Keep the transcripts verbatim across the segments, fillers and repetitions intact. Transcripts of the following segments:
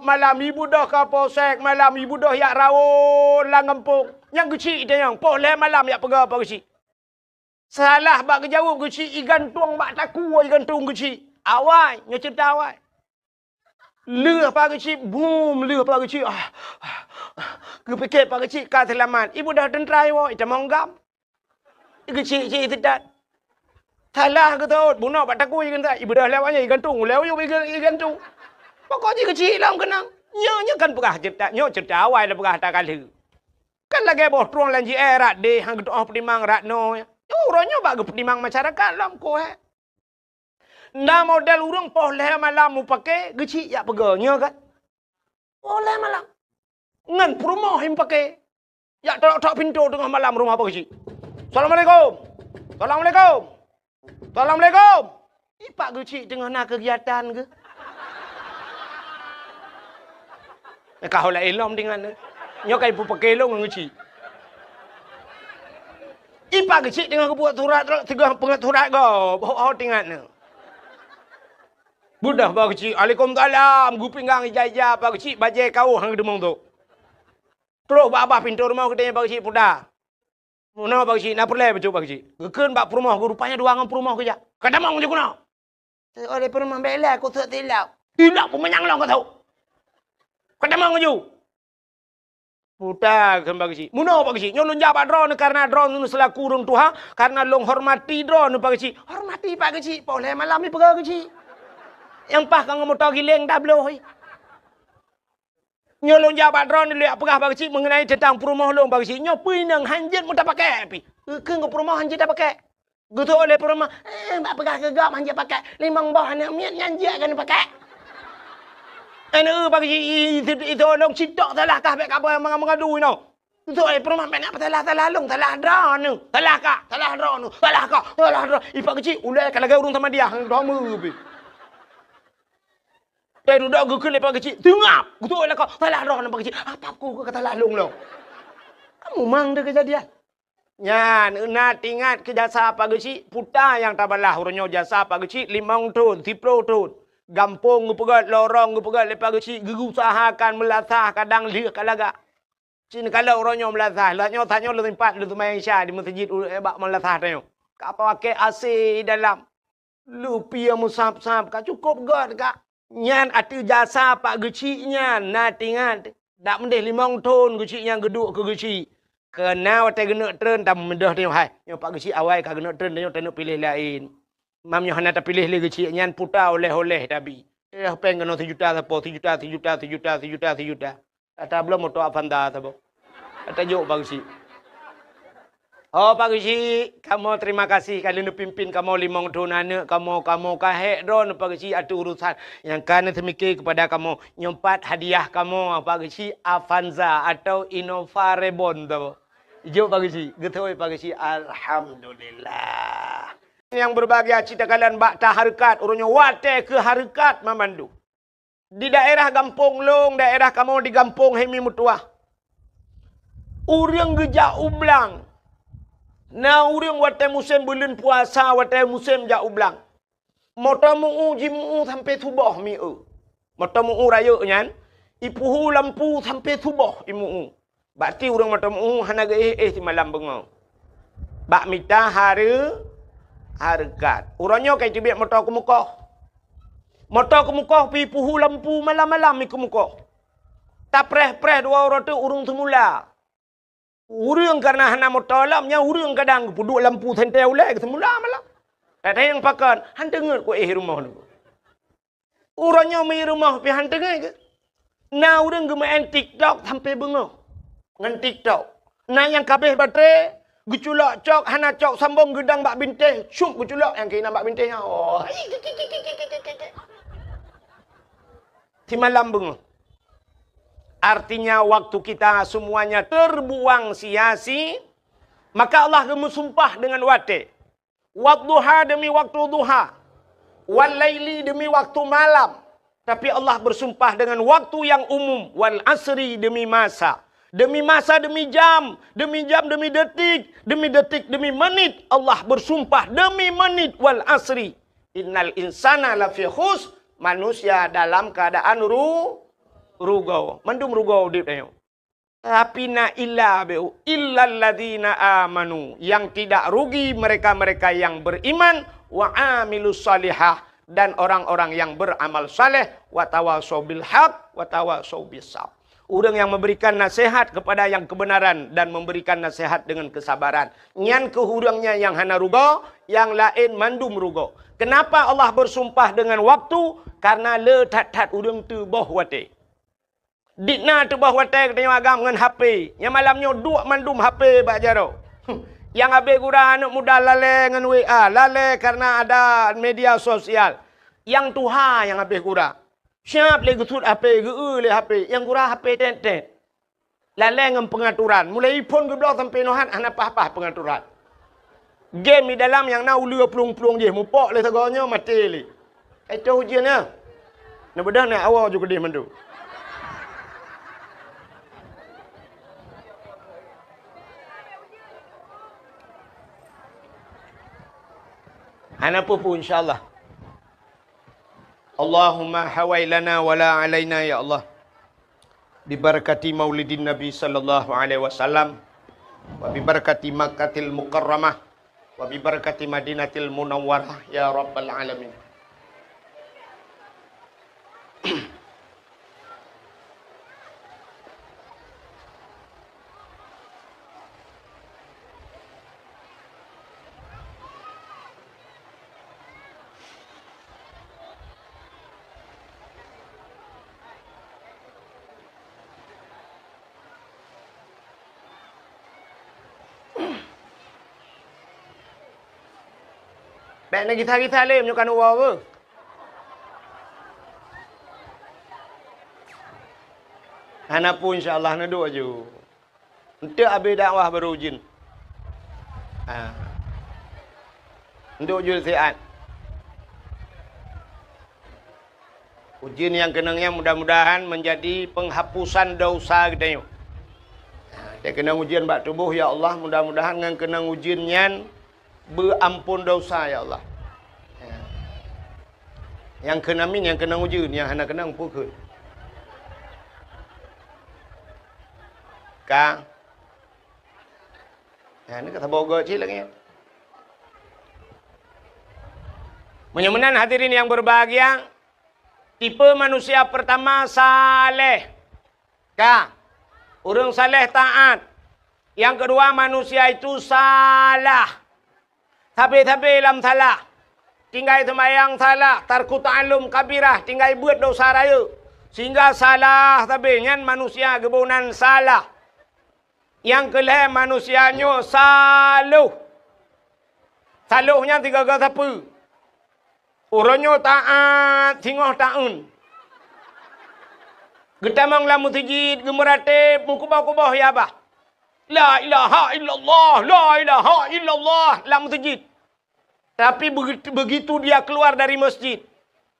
Malam ibeudôh ka posek, malam ibeudôh jak rawon lam gampông. Nyang geuchik tanyong, poh lhèe malam jak peugah bak geuchik. Salah bak geujaweueb geuchik, igantung bak takue igantung geuchik. Awai, nyoe ceurita awai. Lheueh bak geuchik, bum, lheueh bak geuchik. Ah, ah, ah. Geupike bak geuchik ka seulamat. Ibeudôh teuntra iwoe, itamong gam. Geuchik-chik siteut. Salah geutot, bunoe bak takue igantung. Ibeudôh lewat nyan igantung, lewat nyan iga-, igantung. Pokok jih geuchik lom keunong. Nyoe, nyoe kan peugah ceurita, nyoe ceurita awai lôn peugah ata ka lheueh. Kan lagèe boh trueng lam jiék rot deh, han geutu'oh peutimang rot noe. Nyoe uroe nyoe bak geupeutimang masyarakat lom koh, eh. Na model ureueng poh lhèe malam mupake geuchik jak peugah, nyoe kan? Poh lhèe malam. Ngon peurumoh mupake. Jak tok-tok pintoe teungoh malam rumoh bak geuchik. "Assalamualaikum. Assalamualaikum. Assalamualaikum." Ipak geuchik teungoh na keugiatan geuh. Ka ho laén lom tingan. Nyoe ka ipupake lôn ngon geuchik. Ipak geuchik teungoh geubuet surat, teungoh peungeut surat gob. Ho, ho tingan. Beudôh bak geuchik, "Alaikumsalam." Geupinggang ija-ija bak geuchik, bajèe kawöh han geudeungoe tu. Trok bak babah pintoe rumoh geutanyoe bak geuchik puta. Meunoe bak geuchik, na peureulèe bacut bak geuchik. Geukheun bak peurumoh geuh, rupanya dua ngon peurumoh geujak. "Ka tamong ju keunoe." "Teu, oleh peurumoh bèk lé, kuteuek tilok." "Tilok peumanyang lôn kateuek. Ka tamong ju." Puta kheun bak geuchik. "Meunoe bak geuchik, nyoe lôn jak bak droeneuh karena droeneuh seulaku ureueng tuha, karena lôn hormati droeneuh bak geuchik." "Hormati bak geuchik, poh lhèe malam ipeugah geuchik. Nyang paih ka ngon moto giléng tabloh." Nyoe lôn jak bak droeneuh lôn jak peugah bak geuchik meungenai teuntang peurumoh lôn bak geuchik. Nyoe peue inong han jeuet meutapakèk pih. Keu, keu peurumoh han jeuet tapakèk. Geutôk lé peurumoh, "Eh, bak peugah keu gob han jeuet pakèk. Limong boh aneuk miet nyan jeuet keuneuk pakèk." Aneuk bak geuchik, i, i, i, itôh lôn sitok salah kah bèk kabai meuga-, meugadu inoe. Geutôk lé peurumoh, "Bèk na peusalah-salah lôn, salah droeneuh. Salah kah, salah droeneuh, salah kah, salah droe." Ipak geuchik, ulèe ka lagèe ureueng samadiyah, droe meu pih. Teududoe geukheun lé Pak Geuchik, teungab. Geutôk lakoe, salah droeneuh Pak Geuchik. Apa ku ka salah lôn lom? Kamu mang deh keujadian. Nyan, na teuingat keu jasa Pak Geuchik, puta nyang tabalah uroe nyoe jasa Pak Geuchik limong thon, siplôh thon. Gampông geupeugöt, lorong geupeugöt lé Pak Geuchik, geuusahakan meulasah kadang lheueh ka lagak. Cit neukalon uroe nyoe meulasah, lheueh nyoe tanyoe lôn sempat lôn seumayang Isya di meuseujid u-, bak meulasah tanyoe. Ka pakai A C dalam. Lupie meusab-sab ka cukôp göt ka. Nyan ateueh jasa Pak Geuchik nyan na teuingat. Dak meudeh limong thon Geuchik nyan geuduek keu Geuchik. Keu na watèe geuneuk treun tameudeh tanyoe hai. Nyoe Pak Geuchik awai ka geuneuk treun tanyoe taneuk piléh laén. Mam nyoe hana tapiléh lé Geuchik nyan puta oleh-oleh tabi. Eh, péng keunoe sijuta sapo, sijuta, sijuta, sijuta, sijuta, sijuta. Ata bloe moto Avanza saboh. Ata jok Pak Geuchik. Oh, Pak Geuchik, kamoe terima kasih ka lheueh neupimpin kamoe limong thon aneuk kamoe, kamoe ka hék droeneuh Pak Geuchik ateueh urusan nyang ka neuseumiké keupada kamoe. Nyoe pat hadiah kamoe Pak Geuchik Avanza atau Innova Reborn saboh. Jok Pak Geuchik, geutôi Pak Geuchik, alhamdulillah. Nyang berbahagia cit takalon bak tahareukat, uroe nyoe watèe keu hareukat mamandum. Di daerah gampông lôn, daerah kamoe di gampông Hemi Meutuah. Ureueng geujak u blang. Na ureueng watèe musém buleuen puasa, watèe musém jak u blang. Moto meu-u jimeu-u sampoe suboh meu-u. Moto meu-u rayeuk nyan, ipeuhu lampu sampoe suboh imeu-u. Bak ti ureueng mantong meu-u hana geuéh-éh simalam beungoh. Bak mita hareu-, hareukat. Uroe nyoe ka iteubiet moto keumeukoh. Moto keumeukoh pih peuhu lampu malam-malam i keumeukoh. Tapreh-preh dua uroe teuk ureueng seumula. Ureueng kareuna hana moto lom, nyan ureueng kadang geupeuduek lampu sentée ulée geuseumula malam. That nyang pakon, han teungeut ku éh rumoh nyoe. Uroe nyoe meu rumoh pih han teungeut keu. Na ureueng geumeu'en TikTok sampoe beungoh ngon TikTok. Na nyang ka abéh baterai, geuculok cok, hana cok sambong geudang bak bintéh, cup geuculok nyang keunan bak bintéh nyan. Oh. Simalam beungoh. Artinya waktu kita semuanya terbuang sia-sia, maka Allah geumeusumpah dengan watée. Wadduha demi waktu duha. Wal laili demi waktu malam. Tapi Allah bersumpah dengan waktu yang umum. Wal asri demi masa. Demi masa, demi jam. Demi jam, demi detik. Demi detik, demi menit. Allah bersumpah demi menit. Wal asri. Innal insana lafi khus. Manusia dalam keadaan ru-, rugoe. Mandum rugoe udeb tanyoe. Tapi na illa beu, "Illalladzina amanu," yang tidak rugi mereka-mereka yang beriman, "wa amilus salihah," dan orang-orang yang beramal saleh, "wa tawasau bil haq, wa tawasau bis sabr." Ureuëng yang memberikan nasihat kepada yang kebenaran dan memberikan nasihat dengan kesabaran. Nyan keuh ureuëng nyan nyang hana rugoe, nyang laén mandum rugoe. Kenapa Allah bersumpah dengan waktu? Karena le that-that ureuëng teuboh watée. Dikna teuboh watée geutanyoe agam ngon H P. Nyang malam nyoe duek mandum H P bak jaroe. Nyang habéh gura aneuëk muda lalée ngon W A, lalée karena ada media sosial. Nyang tuha nyang habéh gura. Siab lé geusut H P, geu-eu lé H P, nyang gura H P tét-tét. Lalée ngon peungaturan, mulai iphon geubloe sampoe nohat hana paih-paih peungaturan. Game di dalam nyang na uleue plueng-plueng jih, mupok lé sagoe nyoe maté lé. Ka itoh ujeuen nyan. Neubeudôh nyan awoe ju keudeh mandum. Hana peue-peue, insya Allah. Allahumma hawai lana wa la alaina, ya Allah. Bibarakati maulidin Nabi sallallahu alaihi wasallam, wa bibarakati Makkatil Mukarramah, wa bibarakati Madinatil Munawwarah, ya Rabbal Alamin. Bék neugisa-gisa lé meunyoe ka neuwoe beuh. Hana peue, insya Allah, neuduek aju. Eunteuk abéh dakwah barô ujeuen. Ha. Eunteuk ujeuen siat. Ujeuen nyang keunong nyan mudah-mudahan menjadi penghapusan dosa geutanyoe. Ha, nyang keunong ujeuen bak tuboh, ya Allah, mudah-mudahan ngon keunong ujeuen nyan beuampon dosa, ya Allah. Ha. Nyang kheun amin, nyang keunong ujeuen, nyang hana keunong peue kheun. Ka. Ha, ni ka saboh goe cit lagée nyan. Meunyoe meunan hadirin yang berbahagia, tipe manusia pertama saleh. Ka. Ureuëng saleh taat. Yang kedua manusia itu salah. Sabe-sabe lam salah. Tinggai seumayang salah, tarku ta'allum kabirah, tinggai beuet dosa rayeuk. Sehingga salah sabe nyan manusia geuboh nan salah. Nyang keu lhée manusia nyoe saloh. Saloh nyan sigoe-goe sapeue? Uroe nyoe taát singoh taeun. Geutamong lam meuseujid, geumeuratéb, meukuboh-kuboh ya bah. La ilaha illallah, la ilaha illallah lam meuseujid. Tapi begitu, begitu dia keluar dari masjid,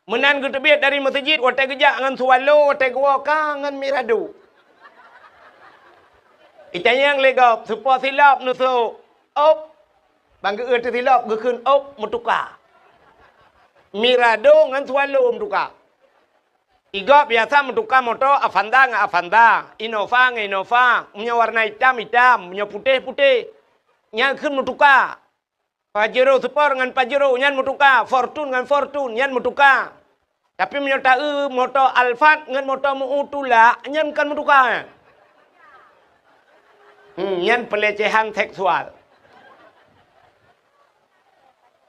meunan geuteubiet dari meuseujid, watée geujak ngon swallow, watée geuwoe ka ngon mirado. Itanyong lé gob, soe po silop neusok? Op. Ban geu-eu teusilop, geukheun op, meutuka. Mirado ngon swallow meutuka. Igob biasa meutuka moto Avanza ngon Avanza, Innova ngon Innova, meunyoe warna itam, itam, meunyoe putéh, putéh. Nyan kheun meutuka. Pajero Sport ngon Pajero nyan meutuka, Fortuner ngon Fortuner nyan meutuka. Tapi meunyoe taeu moto Alphard ngon moto meu tulak, nyan kon meutuka. Hmm, nyan pelecehan seksual.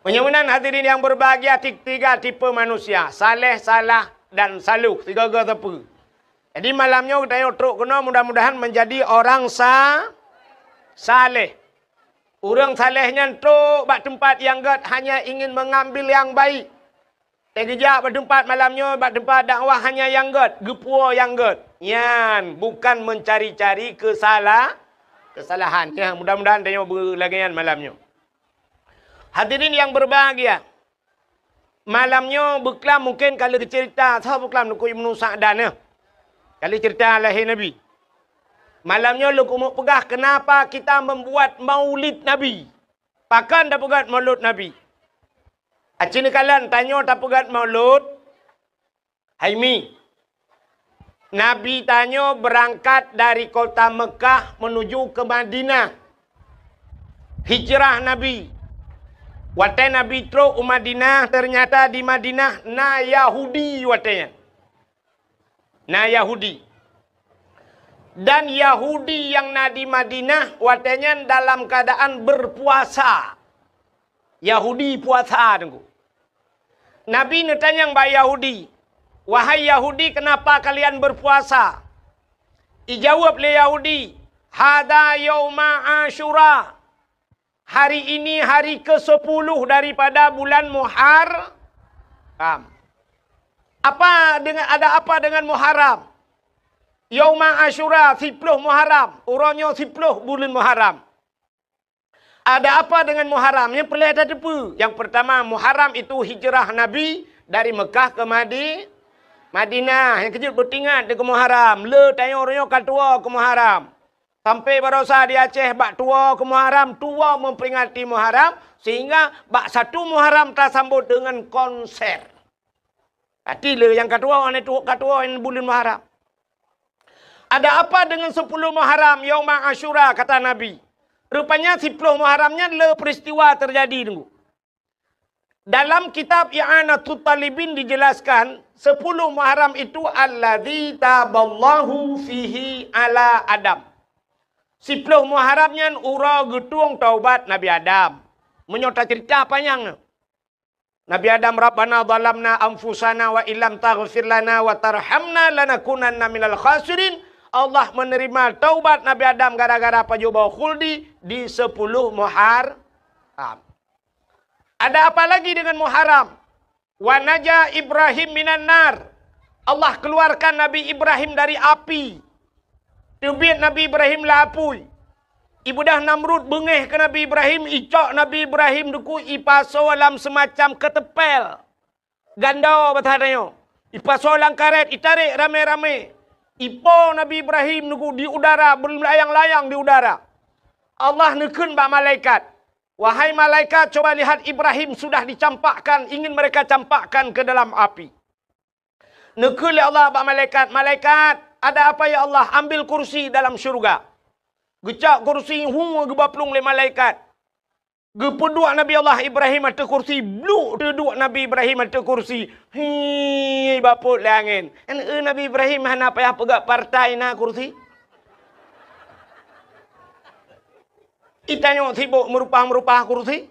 Meunyoe meunan hadirin yang berbahagia, ti-, tiga tipe manusia, saleh, salah, dan saloh, sigoe-goe sapeue. Jadi malam nyoe geutanyoe trok keunoe mudah-mudahan menjadi orang sa-, saleh. Ureuëng saleh nyan trok bak teumpat nyang gét hanya ingin mengambil yang baik. Teugeujak bak teumpat malam nyoe, bak teumpat dakwah hanya nyang gét, geupuwoe nyang gét. Nyan bukan mencari-cari kesala-, kesalahan. Ya, mudah-mudahan tanyoe beulagée nyan malam nyoe. Hadirin yang berbahagia, malam nyoe beuklam mungkin ka lheueh cerita, soe beuklam Teungku Ibnu Sa'dan nyoe. Ka lheueh cerita lahé Nabi. Malam nyoe lôn keumeung peugah kenapa kita membuat maulid Nabi. Pakon tapeugét maulud Nabi? Aci neukalon tanyoe tapeugét maulud, hai Mi. Nabi tanyoe beurangkat dari kota Meukah meunuju keu Madinah. Hijrah Nabi. Watée Nabi trok u Madinah, teunyata di Madinah na Yahudi watée nyan. Na Yahudi. Dan Yahudi nyang na di Madinah watée nyan dalam keuadaan beurpuasa. Yahudi puasa, Teungku. Nabi neutanyong bak Yahudi, "Wahai Yahudi, keunapa kalian beurpuasa?" Ijaweueb lé Yahudi, "Hadza yauma Asyura." Hari ini hari kesepuluh daripada bulan Muharram. Apa dengan, ada apa dengan Muharram? Yauma Asyura, siploh Muharram. Uroe nyoe siploh buleuen Muharram. Ada apa dengan Muharram? Nyang peureulée tateupeue. Nyang peurtama, Muharram itu hijrah Nabi dari Meukah ke Madi-, Madinah. Nyang keujeuet beutingat di keu Muharram. Le tanyoe uroe nyoe ka tuwoe keu Muharram. Sampai barosa di Aceh bak tuwoe keu Muharram, tuwoe memperingati Muharram, sehingga bak satu Muharram tasambot dengan konser. Arti le nyang ka tuwoe, aneuëk tuwoe ka tuwoe buleuen Muharram. Ada apa dengan sepuluh Muharram, Yauma Asyura, kata Nabi. Rupanya siploh Muharram nyan le peristiwa terjadi, Teungku. Dalam kitab I'anatut Talibin dijelaskan, sepuluh Muharram itu alladzi taballahu fihi ala Adam. Siploh Muharram nyan uroe geutueng taubat Nabi Adam. Meunyoe tacerita panyang. Nabi Adam, "Rabbana zalamna anfusana wa illam taghfir lana wa tarhamna lanakunanna minal khasirin." Allah menerima taubat Nabi Adam gara-gara pajoh boh khuldi di sepuluh Muharram. Ada apa lagi dengan Muharram? "Wa naja Ibrahim minan nar." Allah keluarkan Nabi Ibrahim dari api. Teubiet Nabi Ibrahim lam apui. Ibeudôh Namrud beungéh keu Nabi Ibrahim, icok Nabi Ibrahim, Teungku, ipasoe lam seumacam keuteumpél. Gandô bahasa tanyoe. Ipasoe lam karét, itarek ramé-ramé. Ipo Nabi Ibrahim, Teungku, di udara, beulayang-layang di udara. Allah neukheun bak malaikat, "Wahai malaikat, coba lihat, Ibrahim sudah dicampakkan, ingin mereka campakkan ke dalam api." Neukheun lé Allah bak malaikat, "Malaikat, ada apa ya Allah? Ambil kursi dalam syurga." Geucok kursi, hu, geuba plueng lé malaikat. Geupeuduek Nabi Allah Ibrahim ateueh kursi, bluk teuduek Nabi Ibrahim ateueh kursi. Hi, bapot lé angén. Kan, eh, Nabi Ibrahim hana payah peugah partai na kursi. Itanyoe sibok meurupah-meurupah kursi.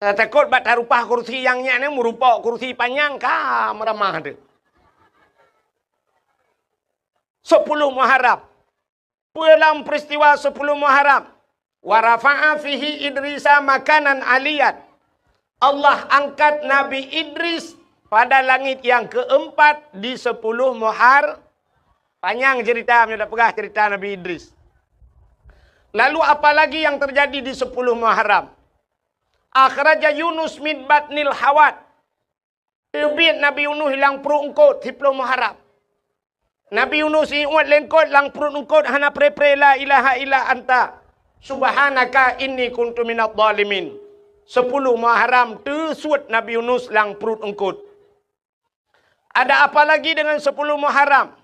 Takot bak tarupah kursi nyang nyan, meurupok kursi panyang ka meuramah teuh. Sepuluh Muharram. Peue lam peristiwa sepuluh Muharram? "Wa rafa'a fihi Idrisa makanan aliyan." Allah angkat Nabi Idris pada langit yang keempat di sepuluh Muhar-, panyang cerita, meunyoe tapeugah cerita Nabi Idris. Lalu apa lagi yang terjadi di sepuluh Muharram? "Akhraja Yunus min batnil hawat." Teubiet Nabi Yunus lam pruet eungkot siploh Muharram. Nabi Yunus iuet lé eungkot lam pruet eungkot hana pre-pre la ilaha illa anta subhanaka inni kuntu minadh dhalimin. Sepuluh Muharram teusuet Nabi Yunus lam pruet eungkot. Ada apa lagi dengan sepuluh Muharram?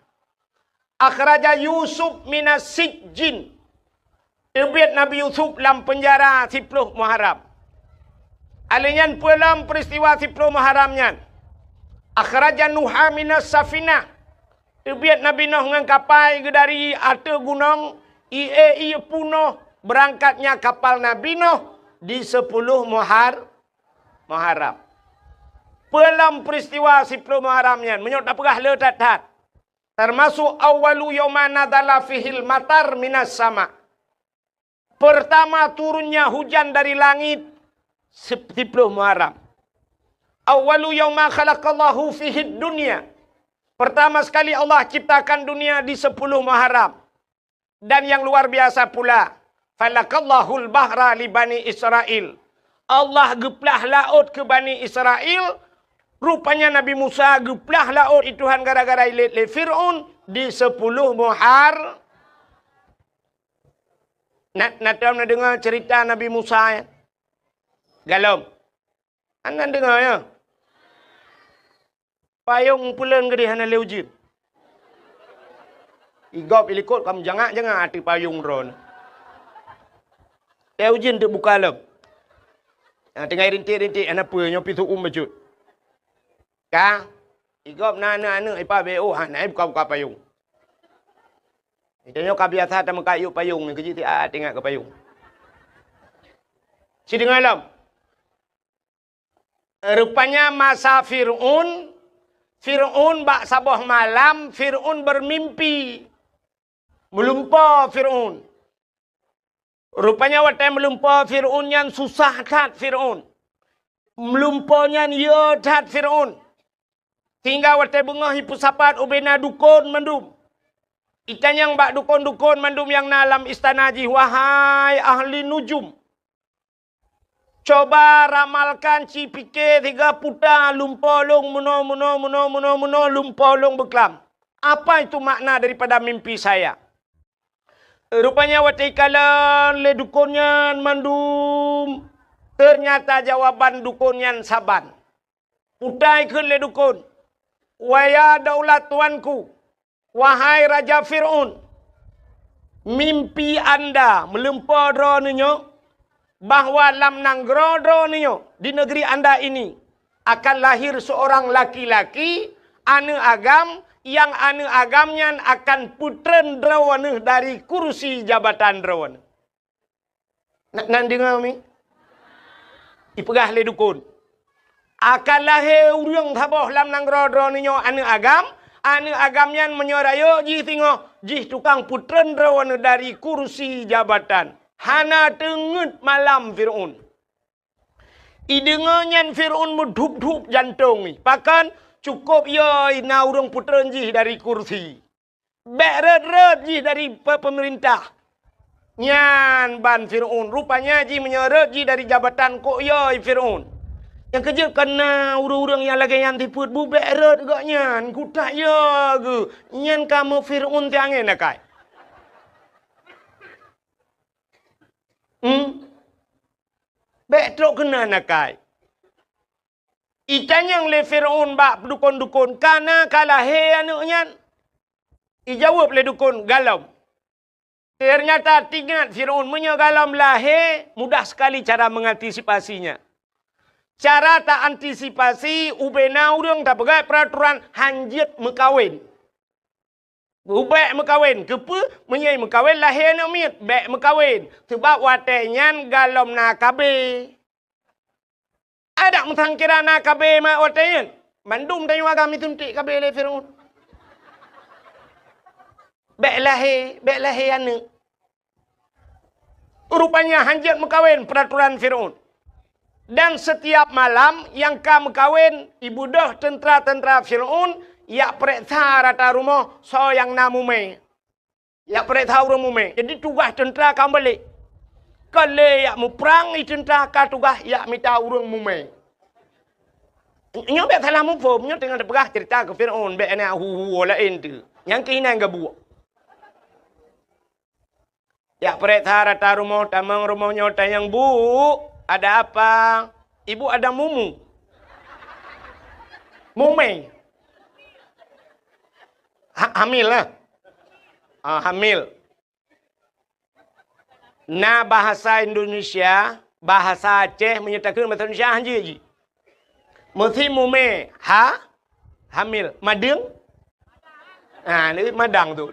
Akhraja Yusuf minas sijjin. Teubiet Nabi Yusuf lam peunjara siploh Muharram. Alèh nyan peue lom peuristiwa siploh Muharram nyan? Akhraja Nuha minas safinah. Teubiet Nabi Noh ngon kapai geudari ateueh gunong, ie-ie punoh beurangkatnya kapal Nabi Noh di siploh Muhar-, Muharram. Peue lom peuristiwa siploh Muharram nyan? Meunyoe tapeugah le that-that. Teumasok awwalu yauma nazala fihil matar minas sama. Pertama turunnya hujan dari langit sip-, siploh Muharram. Awwalu yauma khalaqallahu fihid dunya. Pertama sekali Allah ciptakan dunia di siploh Muharram. Dan yang luar biasa pula, falakallahul bahra li Bani Israil. Allah geuplah laôt keu Bani Israil, rupanya Nabi Musa geuplah laôt i Tuhan gara-gara ilét lé Fir'aun di siploh Muhar-, na, na tom na deungoe cerita Nabi Musa, ya? Galom. Hana deungoe, ya? Payong peuleuen geudeh hana lé ujeuen. Igob ilikot ka meujangak-jangak ateueh payong droeneuh. Teuh ujeuen teuk buka lom. Ha, teungoh rintik-rintik, hana peue, nyoe pih su'um bacut. Ka, igob na aneuk-aneuk ipa B O, ha, na buka-buka payong. Tanyoe ka biasa tameukat yub payong, nyoe keujeuet siat ingat keu payong. Sideungoe lom. Rupanya masa Fir'aun, Fir'aun bak saboh malam, Fir'aun bermimpi. Meulumpoe Fir'aun. Rupanya watée meulumpoe Fir'aun nyan susah that Fir'aun. Meulumpoe nyan yö that Fir'aun. Sehingga watée beungoh jipeusapat ubena dukon mandum. Itanyong bak dukon-dukon mandum nyang na lam istana jih, "Wahai ahli nujum, coba ramalkan, ci pike siga puta lumpoe lôn meunoe, meunoe, meunoe, meunoe, meunoe, lumpoe lôn beuklam. Apa itu makna daripada mimpi saya?" Rupanya watée ikalon lé dukon nyan mandum, ternyata jawaban dukon nyan saban. Utai kheun lé dukon, "Waya daulat tuanku, wahai Raja Fir'aun, mimpi anda meulumpoe droeneuh nyoe, bahwa lam nanggroe droeneuh nyoe, di negeri anda ini, akan lahir seorang laki-laki, aneuk agam, nyang aneuk agam nyan akan peutreun droeneuh dari kursi jabatan droeneuh." Na, na deungoe mi? Ipeugah lé dukon, "Akan lahé ureuëng saboh lam nanggroe droeneuh nyoe aneuk agam, aneuk agam nyan meunyoe rayeuk jih singoh, jih tukang peutreun droeneuh dari kursi jabatan." Hana teungeut malam Fir'aun. Ideungoe nyan Fir'aun meudhup-dhup jantong jih. Pakon? Cukôp yö na ureuëng peutreun jih dari kursi. Bék rhot-rhot jih dari pe-, peumeurintah. Nyan ban Fir'aun. Rupanya jih meunyoe rhot jih dari jabatan, kok yö Fir'aun. Nyang keujeuet kon na ureuëng-ureuëng nyang lagée nyan sifeuet, bu bék rhot gobnyan, kutak yö geuh. Nyan kamoe Fir'aun tiangén akai. Hmm? Bék trok keunan akai. Itanyong lé Fir'aun bak dukon-dukon, "Ka na ka lahé aneuk nyan?" Ijaweueb lé dukon, "Galom." Ternyata teuingat Fir'aun, meunyoe galom lahé, mudah sekali cara mengantisipasinya. Cara ta antisipasi, ubena ureuëng tapeugah peuraturan hanjeuet meukawen. Bék meukawen. Keupeue? Meunyoe meukawen lahé aneuk miet, bék meukawen. Sabab watée nyan galom na K B. Adak meusangkira na K B mak watée nyan. Mandum tanyoe agam jisuntik K B lé Fir'aun. Bék lahé, bék lahé aneuk. Rupanya hanjeuet meukawen peuraturan Fir'aun. Dan setiap malam nyang ka meukawen, ibeudôh teuntra-teuntra Fir'aun jak peureksa rata rumoh soe nyang na mumé. Jak peureksa ureuëng mumé. Jadi tugaih teuntra ka meubalek. Ka lé jak muprang, i teuntra ka tugaih jak mita ureuëng mumé. Nyoe bék salah muphom, nyoe teungoh teupeugah ceurita keu Fir'aun, bék na hu-hu laén teuh. Nyang keuh inan geubuek. Jak peureksa rata rumoh, tamong rumoh nyoe tanyong, "Bu, ada apa?" "Ibu ada mumu." Mumé. Ha-, hamil lah. Ah, hamil. Na bahasa Indonesia, bahasa Aceh, meunyoe takheun bahasa Indonesia hanjeuet jih. Meusi mumé, ha? Hamil. Madeueng? Ha, ni madang tu.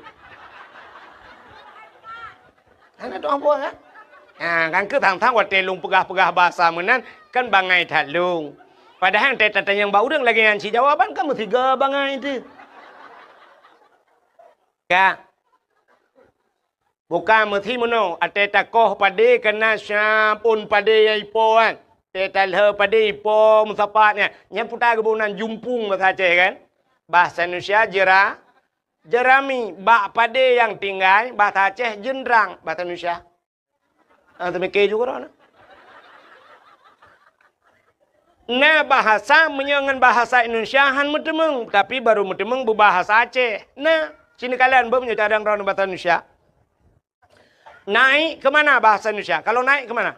Hana tu ambo, ha? Ha, kan keu thang-thang watée lôn peugah-peugah bahasa meunan, kan bangai that lôn. Padahai watée tatanyong bak ureuëng lagée nyan cit jawaban, kan meusiga bangai teuh. Ka. Bukan meusi meunoe, watée takoh padé kana siap ôn padé nyang ipo kan. Watée talheueh padé ipo meusapat nyan. Nyan peue ta geuboh nan jumpung bahasa Aceh kan. Bahasa Indonesia jera-, jerami. Bak padé nyang tinggai, bahasa Aceh jeundrang, bahasa Indonesia. Ah, teumike juga droeneuh. Na bahasa, meunyoe ngon bahasa Indonesia han meuteumeung, tapi barô meuteumeung beubahasa Aceh. Na, sinoe kalon beuh meunyoe cadang droeneuh bahasa Indonesia. Naik ke mana bahasa Indonesia? Kalau naik ke mana?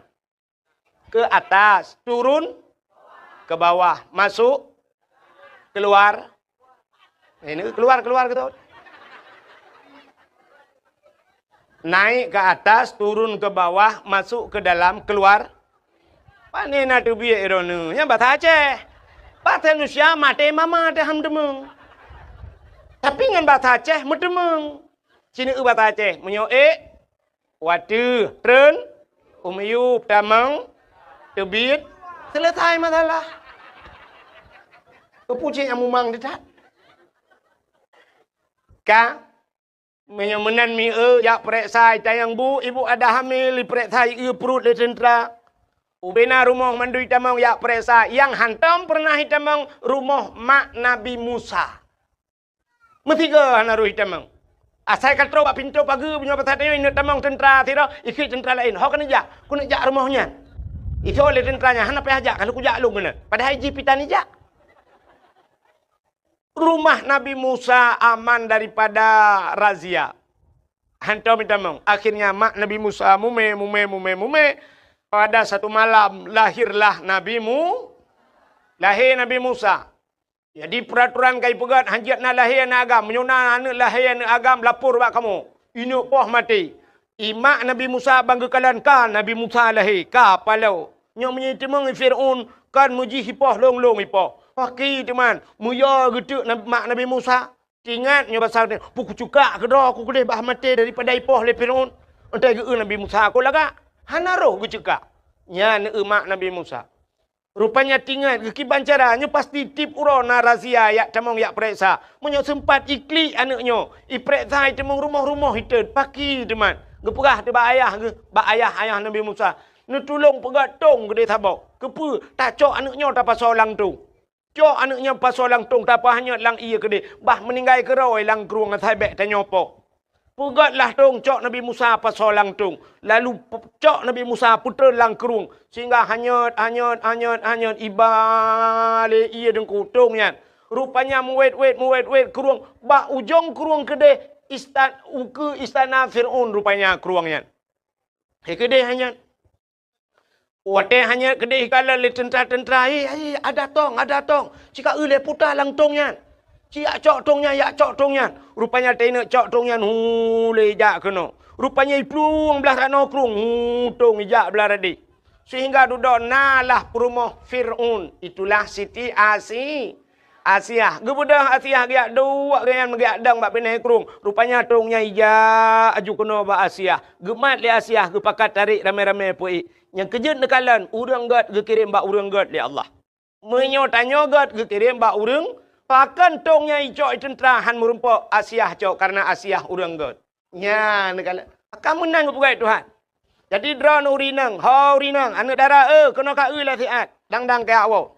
Ke atas. Turun ke bawah. Masuk, keluar. Eh, ini keluar, keluar gitu. Naik ke atas, turun ke bawah, masuk ke dalam, keluar. Pane na teubiet droeneuh? Nyan bahasa Aceh. Bahasa Indonesia maté mama teuh han meuteumong. Tapi ngon bahasa Aceh meuteumong. Sineuk bahasa Aceh, meunyoe ék, wateuh, treun, u miyup, tamong, teubiet, selesai masalah. Peue cit nyang mumang teutab? Ka, meunyoe meunan mi eu jak pereksa, tanyong bu, ibu ada hamil, ipereksa ieu pruet lé teuntra. Ubena rumoh mandum itamong jak pereksa, nyang hantom peureunah itamong rumoh mak Nabi Musa. Meusigoe hana roh itamong. Asai ka trok bak pintoe pageue, meunyoe basa tanyoe ineuk tamong teuntra sidroe, ikheun teuntra laén, "Ho keuneuk jak, keuneuk jak rumoh nyan." Isoe lé teuntra nyan, "Hana payah jak, ka lheueh kujak lôn keunoe." Padahai jih pih tan ijak. Rumah Nabi Musa aman daripada razia. Hantom itamong. Akhirnya mak Nabi Musa mumè, mumè, mumè, mumè. Pada satu malam lahirlah Nabi Mu-, lahé Nabi Musa. Jadi peuraturan ka ipeugöt, hanjeuet na lahé aneuk agam. Meunyoe na aneuk lahé aneuk agam, lapor bak kamoe. Ineuk poh maté. Imak Nabi Musa ban geukalon ka Nabi Musa lahé, ka paloe. Nyoe meunyoe iteumong Fir'aun, kan meujih ipoh lôn-lôn ipoh. Paki teuma, meuyue geuteuk Nab-, mak Nabi Musa. Ingat nyoe basa, "Peue kucukak keudroe ku keudeh bah maté daripada ipoh lé Fir'aun." Enteuk geu-eu Nabi Musa, "Ko lagak?" Hana roh geucukak. Nyan eu mak Nabi Musa. Rupanya tingat geukiban cara nyoe pasti tiep uroe na razia jak tamong jak pereksa. Meunyoe seumpat iklik aneuk nyoe, ipereksa iteumong rumoh-rumoh itot, paki teuma. Geupeugah teuh bak ayah geuh, bak ayah, ayah Nabi Musa, "Neutulông peugöt tông keudeh saboh. Keupeue? Tacok aneuk nyoe tapasoe lam tông." Cok aneuk nyan pasoe lam tông, tapeuhanyot lam ié keudeh, bah meuninggai keudroe lam krueng asai bèk tanyoe poh. Peugötlah tông, cok Nabi Musa pasoe lam tông. Lalu pe-, cok Nabi Musa peutreun lam krueng, sehingga hanyot, hanyot, hanyot, hanyot, iba lé ié deungku tông nyan. Rupanya meuwét-wét, meuwét-wét krueng, bak ujong krueng keudeh istan-, ukeue istana Fir'aun rupanya krueng nyan. He keudeh hanyot. Watèe hanyot keudeh ikalon lé teuntra-teuntra, "Hei, hei, ada tông, ada tông! Ci ka eu lé puta lam tông nyan! Ci jak cok tông nyan, jak cok tông nyan!" Rupanya teuingat cok tông nyan, hu, lé jak keunoe. Rupanya iplueng blah ranoe krueng, hu, tông ijak blah radeh. Sehingga dudoe na lah peurumoh Fir'aun, itulah Siti Asi-, Asiah. Geubeudôh Asiah geujak duek gobnyan meugeuyak dong bak binéh krueng. Rupanya tông nyan ijak aju keunoe bak Asiah. Geumat lé Asiah, geupakat tarek ramé-ramé peuék. Nyang keujeuet neukalon, ureueng gèt geukirém bak ureueng gèt lé Allah. Meunyoe tanyoe gèt geukirém bak ureueng, pakon tông nyan icok i teuntra han meurumpok, Asiah cok, kareuna Asiah ureueng gèt. Nyan neukalon. Ka meunan geupeugah Tuhan. Jadi droeneuh ureueng inong, ho ureueng inong, aneuk dara, eh, keunoe ka eu lé siat, dang-dang keu awak.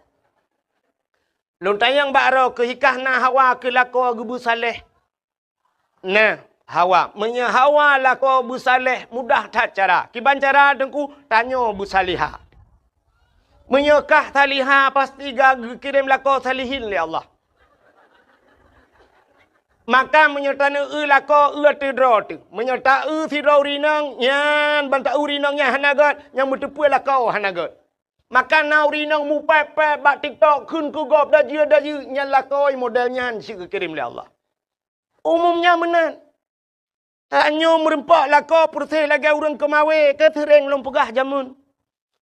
Lôn tanyong bak droe keuh, hikah na Hawa keu lakoe geubeusaléh? Nah, Hawa. Meunyoe Hawa lakoe beusaléh, mudah that cara. Kiban cara teungku, tanyoe beusalihah. Meunyoe kah salihah, pasti ka geukirém lakoe salihin lé Allah. Maka meunyoe taneu eu lakoe, eu ateueh droe teuh. Meunyoe taeu sidroe ureueng inong, nyan ban taeu ureueng inong nyan hana gèt, nyang meuteupeue lakoe hana gèt. Maka na ureueng inong mupèp-pèp bak TikTok kheun keu gob dajeu-dajeu, nyan lakoe model nyan cit geukirém lé Allah. Umumnya meunan. Tanyoe meurumpok lakoe peureuseh lagèe ureueng keumawé, ka seuréng lôn peugah jameun.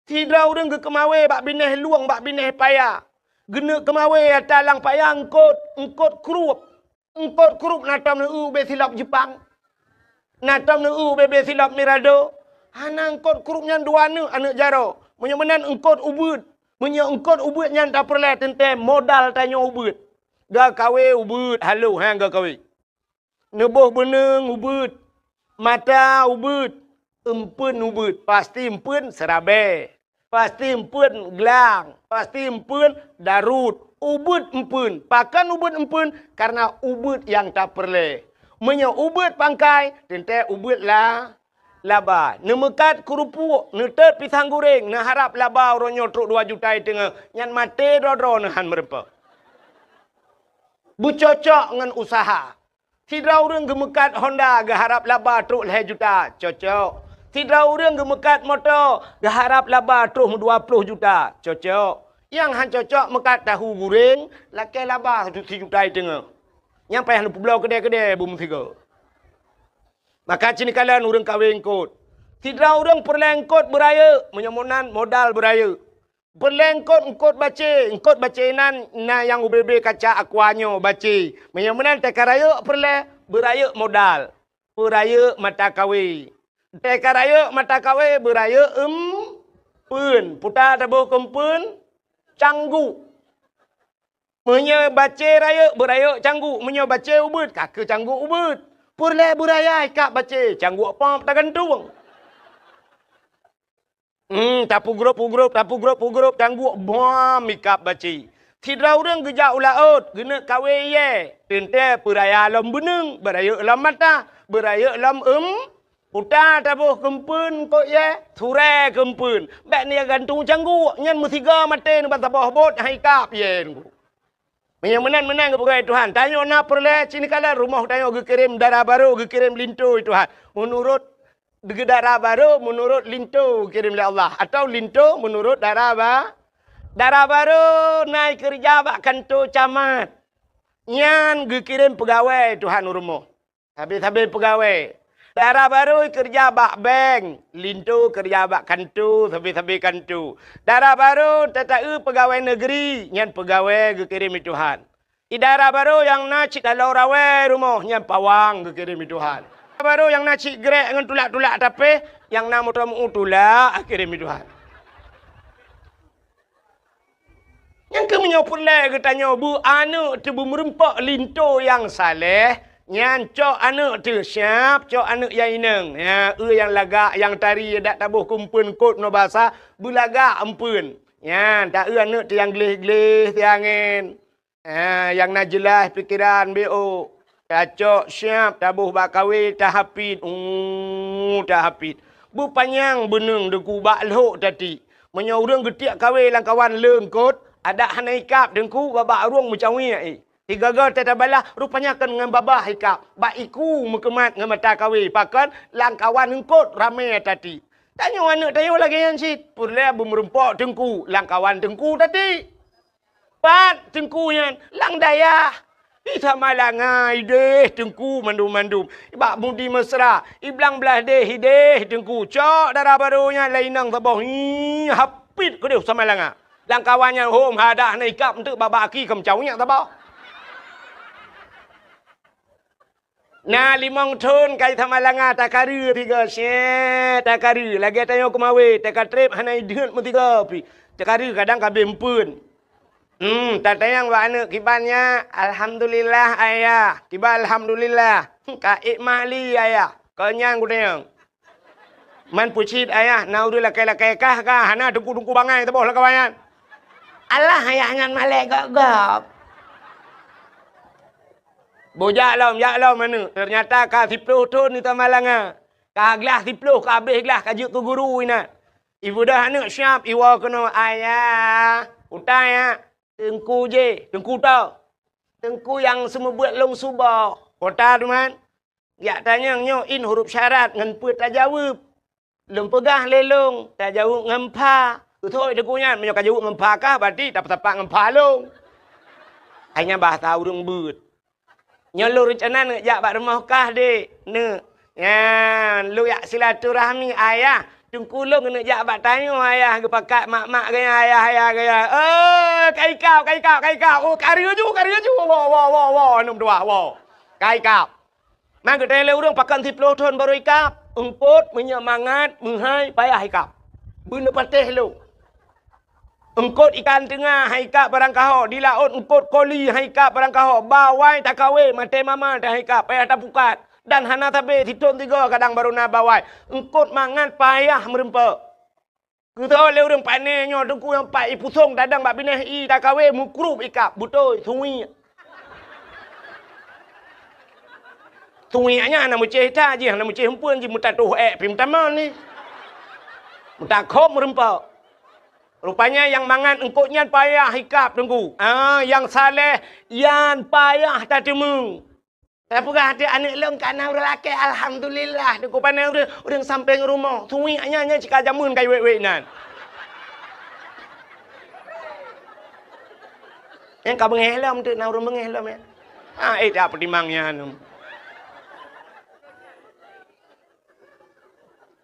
Sidroe ureueng geukeumawé bak binéh lueng, bak binéh paya. Geuneuk keumawé ata lam paya eungkôt, eungkôt krup. Eungkôt krup na tom neueu ubé silop Jeupang. Na tom neueu ubé-bé silop Mirado. Hana, eungkôt krup nyan dua neuk aneuk jaroe. Meunyoe meunan eungkôt ubeuet. Meunyoe eungkôt ubeuet nyan tapeureulèe teuntèe modal tanyoe ubeuet. Gakawé ubeuet, halo han gakawé. Neuboh beuneung ubeuet, mata ubeuet, eumpeuen ubeuet, pasti eumpeuen seurabèe, pasti eumpeuen glang, pasti eumpeuen darut, ubeuet eumpeuen. Pakon ubeuet eumpeuen? Kareuna ubeuet nyang tapeureulèe. Meunyoe ubeuet pangkai, teuntèe ubeuet la-, laba. Neumeukat keurupuek, neutot pisang guréng, neuharap laba uroe nyoe trok dua juta i teungoh, nyan maté droe-droe neuh han meurumpok. Beucocok ngon useuha. Sidroe ureueng geumeukat Honda geuharap laba trok lhèe juta, cocok. Sidroe ureueng geumeukat moto geuharap laba trok dua ploh juta, cocok. Nyang han cocok meukat tahu guréng, lakèe laba sijuta i teungoh. Nyang payah neupeubloe keudè-keudè beumeusigoe. Maka cit neukalon ureuëng kawé eungkôt. Sidroe ureuëng peureulée eungkôt beurayeuk, meunyoe meunan modal beurayeuk. Peureulée eungkôt, eungkôt bacé, eungkôt bacé nan na nyang ubé-bé kaca aqua nyoe bacé. Meunyoe meunan teuka rayeuk peureulée, beurayeuk modal, beurayeuk mata kawé. Teuka rayeuk mata kawé, beurayeuk eumpeuen. Puta taboh keu eumpeuen, cangguk. Meunyoe bacé rayeuk, beurayeuk cangguk. Meunyoe bacé ubeuet, ka kheueh cangguk ubeuet. Peureulée beuraya ikab bacé, cangguk pop tagantung. Hmm, tapeugrôp-peugrôp, tapeugrôp-peugrôp, cangguk bom ikab bacé. Sidroe ureuëng geujak u laôt, geuneuk kawé yée. Teuntée peuraya lom beuneung, beurayeuk lom mata, beurayeuk lom eum, puta taboh keu eumpeuen eungkôt yée, surée keu eumpeuen. Bék neugantung cangguk, nyan meusigoe maté neuba saboh bot han ikab yée nunggu. Meunyoe meunan, meunan geupeugah Tuhan, tanyoe na peureulée cit neukalon rumoh tanyoe geukirém dara barô, geukirém linto, Tuhan. Meunurot dara barô, meunurot linto geukirém lé Allah, atawa linto meunurot dara ba-, dara barô na ikeureuja bak kanto camat. Nyan geukirém peugawée Tuhan u rumoh. Sabe-sabe peugawée. Dara barô keureuja bak bank, linto keureuja bak kanto, sabe-sabe kanto. Dara barô tata-eu peugawée negeri, nyan peugawée geukirém lé Tuhan. Di dara barô nyang na cit taloe rawée rumoh, nyan pawang geukirém lé Tuhan. Dara barô nyang na cit grek ngon tulak-tulak tapéh, nyang na moto meu tulak geukirém lé Tuhan. Nyang keuh meunyoe peureulée geutanyoe beu aneuëk teuh beumeureumpok linto nyang saleh, nyan cok aneuëk teuh siab, cok aneuëk nyang inong. Ya, eu nyang lagak, nyang tari, dak taboh keu eumpeuen eungkôt nyoe basa, beulagak eumpeuen. Nyan, ta eu aneuëk teuh nyang gleh-gleh siangén. Ah, nyang na jeulaih pikeran B O. Tacok siab, taboh bak kawé, tahapit. Uh, tahapit. Beupanyang beuneung Teungku bak lhok tati. Meunyoe ureuëng geutiek kawé lam kawan le eungkôt, adak hana ikab Teungku, babah ureuëng meucawiek i. Sigoe-goe teuh tabalah, rupanya kon ngon babah ikab, bak iku meukeumat ngon mata kawé, pakon lam kawan eungkôt ramé tati. Tanyoe aneuëk tanyoe lagée nyan cit, peureulée beumeureumpok Teungku, lam kawan Teungku tati. Pat Teungku nyan, lam dayah. Di Samalanga ideh Teungku mandum-mandum. Bak Budi Mesra, i Blang Blaih deh ideh Teungku. Cok dara barô nyan lé inong saboh. Hi, hapit keudeh Samalanga. Lam kawan nyan hom hadah na ikab eunteuk babah aki keu meucawiek saboh. Na limong thon ka i Samalanga takareue tiga, syeh, takareue. Lagée tanyoe keumawé, teuka treb hana ideuet meusigoe pih. Takareue kadang ka abéh eumpeuen. Hmm, tatanyong bak aneuëk kiban nyak, "Alhamdulillah, Ayah." Kiban alhamdulillah. Hmm, ka ék mak li, Ayah. Kon nyan kutanyong. Man peucit, Ayah, na ureuëng lakée-lakée kah ka, hana teungku-teungku bangai saboh lam kawan nyan. Alah, Ayah nyan malée gob-gob. Boh jak lom, jak lom aneuëk. Teunyata ka siploh thon di Samalanga. Ka glah siploh, ka abéh glah, ka jeuet keu guru inan. Ibeudôh aneuëk siab, iwoe keunoe, "Ayah, utai, ya." "Teungku jih." "Teungku toh?" "Teungku nyang seumeubeuet lôn suboh." Kota teuma. Jak tanyong nyoe in huruf syarat ngon peue tajaweueb. Lôn peugah lé lôn, tajaweueb ngon pha. Keuthok teungku nyan, meunyoe ka jaweueb ngon pha kah, berarti tapeusapat ngon pha lôn. Hai nyan bahasa ureuëng beuet. Nyoe lôn reuncana neuk jak bak rumoh kah, Dek, neuk. Nyan, lôn jak silaturahmi, Ayah. Teungku lôn keuneuk jak bak tanyoe, Ayah, geupakat mak-mak gaya, Ayah, Ayah gaya. Oh, ka ikab, ka ikab, ka ikab. Oh, ka reuju, ka reuju. Wo, wo, wo, wo, aneuëk meutuah, wo. Ka ikab. Man geutanyong lé ureuëng pakon siploh thon barô ikab. Eungkôt meunyoe mangat, meuhai, payah ikab. Beuneupatéh lôn. Eungkôt ikan teunga han ikab barang kaho, di laôt eungkôt koli han ikab barang kaho, bawai takawé maté mama teuh han ikab, payah tapukat. Dan hana sabe sithon sigoe kadang barô na bawai. Eungkôt mangat payah meureumpok. Keusoe lé ureuëng pané nyoe teungku nyang pat ipusong tadong bak binéh i takawé meukrub ikab, beutôi, suwiek. Suwiek nyan hana meucéh that jih, hana meucéh eumpeuen jih, meutatoh ék pih meutamong ni. Meutakhob meureumpok. Rupanya nyang mangat eungkôt nyan payah ikab teungku. Ah, nyang saleh, nyan payah tateumeung. Tapeugah até aneuëk lôn ka na ureuëng lakée, alhamdulillah. Teungku pané ureuëng, ureuëng sampéng rumoh. Suwiek nyan, nyan cit ka jameun ka iwét-wét nyan. Nyang ka beungéh lom teuk na ureuëng beungéh lom ya. Ah, eh, tak peutimang nyan.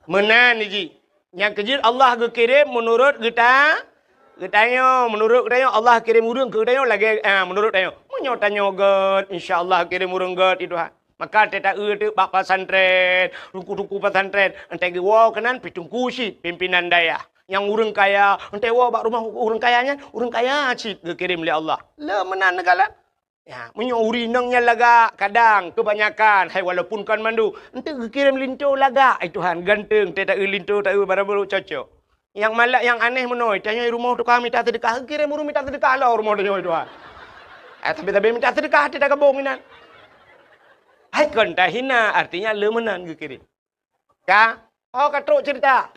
Meunan jih. Nyang keujeuet Allah geukirém meunurot geuta-, geutanyoe. Meunurot geutanyoe Allah kirém ureuëng keu geutanyoe lagée, ah, meunurot tanyoe. Meunyoe tanyoe gét, insya Allah kirém ureuëng gét, ya Tuhan. Maka teuta eu teuk bak pesantren, teungku-teungku pesantren, entée geuwoe keunan pi teungku cit, pimpinan dayah. Nyang ureuëng kaya, entée woe bak rumoh ureuëng kaya nyan, ureuëng kaya cit geukirém lé Allah. Le meunan neukalon. Ya, meunyoe ureuëng inong nyan lagak, kadang keubanyakan, hai walaupun kon mandum, entée geukirém linto lagak, ai Tuhan, ganteng, teuta eu linto, ta eu barang barô cocok. Nyang malak, nyang aneh meunoe, tanyoe rumoh tukang mita seudeukah, geukirém ureuëng mita seudeukah lom rumoh tanyoe, ai Tuhan. Eh, tapi, tapi mita seudeukah, teuta gabong inan. Hai kon tahina, artinya le meunan geukirém. Ka? Oh, ka trok cerita.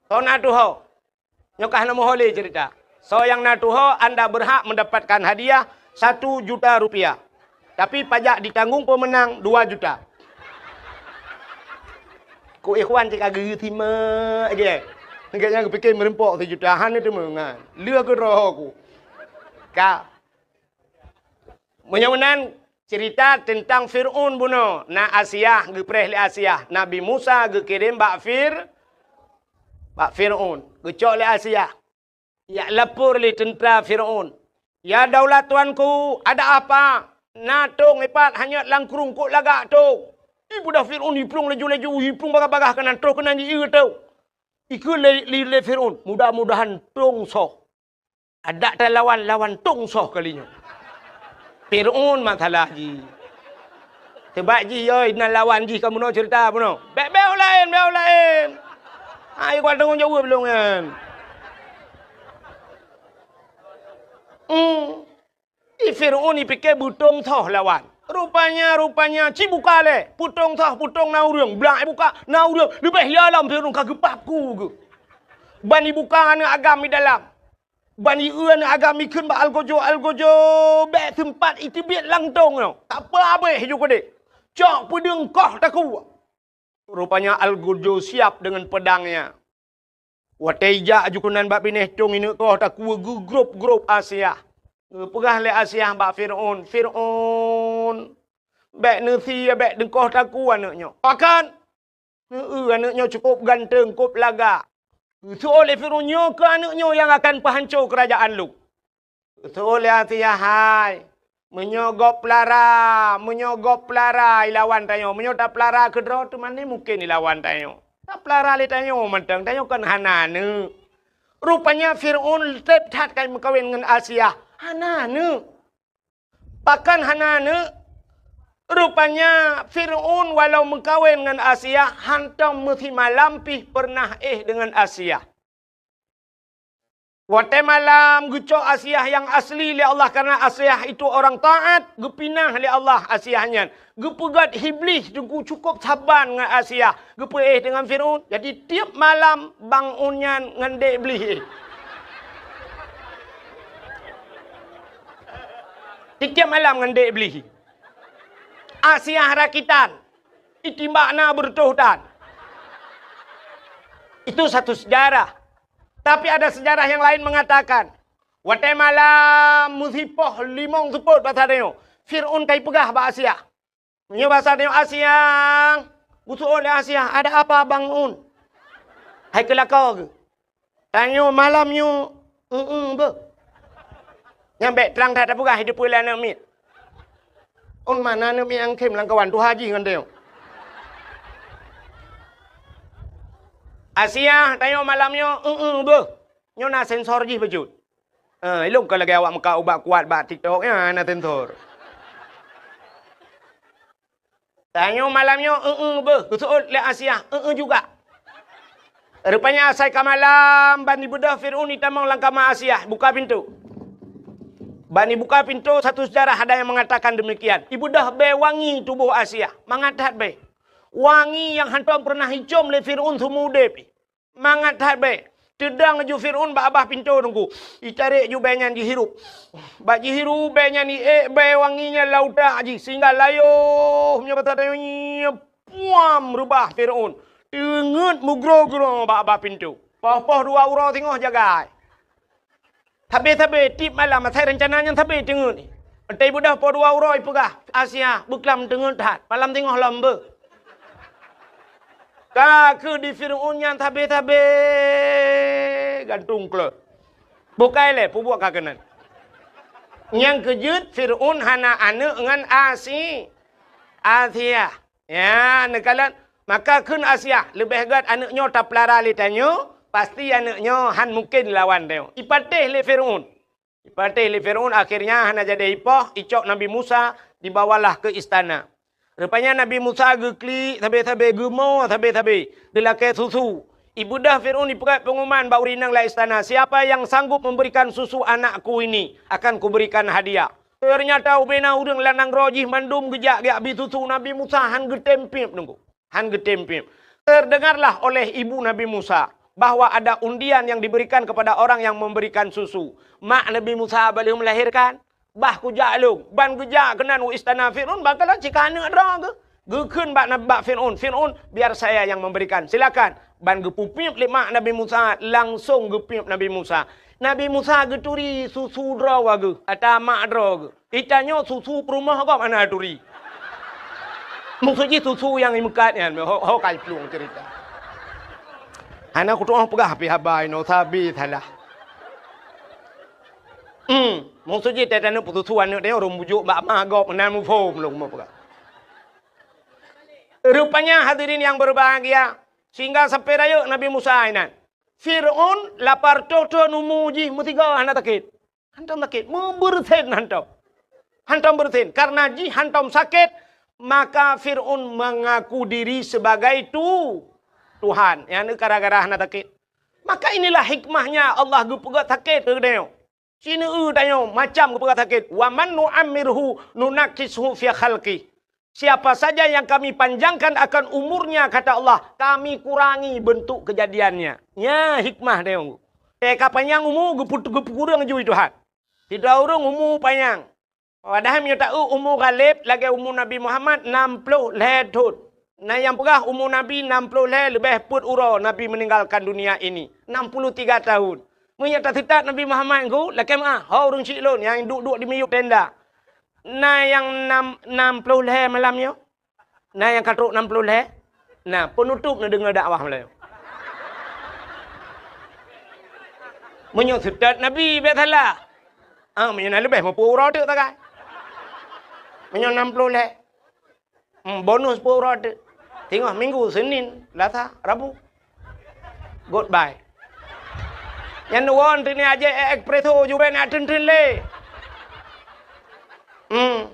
Soe na tuho? Nyoe ka hana meuho lé cerita. Soe nyang na tuho, anda berhak mendapatkan hadiah satu juta rupiah. Tapi pajak ditanggung pemenang dua juta. Ku ikhwan cit ka geu simak lagi. Enggak nyang geupiké meureumpok sijuta, hana teumeungan. Lheueh keudroe ku. Ka. Meunyoe meunan, cerita teuntang Fir'aun bunoe, na Asiah, geupreh lé Asiah. Nabi Musa geukirém bak Fir-, bak Fir'aun. Geucok lé Asiah. Jak lapor lé teuntra Fir'aun. "Ya daulat tuanku, ada apa? Na tông ipat hanyot lam krueng, kok lagak tông?" Ibeudôh Fir'aun, iplueng laju-laju, iplueng bagah-bagah keunan, troh keunan jieu tông. Ikheun lé, lé, lé Fir'aun, "Mudah-mudahan tông soh." Adak talawan, lawan tông soh kali nyoe. Fir'aun masalah jih. Sebab jih, yoi, na lawan jih ka bunoe cerita bunoe. Bék, bék laén, bék laén. Hai, kuat tanggong jaweueb lôn nyan. Hmm. Di Fir'aun ipike beutông soh lawan. Rupanya, rupanya, ci buka lé. Peutông soh, peutông na ureuëng. Blak ibuka, na ureuëng. Leubeh ya lom Fir'aun ka geupap ku geuh. Ban ibuka aneuëk agam di dalam. Ban i-eu aneuëk agam ikheun bak algojo-algojo, bék seumpat iteubiet lam tông nyoe. Tapeue abéh ju keudeh. Cok peudeueng koh takue. Rupanya algojo siap deungon peudangnya. Watée ijak ju keunan bak binéh tông, ineuk koh takue geugrôp-grôp Asiah. Geupeugah lé Asiah bak Fir'aun, "Fir'aun, bék neusie, bék neukoh takue aneuëk nyoe. Pakon?" Heu, aneuëk nyoe cukôp ganteng, cukôp lagak. Geuseuôt lé Fir'aun, "Nyoe keuh aneuëk nyoe nyang akan peuhanco keurajeuen lôn." Geuseuôt lé Asiah, "Hai, meunyoe gob peulara, meunyoe gob peulara ilawan tanyoe, meunyoe tapeulara keudroe teuma mungken ilawan tanyoe. Tapeulara lé tanyoe mantong, tanyoe kon hana aneuëk." Rupanya Fir'aun treb that ka meukawen ngon Asiah, hana aneuëk. Pakon hana aneuëk? Rupanya Fir'aun walau meukawen ngon Asiah, hántom meusimalam pih peureunah éh deungon Asiah. Watée malam geucok Asiah nyang asli lé Allah, karena Asiah itu orang taat, geupinah lé Allah Asiah nyan. Geupeugét Iblih teungku cukôp saban ngon Asiah, geupeuéh deungon Fir'aun. Jadi, tieb malam bangun nyan ngon dék Iblih éh. Tieb malam ngon dék Iblih. Asiah rakitan, itimbak na beureutoh tan. Itu satu sejarah. Tapi ada sejarah yang lain mengatakan, watée malam meusipoh limong seupôt basa tanyoe, Fir'aun ka ipeugah bak Asiah. Meunyoe basa tanyoe Asiah, geuseuôt lé Asiah, "Ada apa, Bang Un?" Hai keu lakoe geuh. Tanyoe malam nyoe, eu-eu beuh. Nyan bék trang that tapeugah, di peue lé aneuëk miet. Un mana aneuëk miet nyang khém lam kawan tuha jih ngon tanyoe. Asiah, tanyoe malam nyoe, eu-eu beuh. Nyoe na sensor jih bacut. Ah, ilong ka lagée awak meukat ubat kuat bak TikTok, ya, na sensor. Tanyoe malam nyoe, eu-eu beuh, geuseuôt lé Asiah, eu-eu juga. Rupanya asai ka malam, ban ibeudôh Fir'aun itamong lam kama Asiah, buka pintoe. Ban ibuka pintoe, satu sejarah ada yang mengatakan demikian. Ibeudôh bée wangi tuboh Asiah, mangat that bée. Wangi nyang hántom peureunah icôm lé Fir'aun seumeu udeb. Mangat that bée. Teudong ju Fir'aun bak babah pintoe teungku. Itarek ju bée nyan jihirup. Bak jihirup bée nyan, iék bée wangi nyan lam utak jih, sehingga layoh meunyoe basa tanyoe nyoe, puam reubah Fir'aun. Teungeut meugroe-groe bak babah pintoe. Poh-poh dua uroe singoh jagai. Sabe-sabe tieb malam asai reuncana nyan sabe teungeut. Watée ibeudôh poh dua uroe ipeugah, "Asiah, beuklam teungeut that, malam singoh lom beuh." Ka keuh di Fir'aun nyan sabe-sabe gantung klot. Bukai lé peubuet ka keunan. Nyang keujeuet Fir'aun hana aneuëk ngon Asi-, Asiah. Ya, neukalon. Maka kheun Asiah, leubeh gét aneuëk nyoe tapeulara lé tanyoe, pasti aneuëk nyoe han mungken lawan tanyoe. Ipatéh lé Fir'aun. Ipatéh lé Fir'aun, akhirnya hana jadi ipoh, icok Nabi Musa, dibawalah ke istana. Rupanya Nabi Musa geuklik sabe-sabe, geumo sabe-sabe, geulakée susu. Ibeudôh Fir'aun ipeugét pengumuman bak ureuëng inong lam istana, "Siapa yang sanggup memberikan susu anakku ini, akan kuberikan hadiah." Ternyata ubena ureuëng lam nanggroe jih mandum geujak geubri susu, Nabi Musa han geutem piep teungku. Han geutem piep. Terdengarlah oleh ibu Nabi Musa bahwa ada undian yang diberikan kepada orang yang memberikan susu. Mak Nabi Musa bah lheueh melahirkan, bah kujak lôn, ban geujak keunan u istana Fir'aun, bah kalon cit ka aneuëk droe geuh. Geukheun bak Nab-, bak Fir'aun, "Fir'aun, biar saya yang memberikan. Silakan." Ban geupeupiep lé mak Nabi Musa, langsong geupiep Nabi Musa. Nabi Musa geuturi susu droe geuh, ata mak droe geuh. Geutanyoe susu peurumoh gob hana turi. Maksud jih susu nyang imeukat nyan, ho, ho ka iplueng cerita. Hana kutu'oh peugah pih haba inoe sabe salah. Hmm, maksud jih teutanyoe peususu aneuëk teuh ureuëng bujuk bak ma gob meunan muphom lôn meupeugah. Rupanya hadirin yang berbahagia, sehingga sampai rayeuk Nabi Musa inan. Fir'aun lapar toh-toh umu jih meusigoe hana sakét. Hantom sakét, meubeureusen hantom. Hantom beureusen. Karena jih hantom sakét, maka Fir'aun mengaku diri sebagai tu-, Tuhan. Nyang gara-gara hana sakét. Maka inilah hikmahnya Allah geupeugét sakét keu geutanyoe. Sineue tanyoe macam geupeugét sakét. "Wa man nu'ammirhu nunakkishu fi khalqih." Siapa saja yang Kami panjangkan akan umurnya, kata Allah, Kami kurangi bentuk kejadiannya. Nya hikmah dia. Teuka panyang umu geupeu-, geupeukureueng jui Tuhan. Sidroe ureuëng umu panyang. Padahai meunyoe taeu umu Ghalib lagée umu Nabi Muhammad enam puluh lhée thon. Na nyang peugah umu Nabi enam puluh lhée leubeh peuet uroe Nabi meninggalkan dunia ini. Enam puluh tiga tahun. Meunyoe taseutôt Nabi Muhammad ngon, lakée meuah, ho ureuëng syiek lôn nyang duek-duek di miyueb tenda. Na nyang nam-, nam ploh lhée malam nyoe? Na nyang ka trok nam ploh lhée? Na, peunutôb neudeungoe dakwah malam nyoe. Meunyoe seutôt Nabi, bék salah. Ah, meunyoe na leubeh meupeu uroe teuk tagai. Meunyoe nam ploh lhée. Hmm, bonus peuet uroe teuk. Singoh Minggu, Senin, Selasa, Rabu. Goodbye. Nyan won teuk ni aje espresso jubek nak tren-tren lé. Hmm.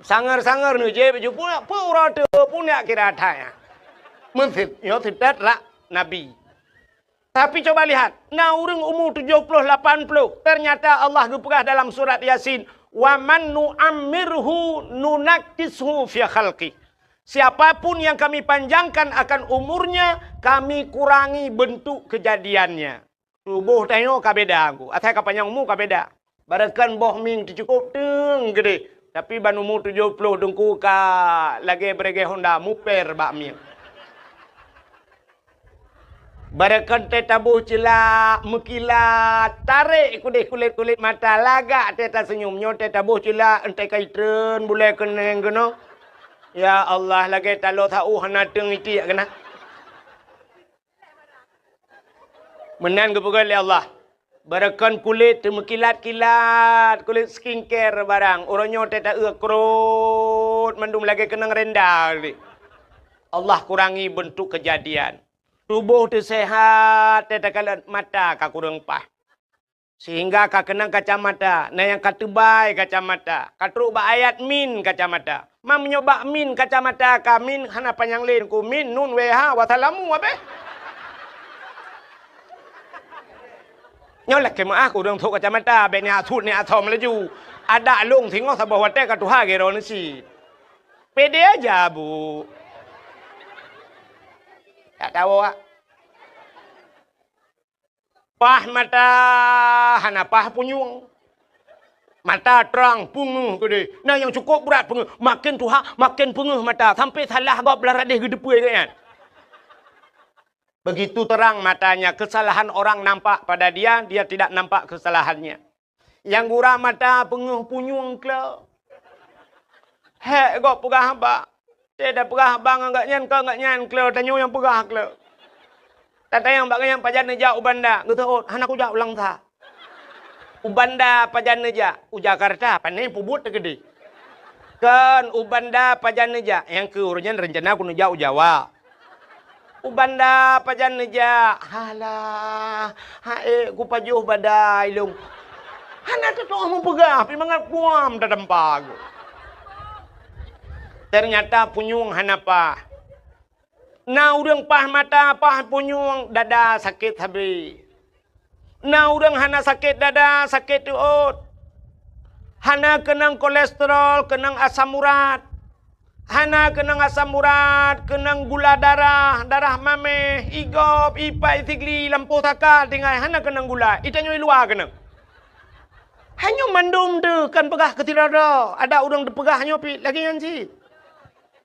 Sanger-sanger ni je baju pun peuet uroe teuk pun nak kira that nyan. Meuseuti, nyoe seutôt rak Nabi. Tapi coba lihat, na ureuëng umu tujoh ploh, lapan ploh, ternyata Allah geupeugah dalam surat Yasin, "Wa man nu'ammirhu nunakkishu fi khalqih." Siapapun yang Kami panjangkan akan umurnya, Kami kurangi bentuk kejadiannya. Tuboh tanyoe ka beda, Teungku. Asai ka panyang umu ka beda. Barangkan boh mieng teucukôp teung geudeh, tapi ban umu tujoh ploh Teungku ka lagée beureuguih honda muper bak mieng. Barangkan teuh taboh ceulak meukilat, tarek keudeh kulét-kulét mata, lagak teuh taseunyum. Nyoe teuh taboh ceulak, entée ka itreun bulée keuneng keunoe. Ya Allah, lagée taloe sa-ueh hana teung itiek keunan. Meunan geupeugah lé Allah, barangkan kulét teumeukilat-kilat, kulét skincare barang, uroe nyoe teuh taeu krot mandum lagée keunong renda. Allah kurangi bentuk kejadian. Tuboh teuh sehat, teuh takalon mata ka kureueng paih. Sehingga ka keunong kacamata, na nyang ka teubai kacamata, ka trok bak ayat min kacamata. Ma meunyoe bak min kacamata ka min hana panyang lé Teungku, min, nun, weh, ha, wassalamu, abéh. Nyoe lakée meuah ureuëng trok kacamata, bék ni asut ni asom laju. Adak lôn singoh saboh watée ka tuha gero neusi. Pede aja, Bu. Tak tahu, ah. Paih mata hana paih punyueng. Mata trang, peungeuh keudeh. Na nyang cukôp brat peungeuh. Maken tuha, maken peungeuh mata. Sampai salah gob blah radeh geuteupue geuh nyan. Begitu terang matanya, kesalahan orang nampak pada dia, dia tidak nampak kesalahannya. Nyang gura mata peungeuh punyueng klo. Hék gob peugah haba. Teupeugah bang agak nyan keu agak nyan kleu, tanyoe nyang peugah kleu. Tatanyong bak gobnyan pajan neujak u Banda, geuteuôt, hana kujak u Langsa. U Banda pajan neujak, u Jakarta, pane peubuet teukeudeh. Kon u Banda pajan neujak, nyang keu ureuëng nyan rencana kuneujak u Jawa. U Banda pajan neujak, halah, haék kupajoh badai lông. Hana teutoh meupeugah, pi mangat puam tatampa geuh. Ternyata punyueng hana paih. Na ureuëng paih mata, paih punyueng, dada sakét sabe. Na ureuëng hana sakét dada, sakét teuôt. Hana keunong kolesterol, keunong asam urat. Hana keunong asam urat, keunong gula darah, darah maméh, igop, ipai, sigli, lampôh saka, tinggai hana keunong gula. Itanyoe i luwa keunong. Hanyoe mandum teuh kan peugah keu sidroe-droe. Ada ureuëng teupeugah nyoe pih lagée nyan cit.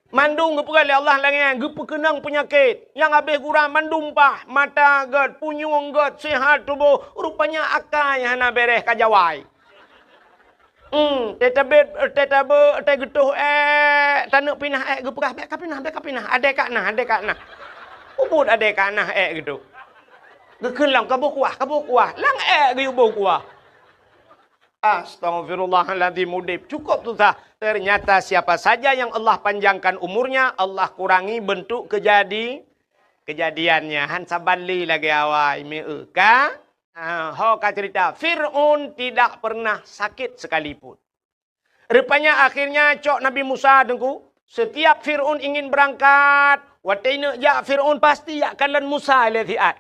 Mandum geupeugah lé Allah lagée nyan, geupeukeunong peunyakét. Nyang habéh gura mandum paih, mata gét, punyueng gét, seuhat tuboh, rupanya akai hana béréh ka jawai. Hmm, teutabét, teutabé, teugeutôh ék, taneuk pinah ék, geupeugah, "Bék kapinah, bék kapinah, adé ka na, adé ka na." Ubit adé ka na ék geutôh. Geukheun lom, "Ka boh kuah, ka boh kuah." Lam ék geuyue boh kuah. Astaghfirullahaladzim, udeb cukup susah. Ternyata siapa saja yang Allah panjangkan umurnya, Allah kurangi bentuk kejadi-, kejadiannya. Han saban lé lagée awai, meu ka? Ah, ho ka cerita, Fir'aun tidak pernah sakit sekalipun. Rupanya akhirnya cok Nabi Musa teungku, setiap Fir'aun ingin berangkat, watée neuk jak Fir'aun pasti jak kalon Musa lé siat.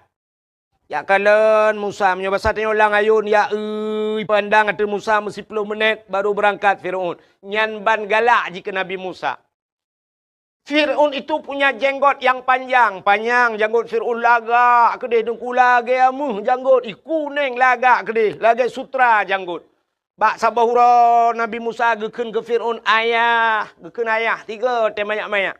Jak kalon Musa, meunyoe basa tanyoe lam ayôn, ya ui, pandang ateueh Musa meusiploh minét baru beurangkat Fir'aun. Nyan ban galak jih keu Nabi Musa. Fir'aun itu punya jenggot yang panjang, panyang janggot Fir'aun lagak keudeh, teungku lagée ameuh janggot, i kunéng lagak keudeh, lagée sutra janggot. Bak saboh uroe Nabi Musa geukheun keu Fir'aun, "Ayah," geukheun ayah, tiga watée manyak-manyak.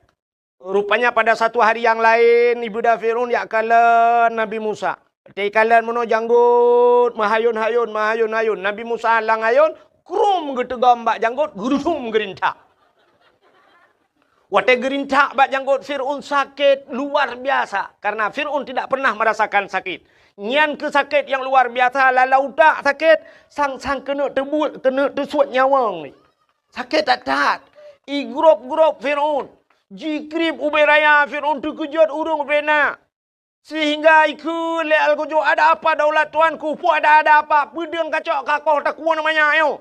Rupanya pada satu hari yang laén, ibeuda Fir'aun jak kalon Nabi Musa. Watée kalon meunoe janggot, meuhayôn-hayôn, meuhayôn-hayôn. Nabi Musa lam ayôn, krum geuteugom bak janggot, geurudum geurintak. Watée geurintak bak janggot Fir'aun sakét luar biasa, karena Fir'aun tidak pernah merasakan sakit. Nyan keuh sakét nyang luar biasa, lalau utak sakét, sang-sang keuneuk teubuet, keuneuk teusuet nyawöng. Sakét that-that. Igrôb-grôb Fir'aun. Jikrieb ubé raya Fir'aun teukeujot ureuëng ubé na. Sehingga ikheun lé algojo, "Ada apa daulat tuanku? Peue ada, ada apa? Peudeueng kacok kakoh takue aneuk manyak nyoe?"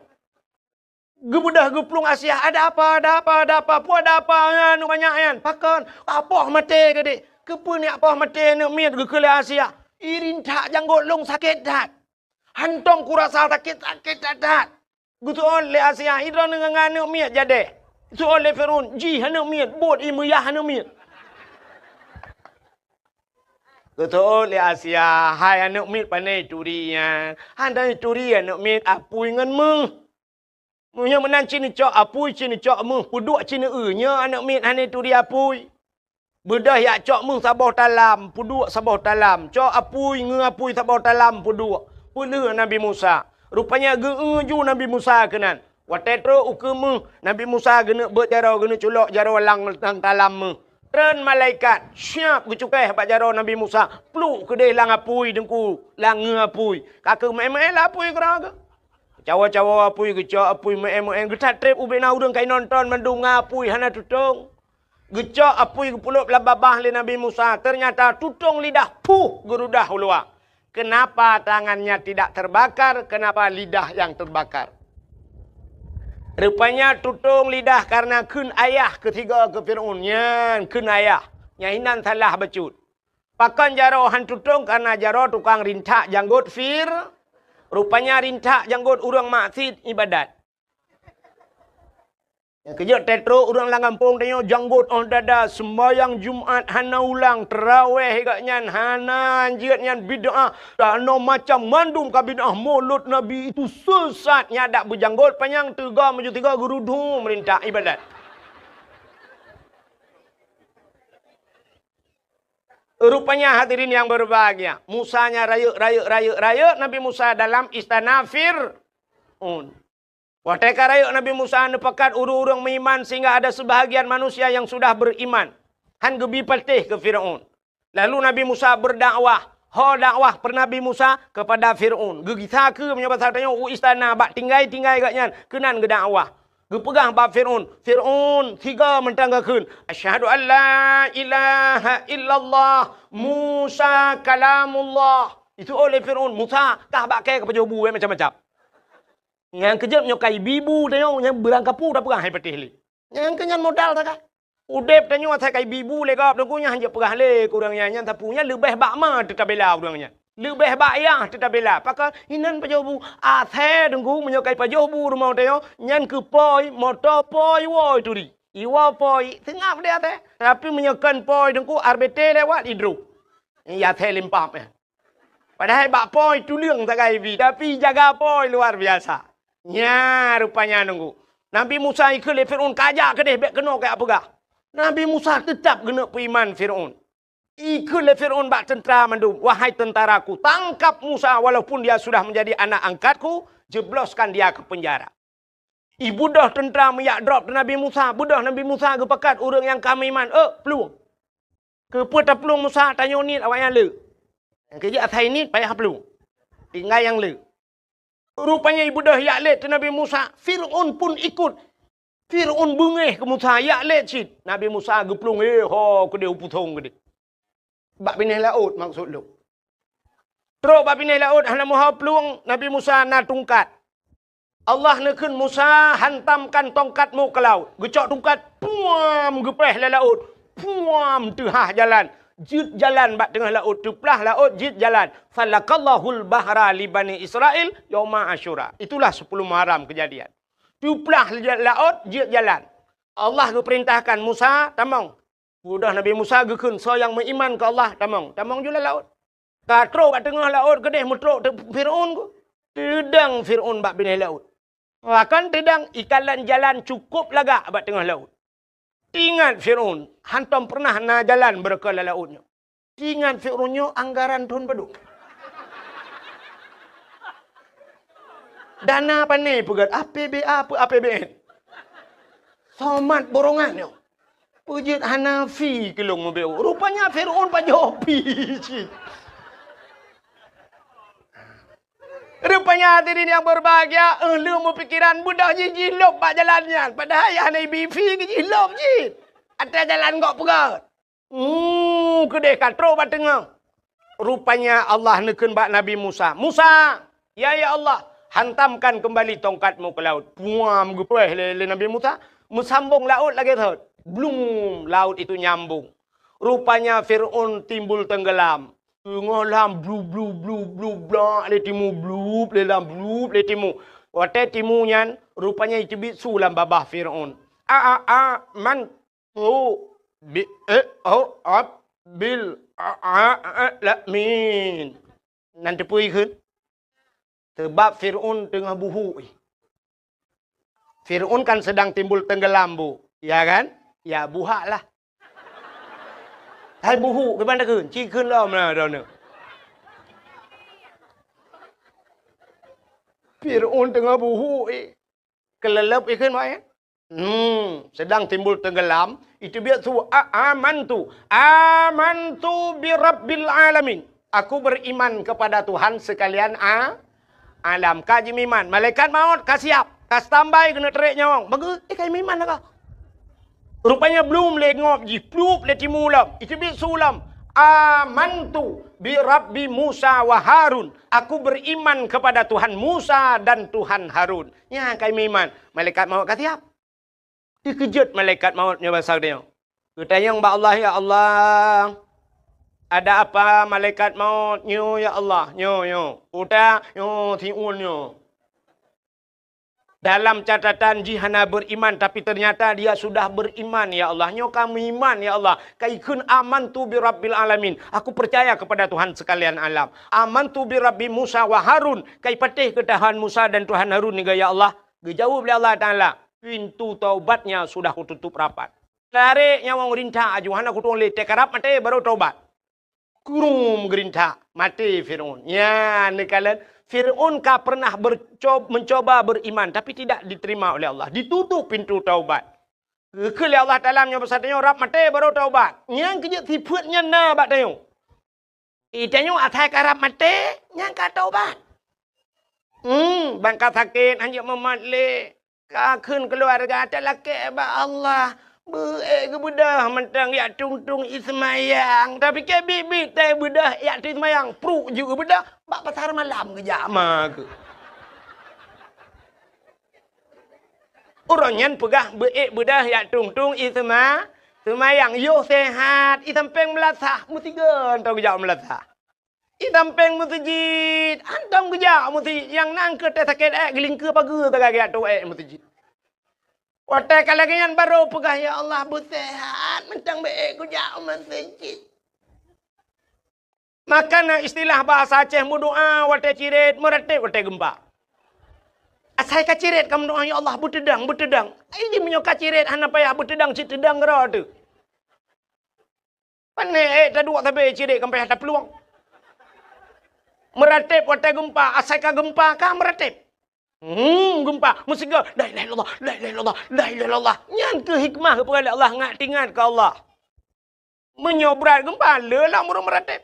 Geubeudoh geuplueng Asia, "Ada apa, ada apa, ada apa? Peue ada apa, aneuk manyak nyan? Pakon? Apoh maté keudeh." "Keupeue neujak poh maté aneuk miet?" geukheun lé Asia. "Irintak janggot lôn sakét that. Hantom kurasa sakét, sakét that-that." Geuseuôt lé Asia, "Idroe ngon aneuk miet jadeh?" Geuseuôt lé Fir'aun, "Jih aneuk miet, buet ie meuyah aneuk miet." Geuseuôt lé Asia, "Hai aneuk miet, pane turi nyan? Hana turi aneuk miet, apui ngon méuh. Meunyoe meunan ci neucok apui, ci neucok méuh, peuduek ci neueu, nyoe aneuk miet hana turi apui." Beudôh jak cok méuh saboh talam, peuduek saboh talam. Cok apui, ngeu apui saboh talam, peuduek. Peulheueh Nabi Musa. Rupanya geu-eu ju Nabi Musa keunan. Watée trok ukeue méuh, Nabi Musa geuneuk beuet jaroe, geuneuk culok jaroe lam, lam talam méuh. Treun malaikat, siap geucukéh bak jaroe Nabi Musa. Pluek keudeh lam apui teungku, lam ngeu apui. Ka keuh meu'én-meu'én lam apui keudroe geuh. Cawoe-cawoe apui, geucok apui, meu'én-meu'én. Geuthat treb ubé na ureuëng ka inonton mandum ngon apui, hana tutong. Geucok apui geupulop lam babah lé Nabi Musa, ternyata tutong lidah, puh, geurudah u luwa. Kenapa tangannya tidak terbakar? Kenapa lidah yang terbakar? Rupanya tutong lidah karena kheun ayah keusigoe keu Fir'aun. Nyan kheun ayah. Nyan hinan salah bacut. Pakon jaroe han tutong? Karena jaroe tukang rintak janggot Fir-, rupanya rintak janggot ureuëng maksiet ibadat. Nyang keujeuet teutrok ureuëng lam gampông tanyoe janggot óh dada, seumbahyang Jumat hana ulang, teurawéh gobnyan hana, jeuet nyan bid'ah, hana macam mandum ka bid'ah, Maulud Nabi itu sesat, nyan dak beujanggot panyang teuga meujeuet tiga geurudum rintak ibadat. Rupanya hadirin yang berbahagia, Musa nya rayeuk, rayeuk, rayeuk, rayeuk Nabi Musa dalam istana Fir'aun. Watée ka rayeuk Nabi Musa neupakat ureuëng-ureuëng meuiman sehingga ada sebahagian manusia yang sudah beriman. Han geubi patéh keu Firaun. Lalu Nabi Musa berdakwah. Ho dakwah per Nabi Musa kepada Firaun. Geugisa keu meunyoe basa tanyoe u istana bak tinggai-tinggai gobnyan keunan geudakwah. Geupeugah bak Firaun, "Firaun, siga mantong gakheun, 'Asyhadu an la ilaha illallah, Musa kalamullah.'" Itu oleh Firaun, "Musa, kah bak kée ka pajoh bu macam-macam." Nyang keujeuet nyoe kai bibu tanyoe nyang beurangkapu tapeugah hai patéh lé. Nyang keu nyan modal takai. Udeb tanyoe asai kai bibu lé gob teungku nyan hanjeuet peugah lé keu ureuëng nyan, nyan sapeue nyan leubeh bak ma teutabela ureuëng nyan. Leubeh bak yah teutabela. Pakon inan pajoh bu asai teungku meunyoe kai pajoh bu rumoh tanyoe nyan keu poi, moto poi, woe turi. Iwoe poi, seungab deh asai. Tapi meunyoe kon poi teungku R B T lewat idrob. Ya asai limpap ya. Padahai bak poi tuleueng sagai bi, tapi jaga poi luar biasa. Nya rupanya nunggu. Nabi Musa ikheun lé Firaun, "Kajak keudeh bék keunoe kajak peugah." Nabi Musa teutab geuneuk peuiman Firaun. Ikheun lé Firaun bak teuntara mandum, "Wahai tentaraku, tangkap Musa walaupun dia sudah menjadi anak angkatku, jebloskan dia ke penjara." Ibeudôh teuntara meuyak drob teuh Nabi Musa, beudôh Nabi Musa geupakat ureuëng nyang ka meuiman, "Eh, plueng!" Keupeue taplueng Musa, tanyoe niet awaknyan le. Nyang keujeuet asai niet payah plueng. Tinggai nyang le. Rupanya ibeudôh yak lét teuh Nabi Musa, Firaun pun ikut. Firaun beungéh keu Musa, yak lét cit. Nabi Musa geuplueng, "Eh, ho keudeh u pusong keudeh." Bak binéh laôt maksud lôn. Trok bak binéh laôt hana meuho plueng, Nabi Musa na tungkat. Allah neukheun Musa, "Hantamkan tongkatmu ke laut." Geucok tungkat, puam, geupéh lé laôt. Puam, teuhah jalan. Jeuet jalan bak teungoh laôt, teuplah laôt, jeuet jalan. "Falakallahul bahra li Bani Israil yauma Asyura." Itulah sepuluh Muharram kejadian. Teuplah laôt, jeuet jalan. Allah geupeurintahkan Musa, "Tamong." Udah Nabi Musa geukheun, "Soe nyang meuiman keu Allah, tamong." Tamong ju lam laôt. Ka trok bak teungoh laôt keudeh meutrok teuk Firaun ku. Teudang Firaun bak binéh laôt. Bahkan teudang ikan lam jalan cukôp lagak bak teungoh laôt. Teuingat Firaun, hantom peureunah na jalan beureuka lam laôt nyoe. Teuingat Firaun nyoe anggaran thon padum. Dana pané peugét, A P B A peu A P B N. Somat borongan nyoe. Peujeuet hana fi keu lôn meubeuet. Rupanya Firaun pajoh fi cit. Rupanya hadirin yang berbahagia, eh, lheueh meupikiran beudôh jih jilôb bak jalan nyan. Padahai hana ibi fi jilôb jih. Até jalan gok peugét. Hmm, keudeh ka trok bak teungoh. Rupanya Allah neukheun bak Nabi Musa, "Musa, ya, ya Allah, hantamkan kembali tongkatmu ke laut." Puam geupéh lé, lé Nabi Musa, meusambong laôt lagée thot. Blum, laut itu nyambung. Rupanya Firaun timbul tenggelam. Teungoh lam blu, blu, blu, blu, blak lé timu, blup lé lam, blup lé timu. Watée timu nyan, rupanya iteubiet su lam babah Firaun. A, a, a, man tu bi, eh, oh, ab, bil, a, a, a, la, min. Nan teupeue kheun? Sebab Firaun teungoh buhuk. Firaun kan sedang timbul tenggelam, Bu. Ya kan? Ya, buhak lah. Hai buhuk, gimana kheun? Ci kheun lom lah, dah ni. Firaun teungoh buhuk, eh. Keuleuleub ikheun, Mak, ya? Hmm, sedang timbul tenggelam, iteubiet su, "A-, amantu, amantu bi rabbil alamin." Aku beriman kepada Tuhan sekalian a-, alam. Ka jimeuiman, malaikat maut ka siap, ka standby keuneuk trek nyawöng. Bagus, eh, ka jimeuiman lah ka. Rupanya blum lé ngop jih, plup lé timu lom, iteubiet su lom. "Amantu bi rabbi Musa wa Harun." Aku beriman kepada Tuhan Musa dan Tuhan Harun. Nyan ka jimeuiman, malaikat maut ka siap. Dikeujot malaikat maut nyoe basa geutanyoe. Geutanyong bak Allah, "Ya Allah, ada apa malaikat maut nyoe, ya Allah?" "Nyoe, nyoe. Utak nyoe, siun nyoe. Dalam catatan jih hana beriman, tapi ternyata dia sudah beriman, ya Allah. Nyoe ka meuiman, ya Allah. Ka ikheun, 'Amantu bi rabbil alamin.' Aku percaya kepada Tuhan sekalian alam. 'Amantu bi rabbi Musa wa Harun.' Ka ipatéh keu Tuhan Musa dan Tuhan Harun niga, ya Allah." Geujaweueb lé Allah Taala, "Pintu taubatnya sudah kututup rapat." Tarek nyawöng rintak aju, hana kutueng lé, teukarab maté baru taubat. Krum geurintak, maté Firaun. Nyan neukalon Fir'aun ka pernah berco-, mencoba beriman, tapi tidak diterima oleh Allah. Ditutup pintu taubat. Geukheun lé Allah Taala meunyoe basa tanyoe rab maté baru taubat. Nyang keu jeuet sifeuet nyan na bak tanyoe. Di tanyoe asai ka rab maté, nyan ka taubat. Hmm, ban ka sakét, hanjeuet mumat lé. Ka kheun keuluwarga talakée bak Allah. Beu-ék geubeudôh mantong jak tueng-tueng ie seumayang. Tapike biet-biet tai beudôh jak tueng seumayang. Pruek jeuet geubeudôh, bak pasar malam geujak ma geuh. Uroe nyan peugah beu-ék beudôh jak tueng-tueng ie seuma-, seumayang. Yoh sehat, ie sampéng meulasah, meusigoe mantong geujak meulasah. Ie sampéng meuseujid, hantom geujak meuseujid. Nyang na keu teuh sakét ék, geulingkeue pageue sagai geujak tueng ék meuseujid. Watée ka lagée nyan barô peugah, "Ya Allah, beuseuhat, mantong beu-ék geujak meuseujid." Maka na istilah bahasa Aceh meudoá watée cirét, meuratéb watée geumpa. Asai ka cirét ka meudoá, "Ya Allah, beuteudong, beuteudong." Ai jih meunyoe ka cirét hana payah beuteudong, cit teudong keudroe teuh. Pané ék taduek sabe cirét ka payah taplueng. Meuratéb watée geumpa, asai ka geumpa ka meuratéb. Hmm, geumpa, meusigoe, "La ilaha illallah, la ilaha illallah, la ilaha illallah." Nyan keuh hikmah geupeugah lé Allah, ngat teuingat keu Allah. Meunyoe brat geumpa, le lam ureuëng meuratéb.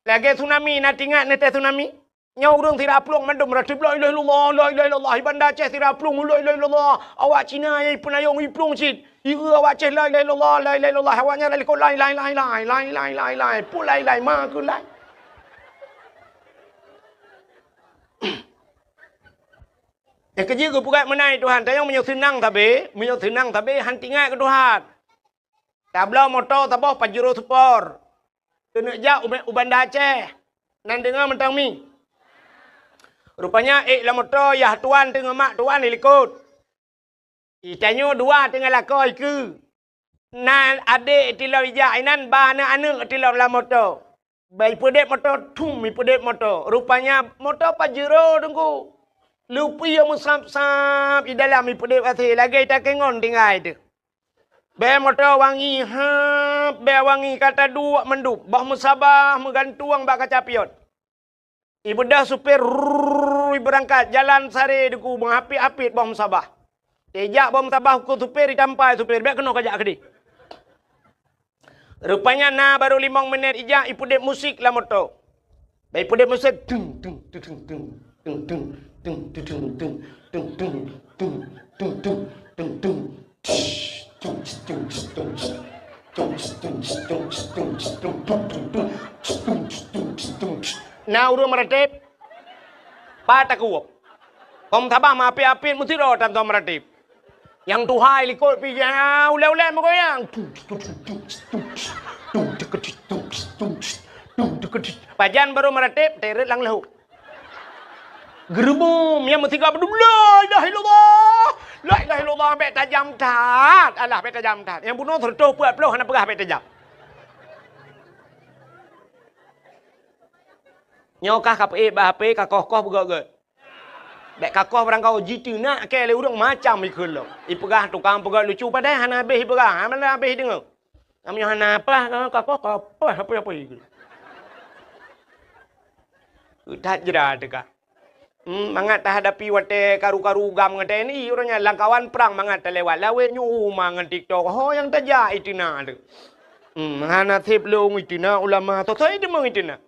Lagée tsunami, na teuingat neutée tsunami? Nyoe ureuëng sira plueng mandum meuratéb, "La ilaha illallah, la ilaha illallah." Di Banda Aceh sira plueng, "La ilaha illallah." Awak Cina nyang ipeunayong iplueng cit. Ieu awak Aceh, "La ilaha illallah, la ilaha illallah." Awak nyan lalikot, "Lai, lai, lai, lai." Pue lai, lai, lai. Pue lai, lai, ma keu lai. Nyang keujeuet geupeugah meunan Tuhan, tanyoe meunyoe seunang sabe, meunyoe seunang sabe, han teuingat keu Tuhan. Tabloe moto saboh Pajero Sport. Keuneuk jak u, u Banda Aceh. Nan deungoe mantong mi. Rupanya ék lam moto, yah tuan teungoh mak tuan di likot. Di tanyoe dua teungoh lakoe ikeue. Na adék tilom ijak inan, ba na aneuëk tilom lam moto. Ba ipeudeb moto, thum ipeudeb moto. Rupanya moto Pajero teungku. Lupi meusab-sab di dalam ipeudeb até, lagée takengon tinggai teuh. Bée moto wangi, hab, bée wangi ka taduek mandum, boh meusabah meugantueng bak kaca pion. Ibeudôh supir, rrrr, ibeurangkat, jalan saré deuku, meuhapit-hapit boh meusabah. Tejak boh meusabah ukeue supir, itampai supir, "Bék keunoe kajak keudeh." Rupanya na barô limong minét ijak, ipeudeb musik lam moto. Bah ipeudeb musik, tung, tung, tung, tung, tung. Na ureuëng meuratéb, pat takuôb. Boh meusabah meuhapit-hapit meusidroe tan tom meuratéb. Nyang tuha i likot pih, ya, ulée-ulée meugoyang. Pajan barô meuratéb, teuret lam leuhok. Geureubum, nyang meusigoe beudum, "La ilaha illallah! La ilaha illallah!" Bék tajam that! Alah, bék tajam that! Nyang bunoe sireutôh peuet ploh hana peugah bék tajam. Nyoe kah ka peuék bak H P, ka koh-koh beugét-gét. Bék ka koh barangkaho jiteunak kée lé ureuëng macam ikheun lom. Ipeugah tukang peugét lucu padahai hana habéh ipeugah, hana habéh ideungoe. Meunyoe hana paih, ka koh ka paih, apa-apa ikheun. That jra teuka. Hmm, mangat tahadapi watée karu-karu GAM ngon T N I, uroe nyan lam kawan prang mangat talewat lawét nyoe uma ngon TikTok. Ho nyang tajak iteunak teuh. Hmm, hana sép lông iteunak ulama, soe-soe deungoe iteunak.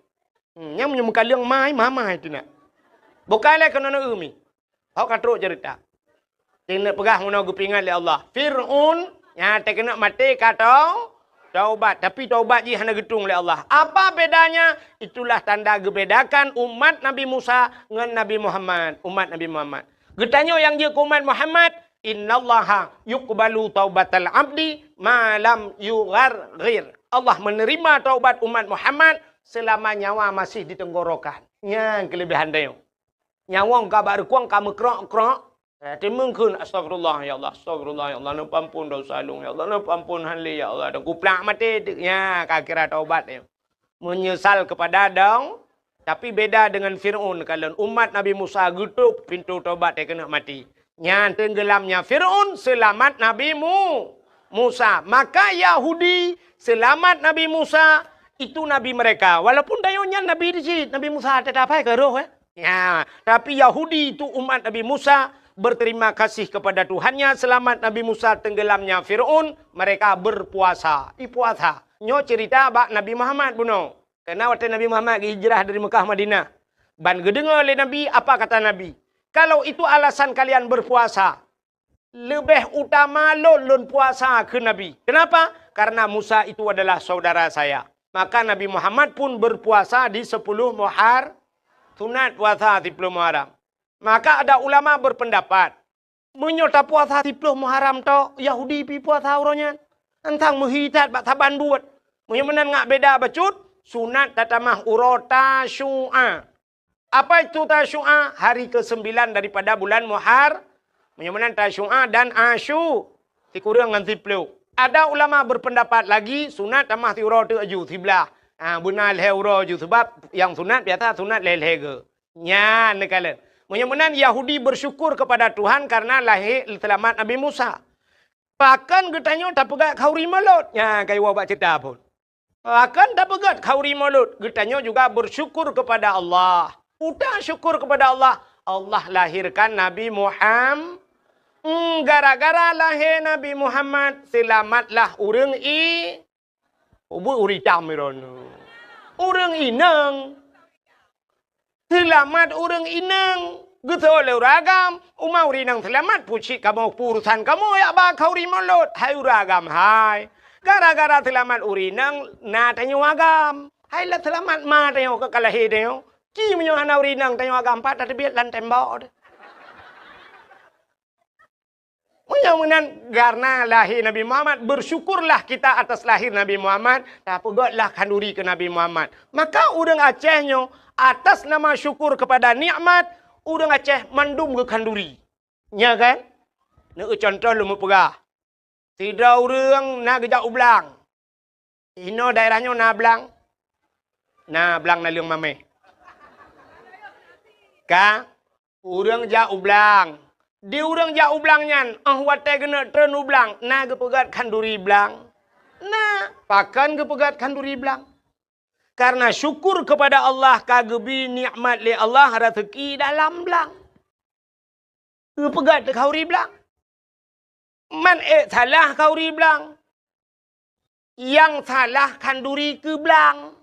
Hmm, nyang meunyoe meukaleueng mai, mamai teunak. Bukai lé keunoe neu mi. Hok ka trok ceurita. Teuneuk peugah meunoe geupeuingat lé Allah. Fir'aun nyang teukeunok maté ka tau-, taubat, tapi taubat jih hana geutueng lé Allah. Apa bedanya? Itulah tanda geubedakan umat Nabi Musa ngon Nabi Muhammad, umat Nabi Muhammad. Geutanyoe nyang jeuet keu umat Muhammad, "Innallaha yuqbalu taubatal abdi ma lam yugharghir." Allah menerima taubat umat Muhammad selama nyawa masih di tenggorokan. Nyan keulebihan tanyoe. Nyawöng ka bak reukueng ka meukrok-krok. Eh, teumeung kheun, "Astagfirullah, ya Allah. Astagfirullah, ya Allah. Neupeuampon dosa lôn, ya Allah. Neupeuampon han lé, ya Allah." Dan kuplak maté teuk. Nya, ka kira taubat nyoe. Menyesal kepada dong, tapi beda dengan Fir'aun. Kalon umat Nabi Musa geutôp pintoe taubat, teukeunok maté. Nyan teunggelamnya Fir'aun, selamat Nabi Mu-, Musa. Maka Yahudi selamat Nabi Musa, itu nabi mereka. Walaupun tanyoe nyan nabi di cit, Nabi Musa teutab hai ka roh, eh. Ya, tapi Yahudi itu umat Nabi Musa berterima kasih kepada Tuhannya selamat Nabi Musa tenggelamnya Firaun, mereka berpuasa. Ipuasa. Nyoe cerita bak Nabi Muhammad bunoe. Karena watée Nabi Muhammad hijrah dari Mekah Madinah, ban geudeungoe lé Nabi, apa kata Nabi? Kalau itu alasan kalian berpuasa, leubeh utama lôn, lôn puasa, kheun Nabi. Kenapa? Karena Musa itu adalah saudara saya. Maka Nabi Muhammad pun berpuasa di sepuluh Muhar-, sunat puasa di sepuluh Muharram. Maka ada ulama berpendapat, meunyoe tapuasa di sepuluh Muharram tok, Yahudi pi puasa uroe nyan. Antang meuhi that bak saban buet. Meunyoe meunan ngat beda bacut, sunat tatamah uroe Tasyu'a. Apa itu Tasyu'a? Hari kesembilan daripada bulan Muhar-, meunyoe meunan Tasyu'a dan Asyu, sikureueng ngon siplôh. Ada ulama berpendapat lagi, sunat tamah siuroe teuk ju, siblaih. Ha, beuna lhée uroe ju, sebab nyang sunat biasa sunat lhée-lhée geu. Nyan neukalon. Meunyoe meunan Yahudi bersyukur kepada Tuhan karena lahé seulamat Nabi Musa. Pakon geutanyoe tapeugét khauri mulod? Nyan ka iwoe bak ceurita phon. Pakon tapeugét khauri mulod? Geutanyoe juga bersyukur kepada Allah. Peue syukur kepada Allah? Allah lahirkan Nabi Muham-, Hmm, gara-gara lahé Nabi Muhammad, seulamatlah ureuëng i-, ubeuet ureuëng itam droeneuh. Ureuëng inong. Seulamat ureuëng inong, geutho lé ureuëng agam, uma ureuëng inong seulamat, pucit kamoe, peurusan kamoe yak ba khauri mulod, hai ureuëng agam hai. Gara-gara seulamat ureuëng inong, na tanyoe agam. Hai lé seulamat ma tanyoe ka lahé tanyoe. Ci meunyoe hana ureuëng inong tanyoe agam, pat tateubiet lam tembok. Meunyoe meunan, karena lahé Nabi Muhammad, bersyukurlah kita atas lahir Nabi Muhammad, tapeugötlah khanduri keu Nabi Muhammad. Maka ureuëng Aceh nyoe, atas nama syukur kepada nikmat, ureuëng Aceh mandum geukhanduri. Nya kan? Neueu contoh lôn meupeugah. Sidroe ureuëng na geujak u blang. Inoe daerah nyoe na blang? Na blang naleueng mamèh. Ka, ureuëng jak u blang. Di ureuëng jak u blang nyan, óh watèe geuneuk treun u blang, na geupeugöt khanduri blang? Na, pakon geupeugöt khanduri blang? Karena syukur kepada Allah ka geubri nikmat lé Allah raseuki dalam blang. Geupeugöt khanduri blang. Man ék salah khanduri blang. Nyang salah khanduri keu blang.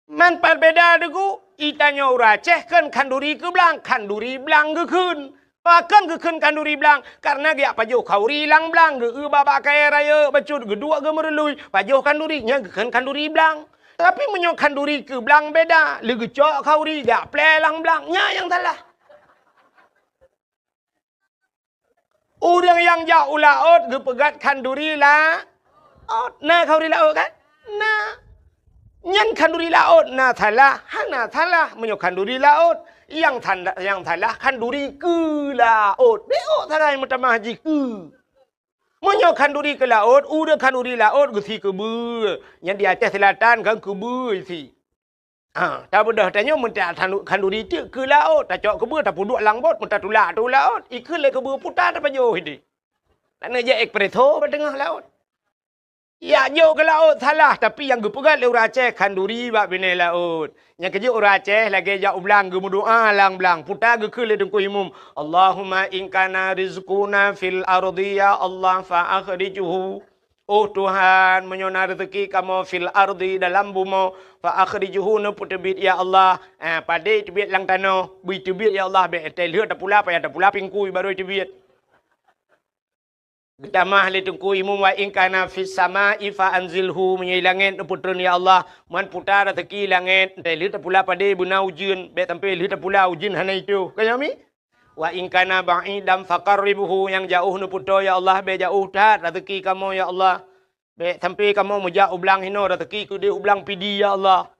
Man pat beda deungon, geutanyoe ureuëng Aceh kheun khanduri keu blang, khanduri blang geukheun. Pakon geukheun khanduri blang? Karena geujak pajoh khanduri lam blang, geueu bak-bak kayèe rayeuk bacut, geuduek geumeurului, pajoh khanduri, nyan geukheun khanduri blang. Tapi meunyoe khanduri keu blang beda, lé geucok khanduri jak plè lam blang, nyan nyang salah. Ureuëng nyang jak u laôt geupeugöt khanduri laôt. Na khanduri laôt kan? Na. Nyan khanduri laôt na salah, hana salah meunyoe khanduri laôt. Nyang sala-, nyang salah khanduri keu laôt. Beuôt sagai meutamah jih keu. Meunyoe khanduri keu laôt, ureuëng khanduri laôt geusi keubeue. Nyan di Aceh Selatan kan keubeue isi. Ha, tabeudôh tanyoe meuntak khanduri teuk keu laôt, tacok keubeue tapeuduek lam bot, meutatulak ateueh laôt, ikheun lé keubeue puta tapajoh idéh. Taneuk jak espresso bak teungoh laôt. Jak jok keu laôt salah, tapi nyang geupeugöt lé ureuëng Aceh khanduri bak binéh laôt. Nyang keujeuet ureuëng Aceh lagèe jak u blang geumeudoá lam blang, puta geukheun lé Teungku Imum, "Allahumma in kana rizquna fil ardi ya Allah fa akhrijhu." Oh Tuhan, meunyoe na reuzeuki kamoe fil ardi dalam bumoe, fa akhrijhu neupeuteubiet ya Allah. Ah, padé teubiet lam tanoh, bri teubiet ya Allah, bèk teuh lheueh tapula, payah tapula pingkui barô teubiet. Geutamah lé Teungku Imum wa in kana fis sama'i fa anzilhu, meunyoe i langét neupeutreun ya Allah, man puta reuzeuki langét, teuh lheueh tapula padé beuna ujeuen, bèk sampai lheueh tapula ujeuen hana itôh. Ka nyoe mi? Wa in kana ba'idan faqarribhu, nyang jaoh neupeutoe ya Allah, bèk jaoh that reuzeuki kamoe ya Allah. Bèk sampai kamoe meujak u blang hinoe reuzeuki keudéh u blang Pidie ya Allah.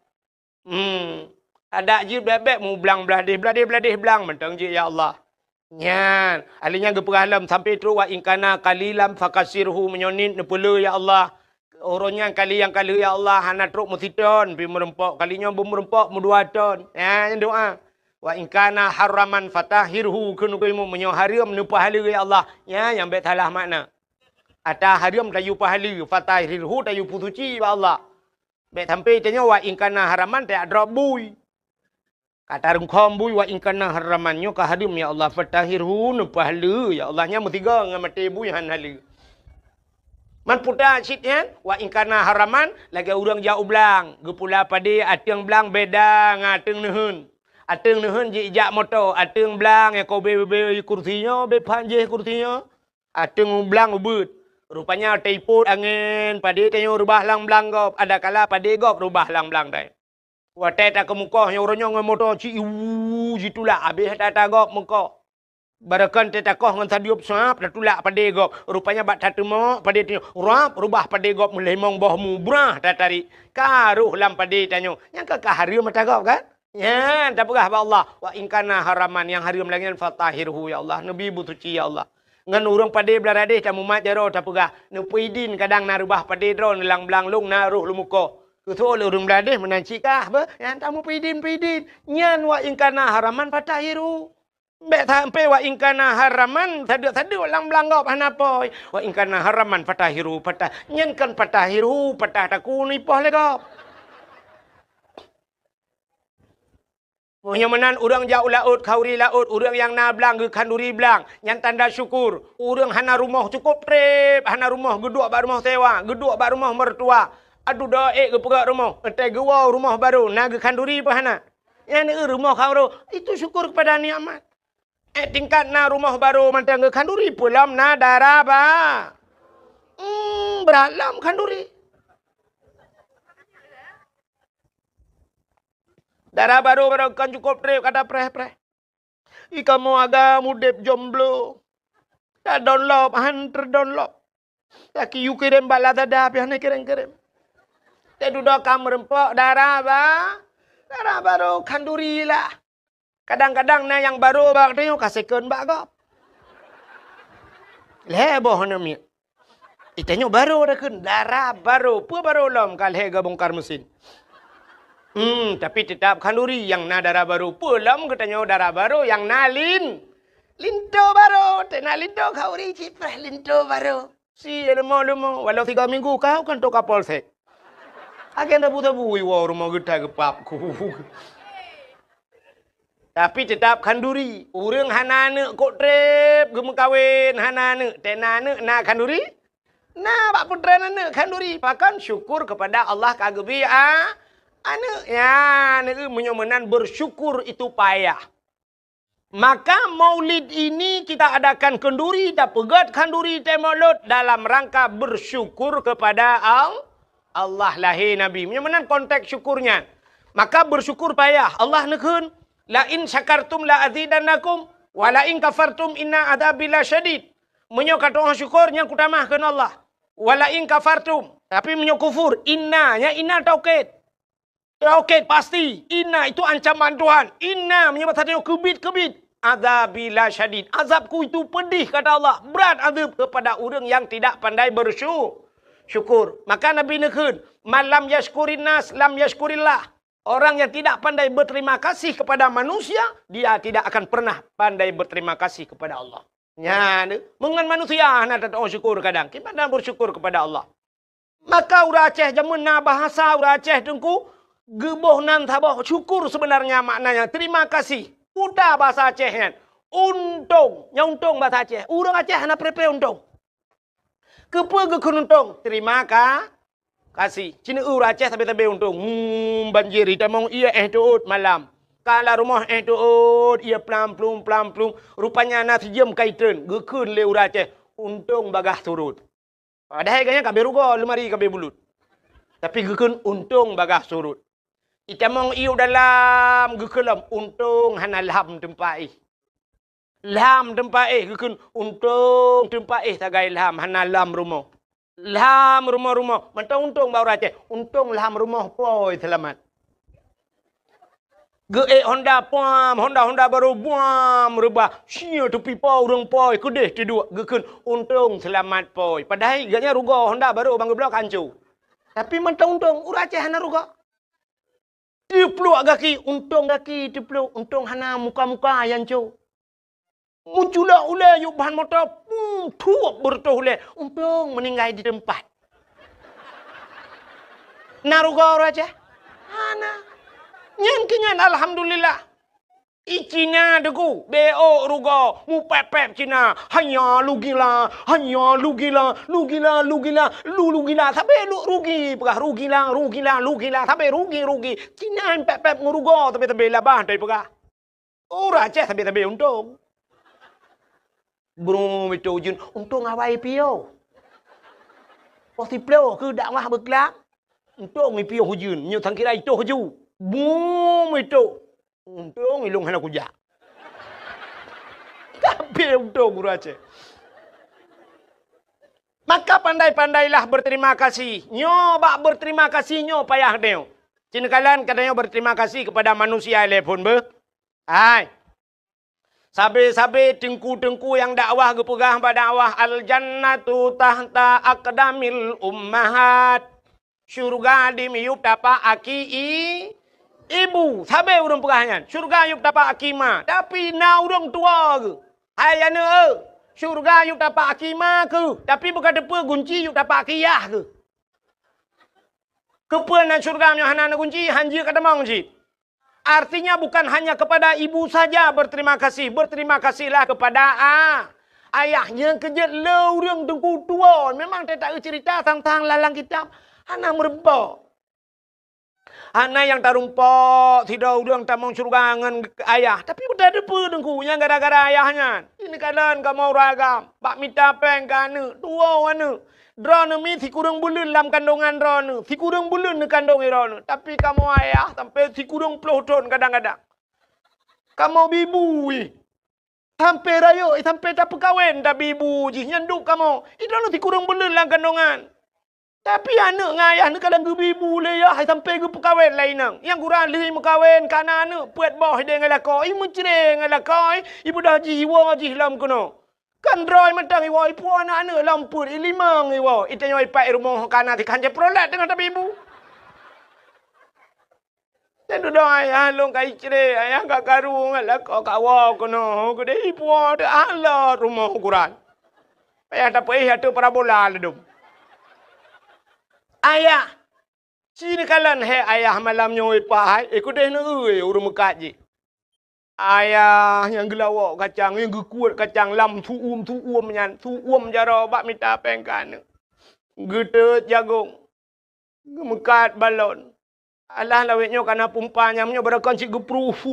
Hmm. Adak jih bèk-bèk mu blang blah déh, blah déh, blah déh blang mantong jih ya Allah. Nyan, alèh nyan geupeugah lom sampai trok wa in kana qalilan fakasirhu, meunyoe niet neupeuleueh ya Allah. Uroe nyan kali nyang ka lheueh ya Allah hana trok meusiton, pi meureumpok kali nyoe beumeureumpok meudua ton. Nyan doa. Wa in kana haraman fatahhirhu, kheun Teungku Imum, meunyoe hareuem neupeuhaleue ya Allah. Nyan nyang bèk salah makna. Ata hareuem tayue peuhaleue, fatahhirhu tayue peusuci bak Allah. Bèk sampai tanyoe wa in kana haraman tajak drob bui. Ka tarungkhom bui, wa in kana haraman, nyoe ka hareuem ya Allah, fatahhirhu, neupeuhaleue ya Allah. Nyan meusigoe ngon maté bui han haleue. Man puta cit nyan, wa in kana haraman, lagèe ureueng jak u blang, geupula padé ateueng blang beda ngon ateueng neuheun. Ateueng neuheun jijak moto, ateueng blang nyang ka ubé-ubé kursi nyoe, bé phan jéh kursi nyoe. Ateueng blang ubeuet. Rupanya teupot angén, padé tanyoe reubah lam blang gob, adakala padé gob reubah lam blang tanyoe. Watèe takeumeukoh nyoe, uroe nyoe ngon moto ci-, iwu, jitulak, abéh that-that gob meukoh. Barokon teuh takoh ngon sadiup suap, tatulak padé gob. Rupanya bak tateumok, padé tanyoe rap, reubah padé gob meulimong boh mu, brah tatarék. Ka roh lam padé tanyoe. Nyan ka, ka hareuem ata gob kan? Nyan tapeugah bak Allah, "Wa in kana haraman," nyang hareuem lagèe nyan, "fatahhirhu, ya Allah, neubi beusuci, ya Allah." Ngon ureueng padé Blang Radéh tamumat jaroe tapeugah, "Neupeuidin, kadang na reubah padé droeneuh lam blang lôn, na roh lôn meukoh." Keusoe lé ureueng Blang Radéh meunan cit kah beuh, nyan tameupeuidin-peuidin. Nyan "wa in kana haraman fatahhirhu." Bèk sampai "wa in kana haraman", sadeuk-sadeuk lam blang gob hana pôi. "Wa in kana haraman fatahhirhu, fatah-," nyan kon "fatahhirhu", patah takue neuipoh lé gob. Meunyoe meunan ureueng jak u laôt, khanduri laôt, ureueng nyang na blang geukhanduri blang, nyan tanda syukur. Ureueng hana rumoh cukôp trép, hana rumoh geuduek bak rumoh sewa, geuduek bak rumoh mertua. Aduh, doa ék geupeugöt rumoh, watèe geuwoe rumoh barô na geukhanduri peu hana? Nyan rumoh khanduri, itu syukur kepada nikmat. Eh, tingkat na rumoh barô mantong geukhanduri, peue lom na dara ba-, hmm, brat lom khanduri. Dara barô, barô kon cukôp trép ka tapreh-preh. Ih, kamoe agam udép jomblo. Tadonlop, han teudonlop. Laki yue kirém bak Lazada, pih hana kirém-kirém. Teududoe ka meureumpok dara ba-, dara barô khanduri lah. Kadang-kadang na nyang barô bak tanyoe ka second bak gob. Lhèe boh hana miet. Ih, tanyoe barô dah kheun, dara barô. Peue barô lom ka lhèe geubongkar mesin. Hmm, tapi teutap khanduri nyang na dara barô. Peue lom geutanyoe dara barô nyang na lin-, linto barô. Teuh na linto khanduri, cipreh linto barô. Si leumo-leumo, walau tiga minggu kau kan toka polsek. Agen tabu-tabu iwoe rumoh geuta geupap ku. Tapi teutap khanduri. Ureueng hana aneuk kok trép geumeukawen, hana aneuk. Teuh na aneuk na khanduri? Na bak peutren aneuk khanduri. Pakon syukur kepada Allah ka geubri a-, aneuk. Ya, aneuk meunyoe meunan bersyukur itu payah. Maka maulid ini kita adakan khanduri, tapeugöt khanduri teuh mulod dalam rangka bersyukur kepada Al-, Allah lahé Nabi. Meunyoe meunan konteks syukur nyan. Maka bersyukur payah. Allah neukheun, "La in syakartum la azidannakum, wa la in kafartum inna adzabi lasyadid." Meunyoe ka tu'oh syukur, nyan kutamah kheun Allah. "Wa la in kafartum." Tapi meunyoe kufur, inna, nyan inna taukid. Taukid pasti, inna itu ancaman Tuhan. Inna meunyoe basa tanyoe keubiet-keubiet. "Adzabi lasyadid." Azabku itu pedih, kata Allah. Berat azab kepada ureueng yang tidak pandai bersyu-, syukur. Maka Nabi neukheun, "Man lam yasykurin nas, lam yasykurillah." Orang yang tidak pandai berterima kasih kepada manusia, dia tidak akan pernah pandai berterima kasih kepada Allah. Nyan, meungon manusia hana tatu'oh syukur kadang. Kiban dan bersyukur kepada Allah. Maka ureueng Aceh jameun na bahasa ureueng Aceh teungku, geuboh nan saboh syukur sebenarnya maknanya, terima kasih. Peue bahasa Aceh nyan? Untông. Nyan untông bahasa Aceh. Ureueng Aceh hana preh-preh untông. Keupeue geukheun untông? Terima ka-, kasih. Ci neu ureueng Aceh sabe-sabe untông. Hmm, banjir, itamong ié éh teuôt malam. Ka lam rumoh éh teuôt, ié plam-plum, plam-plum. Rupanya na sijeuem ka itreun. Geukheun lé ureueng Aceh, untông bagaih surot. Padahai gobnyan ka abéh rugoe, leumari ka abéh bulut. Tapi geukheun untông bagaih surot. Itamong ié u dalam, geukheun lom, untông hana lham teumpat éh. Lham teumpat éh, geukheun untông teumpat éh sagai lham, hana lham rumoh. Lham rumoh-rumoh, mantong untông bak ureueng Aceh, untông lham rumoh pôi seulamat. Geuék honda, puam, honda-honda barô, buam, reubah. Sia teupipa ureueng pôi, keudeh teuduek, geukheun untông seulamat pôi. Padahai gobnyan rugoe, honda barô ban geubloe ka hanco. Tapi mantong untông, ureueng Aceh hana rugoe. Teupluek gaki, untông gaki teupluek, untông hana muka-muka nyang co. Meuculok ulèe yôh ban moto, pum, thuep beureutoh ulèe, untông meuninggai di teumpat. Na rugoe ureueng Aceh? Hana. Nyan keuh nyan, alhamdulillah. I Cina Teungku, beuôk rugoe, mupép-pép Cina. Hanya lugila, hanya lugila, lugila, lugila, lu lugila. Sabe lu rugi, peugah rugila, rugila, lugila. Sabe rugi, rugi. Cina pép-pép ngon rugoe, sabe-sabe labah, tai peugah. Ureuëng Aceh sabe-sabe untông. Bro, itu ujeuen, untông awai piôh. Poh siploh keu dakwah beuklam. Untông i piôh ujeuen, nyoe sangkira itoh ju. Bum itoh. Untông ilông hana kujak. Tapi untông ureuëng Aceh. Maka pandai-pandailah berterima kasih. Nyoe bak berterima kasih nyoe payah deuh. Cina kalan katanya berterima kasih kepada manusia lé phon beuh. Hai. Sabe-sabe teungku-teungku nyang dakwah geupeugah bak dakwah, "Al-jannatu tahta aqdamil ummahat." Syurga di miyueb tapak aki i-, ibu. Sabe ureuëng peugah nyan, syurga yueb tapak aki ma. Tapi na ureuëng tuwoe geuh. Hai aneuk, syurga yueb tapak aki ma keuh. Tapi beuka teupeue gunci yueb tapak aki yah keuh. Keupeue na syurga meunyoe hana na gunci, hanjeuet ka tamong cit. Artinya bukan hanya kepada ibu saja berterima kasih, berterima kasihlah kepada a-, ayah. Nyang keujeuet le ureuëng teungku tuwoe. Memang teutak cerita tentang lalang kitab hana meurumpok. Hana nyang tarumpok sidroe ureuëng tamong syurga ngon ayah. Tapi beutateupeue teungku nyang gara-gara ayah nyan. Ini kalon kamoe ureuëng agam bak mita péng keu aneuk, tuwoe aneuk. Droeneuh mi sikureueng buleuen lam kandongan droeneuh, sikureueng buleuen neukandong droeneuh. Tapi kamoe ayah sampai sikureueng ploh thon kadang-kadang. Kamoe bibu ih. Sampai rayeuk, sampai tapeukawen tabibu jih nyan duek kamoe. Droeneuh sikureueng buleuen lam kandongan. Tapi aneuk ngon ayah neukalon geubibu lé yah sampai geupeukawen lé inong. Nyang gura lheueh meukawen kana aneuk peuet boh idéh ngon lakoe, i meucre ngon lakoe, i beudoh jih iwoe jih lom keunoe. Kan droe mantong iwoe, ipuwoe aneuk-aneuk lom peuet, i limong iwoe, i tanyoe ipat i rumoh kana tikhan jeuet peurolat teungoh tabibu. Dan dudoe ayah lôn ka icre, ayah ka karu ngon lakoe kawoe keunoe, geudeh ipuwoe teuh alot rumoh ukuran. Payah tapeuéh ateueh parabola ladôm. Ayah, ci neukalon hé ayah malam nyoe ipah hai, eh keudeh neueu ureuëng meukat jih. Ayah nyang geulawok kacang, nyang geukuet kacang lam su'um-su'um nyan, su'um jaroe bak mita péng keu aneuk. Geuteut jagong, geumeukat balon. Alah lawét nyoe kana pumpa nyang nyoe barokon cit geupruh, pu,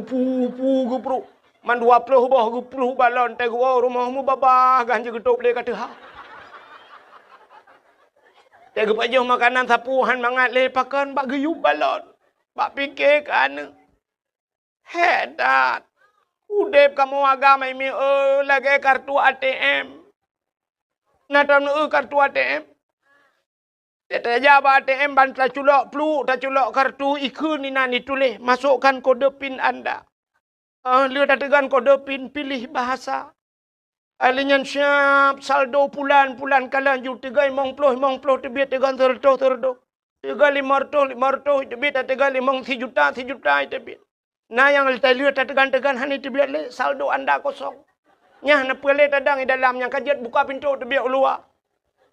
pu, pu, geupruh. Man dua ploh boh geupruh balon, teuh geuwoe rumoh mubabah gan jeugeutôb lé ka teuha. Teuh geupajoh makanan sapeue han mangat lé pakon bak geuyub balon, bak pike keu aneuk. Hék that! Udeb kamoe agam hai mieu lagée kartu A T M. Na taneuk kartu A T M? Tajak bak A T M ban taculok pluek, taculok kartu, ikheun inan ituléh, "Masukkan kode pin Anda." Ah, lheueh tateugon kode pin, pilih bahasa. Alheuh nyan siab saldo pulan, pulan kalon ju teugon limong ploh, limong ploh teubiet, teugon seureutôh, seureutôh. Teugon limong reutôh, limong reutôh teubiet, teugon limong sijuta, sijuta teubiet. Na nyang taleuet tateugon-teugon hana teubiet lé, saldo anda kosong. Nyan na peue lé tadong i dalam nyang ka jeuet buka pintoe teubiet u luwa.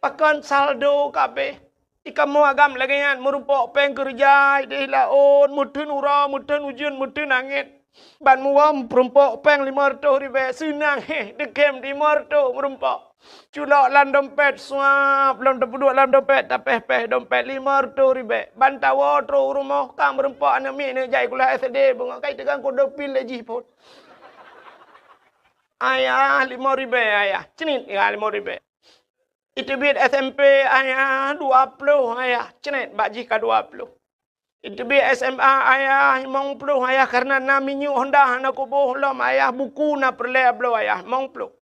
Pakon saldo kabeh. Di kamoe agam lagée nyan, meurumpok péng keureuja ideh laôt, meuteun uroe, meuteun ujeuen, meuteun angén. Ban muwöm meurumpok péng limong reutôh ribée, seunang héh, deukem limong reutôh meurumpok. Culok lam dompet, suap, lom tapeuduek lam dompet, tapéh-péh dompet limong reutôh ribée. Ban tawoe trok u rumoh, ka meurumpok aneuk miet neuk jak sikula S D, beungoh ka iteugang kode pin lé jih phon. Ayah, limong ribée, ayah. Cnit, ya, limong ribée. Iteubiet S M P, ayah, dua ploh, ayah. Cret, bak jih ka dua ploh. Iteubiet S M A, ayah, limong ploh, ayah, karena na minyeuk Honda hana kuboh lom, ayah, buku na peureulée bloe, ayah, limong ploh.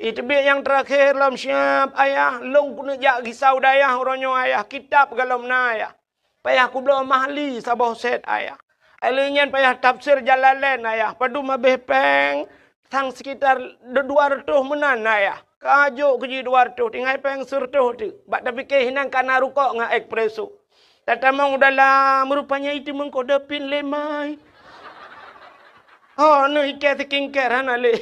Iteubiet nyang teurakhé lom siab, ayah, lôn keuneuk jak risau dayah uroe nyoe, ayah, kitab galom na, ayah. Payah kubloe Mahli saboh set, ayah. Alheuh nyan payah tafsir Jalalain, ayah. Padum habéh péng, sang sekitar dua reutôh meunan, ayah. Ka jok keu jih dua reutôh, tinggai péng seureutôh teuk. Bak tapike hinan kana rukok ngon espresso. Tatamong u dalam, rupanya iteumeung kode pin lé mai. Ho, neuh ikée skincare hana lé.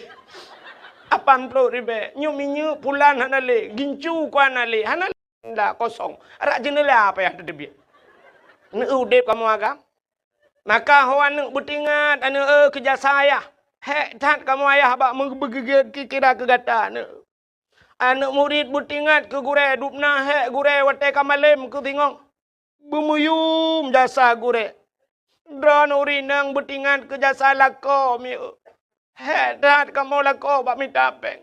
Lapan ploh ribée. Nyoe minyeuk pulan hana lé. Gincu ku hana lé. Hana lé. Nda kosong. Arak jeuneula payah teuteubiet. Neu udeb kamoe agam. Maka ho aneuëk beutingat aneuëk, eh, keu jasa ayah. Hék that kamoe ayah bak meubeugeugét kira keu gata aneuëk. Aneuëk murit beutingat keu gurée, dubna hék gurée watée ka malém keu singoh. Beumuyum jasa gurée. Droeneuh ureuëng inong beutingat keu jasa lakoe mieu. Hék that kamoe lakoe bak mita péng.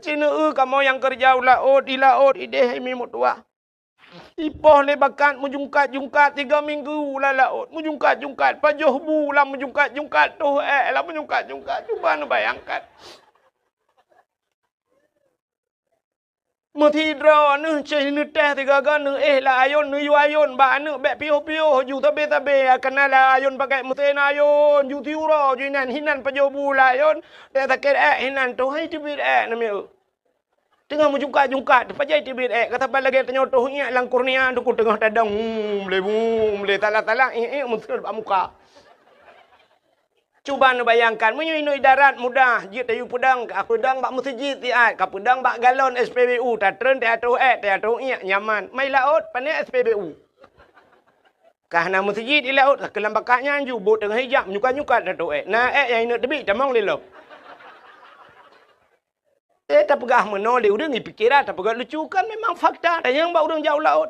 Sineuk kamoe nyang keureuja u laôt, di laôt idéh imi meutuwah. Ipoh lé bakat meujungkat-jungkat tiga minggu lam laôt, meujungkat-jungkat, pajoh bu lam meujungkat-jungkat, toh ék lam meujungkat-jungkat. Cuba neubayangkan. Meusidroe neuh ceh neutéh sigaga neuéh lam ayôn, neuyue ayôn bak aneuëk bék piôh-piôh ju sabe-sabe, kana lam ayôn pakai meusén ayôn, ju siuroe ju inan, hinan pajoh bu lam ayôn, teuh sakét ék hinan, toh hai teubiet ék namiet. Teungoh meujungkat-jungkat, teupajai teubiet ék, ka saban lagée tanyoe toh iék lam kornea, teungku teungoh tadong, hmm, lé, hmm, lé, salah-salah, iék-iék meuseuet bak muka. Cuba neubayangkan, meunyoe inoe idarat mudah, jeuet tayue peudong, ka peudong bak meuseujid siat, ka peudong bak galon S P B U, tatreun teuatoh ék, teuatoh iék, nyaman. Mai laôt, pané S P B U. Ka hana meuseujid di laôt, ka keulam bakat nyan ju, bot teungoh ijak, menyukat-nyukat teuatoh ék. Na ék nyang ineuk teubiet, tamong lé lom. Eh, tapeugah meunoe lé ureuëng, ipikeran, tapeugah lucu, kan memang fakta, tanyong bak ureuëng jak u laôt.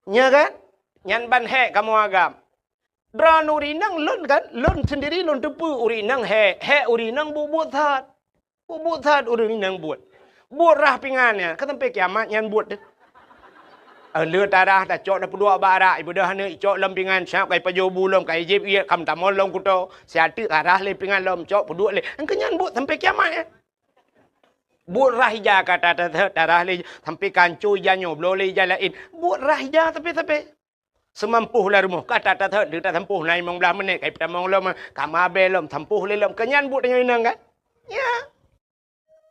Nya kan? Nyan ban hék kamoe agam. Droeneuh ureuëng inong lôn kan, lôn sendiri lôn teupeue ureuëng inong hék, hék ureuëng inong buet-buet that. Buet-buet that ureuëng inong buet. Buet rhah pingan nyan, ka sampai kiamat nyan buet teuh. Eh, le tarhah tacok tapeuduek bak arak, ibeudôh aneuëk icok lom pingan, siap ka ipajoh bu lom, ka ijieb iék, ka meutamong lom kuto, siat teuk tarhah lé pingan lom, cok peuduek lé. Engkeu nyan buet sampai kiamat nyan. Buet rhah ija ka ta-, ta-, ta-, tarhah lé, sampai kanco ija nyoe, bloe lé ija laén. Buet rhah ija sabe-sabe. Seumampoh lam rumoh, ka ta-, ta-, ta-, tasampôh na limong blaih menit, ka ipeutamong lom, ka mabée lom, sampôh lé lom. Keu nyan buet tanyoe inong kan? Ya.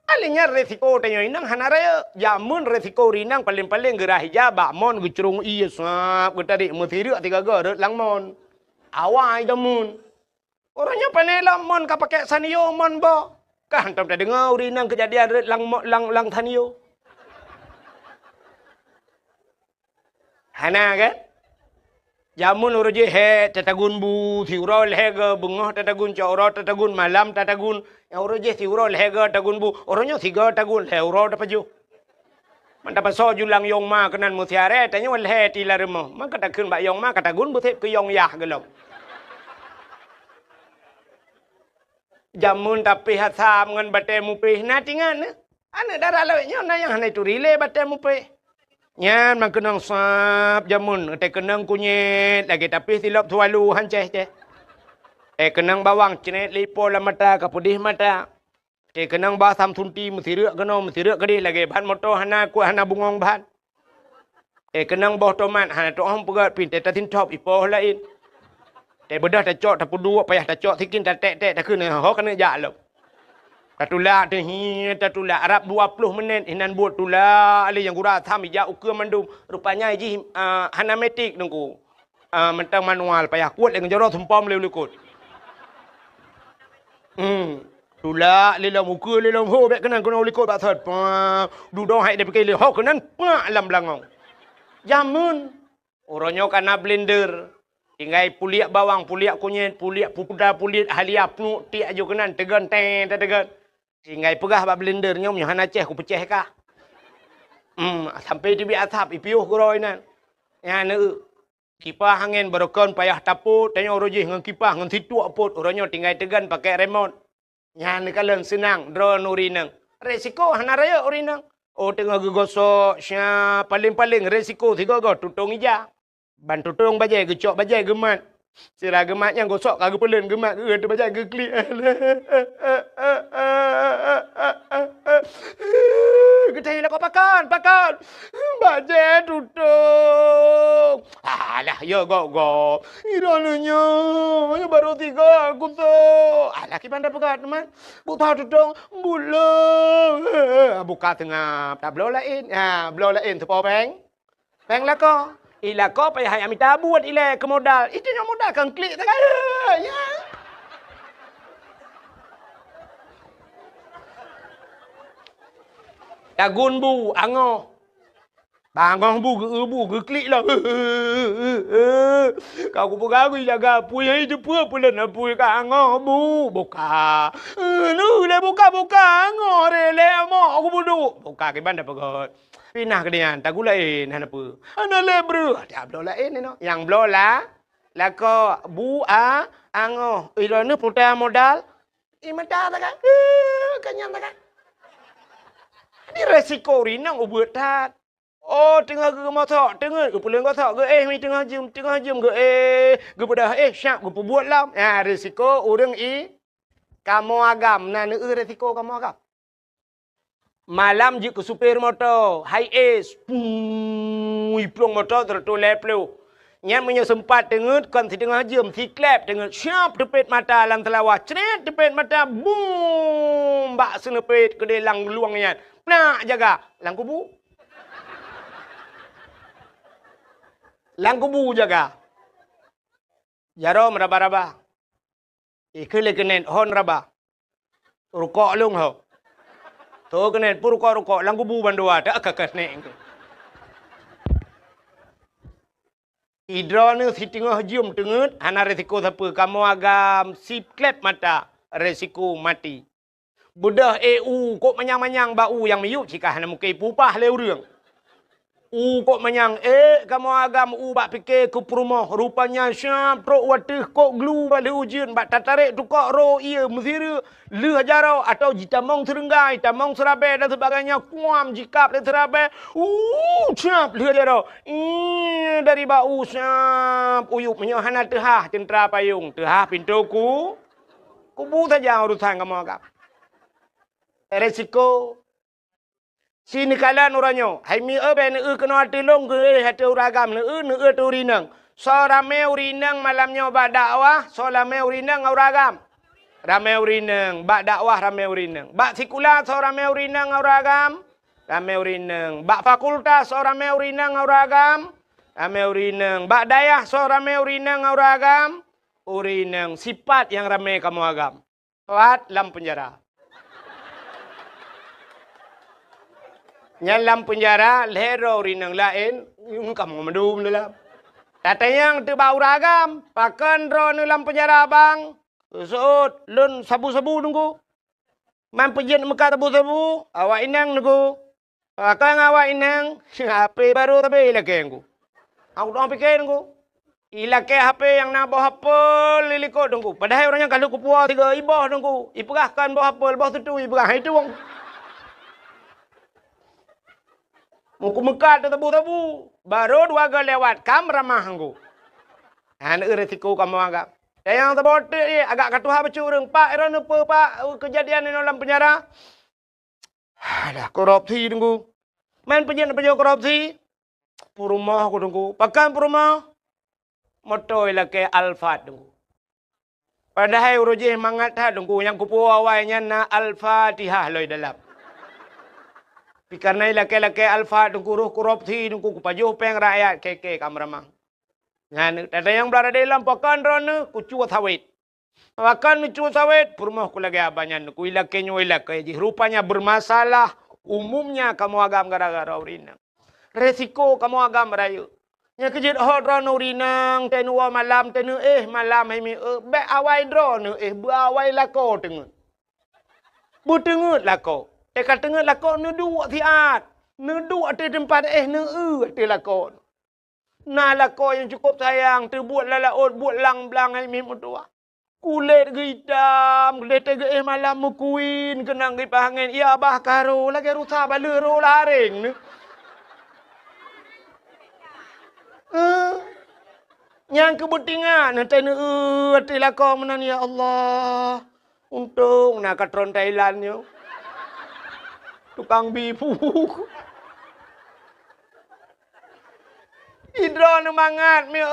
Akhé nyan resiko tanyoe inong hana rayeuk. Jameun resiko ureuëng inong paleng-paleng geurhah ija bak mon geucrông ié sab geutarék meusireuk sigaga rot lam mon. Awai jameun. Uroe nyoe pane lom mon ka pakai Sanyo mon boh. Ka hantom tadeungoe ureuëng inong keujadian rot lam mo-, lam, lam Sanyo. Hana kan? Jameun uroe jih hék tatagun bu, siuroe lhée goe, beungoh tatagun, cot uroe tatagun, malam tatagun. Nyang uroe jih siuroe lhée goe tagun bu, uroe nyoe sigoe tagun, lhée uroe tapajoh. Man tapasoe ju lam yong ma keunan meusiarée, tanyoe lhée ti lam rumoh. Man ka takheun bak yong ma, ka tagun beuseb keu yong yah gohlom. Jameun tapéh asam ngon batée mupéh na tingan nyoe. Aneuëk dara lawét nyoe na nyang hana ituri lé batée mupéh. Nyan meukeunong sab jameun, teukeunong kunyét lagée tapéh silop sualu han céh-céh. Teukeunong bawang cret lé ipo lam mata ka peudeh mata. Teukeunong bak samsunti meusireuk keunoe meusireuk keudeh lagée ban moto hana kuat hana bungong ban. Eh, keunong boh tomat hana tu'oh peugét pih teutatintop ipoh laén. Teubeudôh tacok tapeuduek payah tacok sikin taték-ték takheun ho keuneuk jak lom. Tatulak teuh hi tatulak rab dua ploh menit inan buet tulak lé nyang gura tham ijak ukeue mandum. Rupanya jih, ah, hana metik teungku. Ah, mantong manual payah kuet lé ngon jaroe sumpom lé u likot. Hmm. Tulak lé lom ukeue lé lom ho bék keunan keunoe u likot bak sot. Pah. Dudoe hai dipike lé ho keunan pak lam beulangong. Jameun. Uroe nyoe kana blender. Tinggai puliek bawang, puliek kunyét, puliek puda, puliek halia, pnuek tiek aju keunan teugon teng tateugon. Tinggai peugah bak blender nyoe meunyoe hana céh kupeucéh kah. Hmm, sampai teubiet asap ipiôh keudroe inan. Nyan eu. Kipah angén barokon payah tapot, tanyoe uroe jih ngon kipah ngon situek pot, uroe nyoe tinggai teugon pakai remot. Nyan neukalon seunang droeneuh ureuëng inong. Resiko hana rayeuk ureuëng inong. Oh teungoh geugosok, sya, paleng-paleng resiko sigoe-goe tutong ija. Ban tutong bajée geucok bajée geumat. Sira geumat nyang gosok ka geupeulon geumat geugeunteuk bajée geuklik. Geutanyoe lakoe pakon, pakon. Bajée tutong. Alah, ya gok-gok. Droeneuh nyoe, nyoe barô tiga kusok. Alah, kiban tapeugah teuma. Buta tutong, bulo. Buka teungab, tabloe laén. Ha, bloe laén teupo péng. Péng lakoe. I lakoe payah hai mita buet ilée keu modal. Itu nyoe modal kang klik sagai. Ya. Tagun bu, angoh. Ka ngoh bu geu-, bu geuklik lom. Ka kupeugah geujaga apui, hai teupeue peuleueh apui ka ngoh bu. Buka. Neu lé buka-buka, ngoh ré lé mok kubuduek. Buka kiban tapeugöt. Pinah keudeh nyan, tagulaén hana peue. Hana lé breuh. Tiep bloe laén inoe. Nyang bloe la, lakoe bu a, angoh. Ilôn neuh puta modal. Imeuta taga. Keunyan taga. Di resiko rinong ubeut that. Oh, teungoh geumotok, teungeut geupeuleueng gotok, geuéh mi teungoh jeuem, teungoh jeuem geuéh, geubeudôh éh, syab geupeubuet lom. Nyan risiko ureuëng i kamoe agam, na neueu risiko kamoe agam. Malam jeuet keu supir moto, high ace, pui plueng moto seratus lhèe ploh. Nyan meunyoe seumpat teungeut kon siteungoh jeuem, siklep teungeut, syab teupet mata lam seulawah, crét teupet mata, bum! Bak seuneupet keudeh lam luwang nyan. Peunak jaga lam kubu. Lam kubu jaga. Jaroe meuraba-raba. Ikheun lé keuneuk hon raba. Rukok lôn ho. Tho keuneuk peurukok-rukok lam kubu bandua tak ka keuneuk. Idroeneuh siteungoh jeuem teungeut hana risiko sapeue, kamoe agam siklep mata risiko maté. Beudôh éh u kok manyang-manyang bak u nyang miyueb cit ka hana mungken ipupah lé ureuëng. U kok manyang ék kamoe agam u bak pike keu peurumoh, rupanya syab trok wateueh kok glu bak lheueh ujeuen bak tatarek tukok ro ié meusireuk lheueh jaroe atau jitamong seureunggai, tamong seurabée dan sebagainya, kuam jikab lé seurabée, u syab lheueh jaroe. Ih, dari bak u syab uyueb meunyoe hana teuhah ceuntra payong, teuhah pintoe ku Kubu saja urusan kamoe agam. Resiko. Si neukalon uroe nyoe, hai mieu bèk neueu keunoe ateueh lôn geuéh ateueh ureueng agam, neueu, neueu ateueh ureueng inong. Soe ramé ureueng inong malam nyoe bak dakwah, soe ramé ureueng inong ngon ureueng agam? Ramé ureueng inong, bak dakwah ramé ureueng inong. Bak sikula soe ramé ureueng inong ngon ureueng agam? Ramé ureueng inong. Bak fakultas soe ramé ureueng inong ngon ureueng agam? Ramé ureueng inong. Bak dayah soe ramé ureueng inong ngon ureueng agam? Ureueng inong. Sipat nyang ramé kamoe agam. Pat lam peunjara. Nyan lam peunjara, lhèe droe ureueng inong laén, ngon kamoe mandum dalam. Tatanyong teuk bak ureueng agam, pakon droeneuh lam peunjara, Bang? Seuôt, lôn sabu-sabu Teungku. Man peujeuet meukat sabu-sabu, awak inong Teungku. Pakon awak inong, H P barô sabe ilakée Teungku. Aku tuang pike Teungku. Ilakée H P nyang na boh apel di likot Teungku. Padahai ureueng nyan ka lheueh kupuwoe sigoe iboh Teungku. Ipeugah kon boh apel, boh tutui ipeugah, hai tueng. Muku meukat teutabu-tabu. Barô dua goe lewat, kam ramah Teungku. Hana eu resiko kamoe agam. Dan nyang saboh teuk jih, agak ka tuha bacut ureueng, Pak, droeneuh peue, Pak, keujadian inoe lam peunjara? Alah, korupsi Teungku. Man peujeuet-peujeuet korupsi? Peurumoh ku Teungku. Pakon peurumoh? Moto ilakée Alphard Teungku. Padahai uroe jih mangat that Teungku, nyang kupuwoe awai nyan na Al-Fatihah lom dalam. Tapi kareuna ilakée-lakée Alphard Teungku, roh korupsi Teungku, kupajoh péng rakyat, kée-kée ka meuramah. Nyan, tatanyong bak radé lom, pakon droeneuh? Kucue sawét. Pakon neucue sawét? Peurumoh ku lagée abah nyan, ku ilakée nyoe ilakée jih. Rupanya bermasalah umumnya kamoe agam gara-gara ureueng inong. Resiko kamoe agam rayeuk. Nyang keujeuet ho droeneuh ureueng inong, teuh neuwoe malam, teuh neuéh malam, hai mieu, bèk awai droeneuh éh, beu awai lakoe teungeut. Beuteungeut lakoe. Teuh ka teungeut lakoe, neuduek siat. Neuduek ateueh teumpat éh, neueu ateueh lakoe. Na lakoe nyang cukôp sayang, teubuet lam laôt, buet lam blang, hai miet meutuwah. Kulét geuitam, lheueh teuh geuéh malam meukuin, keunong geuipat angén, ya bah ka ro, lagée rusa baleueh ro laréng neuh. Eh, nyang keu beutingat, neutai neueu ateueh lakoe meunan, ya Allah. Untông na katron Thailand nyoe. Tukang bi puk. Idroe neumangat mieu.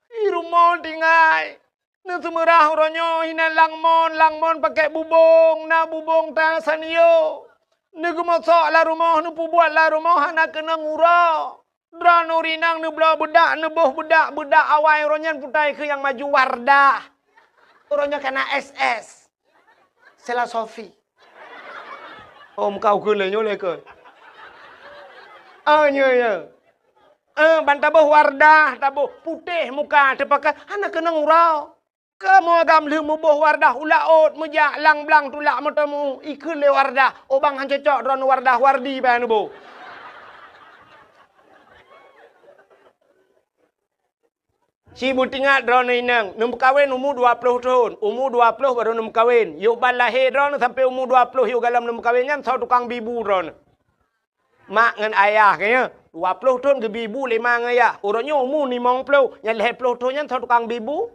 I rumoh tinggai. Neuseumeurah uroe nyoe hinan langmon, langmon pakèk bubông, na bubông ta sanyo. Neugeumosok lam rumoh, neupeubuet lam rumoh hana keunong uroe. Droeneuh ureueng inong neubloe beudak, neuboh beudak, beudak awai uroe nyan putai keu nyang maju Wardah. Uroe nyoe kana S S. Sela Sofi. Oh, meuka ukeue lé nyoe lé keu. Oh, nyo, nyo. Eh, ban taboh Wardah, taboh putéh muka, teupakat, hana keunong uroe. Kamoe agam lheueh muboh Wardah u laôt, meujak lam-blang tulak meuteumèe, ikheun lé Wardah, "Oh, bang, han cocok droeneuh Wardah, Wardi bèk neuboh." Ci beutingat droeneuh inong, neumeukawen umu dua ploh thon, umu dua ploh barô neumeukawen. Yôh ban lahé droeneuh sampoe umu dua ploh yôh goh lom neumeukawen nyan, soe tukang bi bu droeneuh? Mak ngon ayah, kan, ya? Dua ploh thon geubi bu lé ma ngon ayah. Uroe nyoe umu limong ploh, nyang lhèe ploh thon nyan soe tukang bi bu?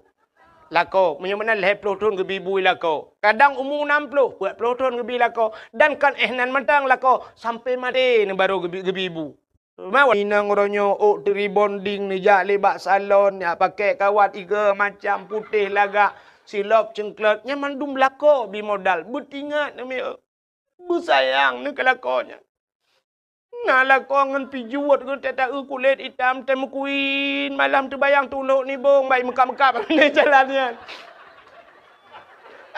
Lakoe. Meunyoe meunan lhèe ploh thon geubi bu lakoe. Kadang umu nam ploh, peuet ploh thon geubi lakoe. Dan kon éh nan mantong lakoe, sampoe maté neuh barô geubi, geubi bu. Teuma inong uroe nyoe ôk teuribonding, neujak lé bak salon, jak pakèk kawat igo macam, putéh lagak, silop ceuklot, nyan mandum lakoe bi modal. Beutingat neuh, mi, beusayang neuh keu lakoe nyan. Na lakoe ngon pijuet geuh, teuta-eu kulét itam, teuh meukuin, malam teubayang tulok nibong, bai meukab-meukab lé jalan nyan.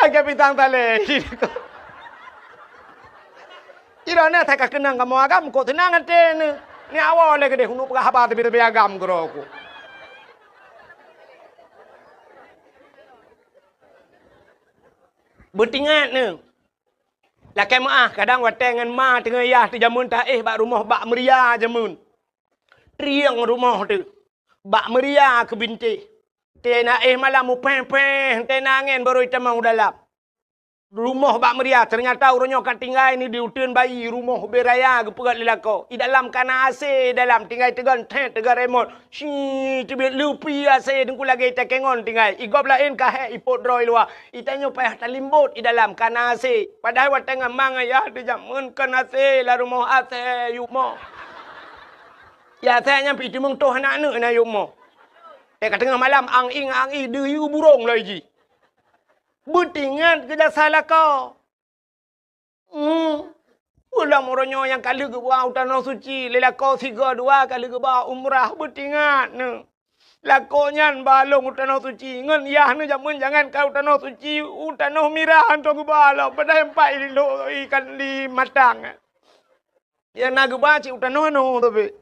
Agak pitang talé. Sidroe na that ka keunong kamoe agam, kok teunang até neuh. Ni awai lé keudéh, uneuk peugah haba teubi-teubi agam keudroe ku. Beutingat neuh. Lakèe meu'ah, kadang watèe ngon ma teungoh yah teuh jameun taéh bak rumoh bak meuria jameun. Trieng rumoh teuh. Bak meuria keu bintéh. Teuh na éh malam mupéh-péh, teuh na angèn barô itamong u dalam. Rumoh bak meuria, teunyata uroe nyoe ka tinggai neuh di uteuen bayi, rumoh ubé raya geupeugöt lé lakoe. I dalam ka na AC dalam, tinggai teugon thèt, teugon remot. Shi, teubiet leupi AC teungku lagèe takengon tinggai. I gob laén ka hék ipot droe i luwa. I tanyoe payah talimbot i dalam ka na AC. Padahai watèe ngon ma ngon yah teuh jameun kon AC, lam rumoh AC yup moh. Ya, AC nyan pih teumeung toh aneuk-aneuk na yup moh. Teuka teungoh malam ang-ing, ang-ing, deuh yue burông loi jih. Beutingat keu jasa lakoe. Hmm. Ulôn uroe nyoe nyang ka lheueh geuba u Tanoh Suci, lé lakoe sigoe dua ka lheueh geuba umrah, beutingat neuh. Lakoe nyan ba lôn u Tanoh Suci, ngon yah neuh jameun jangan ka u Tanoh Suci, u Tanoh Mirah hantom geuba lom, padahai empat i lôn ikan di Matang. Nyang na geuba cit u tanoh nyoe teubiet.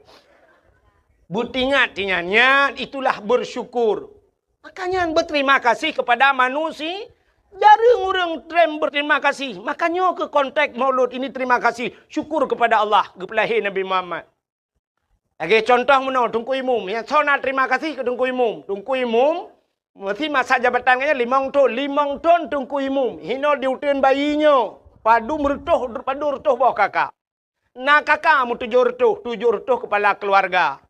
Beutingat nyan, nyan itulah bersyukur. Makanya berterima kasih kepada manusia. Jareueng ureueng treb berterima kasih. Makanya keu konteks Maulud ini terima kasih, syukur kepada Allah, geupeulahé Nabi Muhammad. Lagèe contoh meunoe, Teungku Imum. Nyang soe na terima kasih keu Teungku Imum. Teungku Imum, meusi masa jabatan geuh nyan limong thon. Limong thon Teungku Imum. Hinoe di uteuen bayi nyoe, padum reutôh, padum reutôh boh kaka. Na kaka meutujoh reutôh, tujoh reutôh keupala keuluwarga.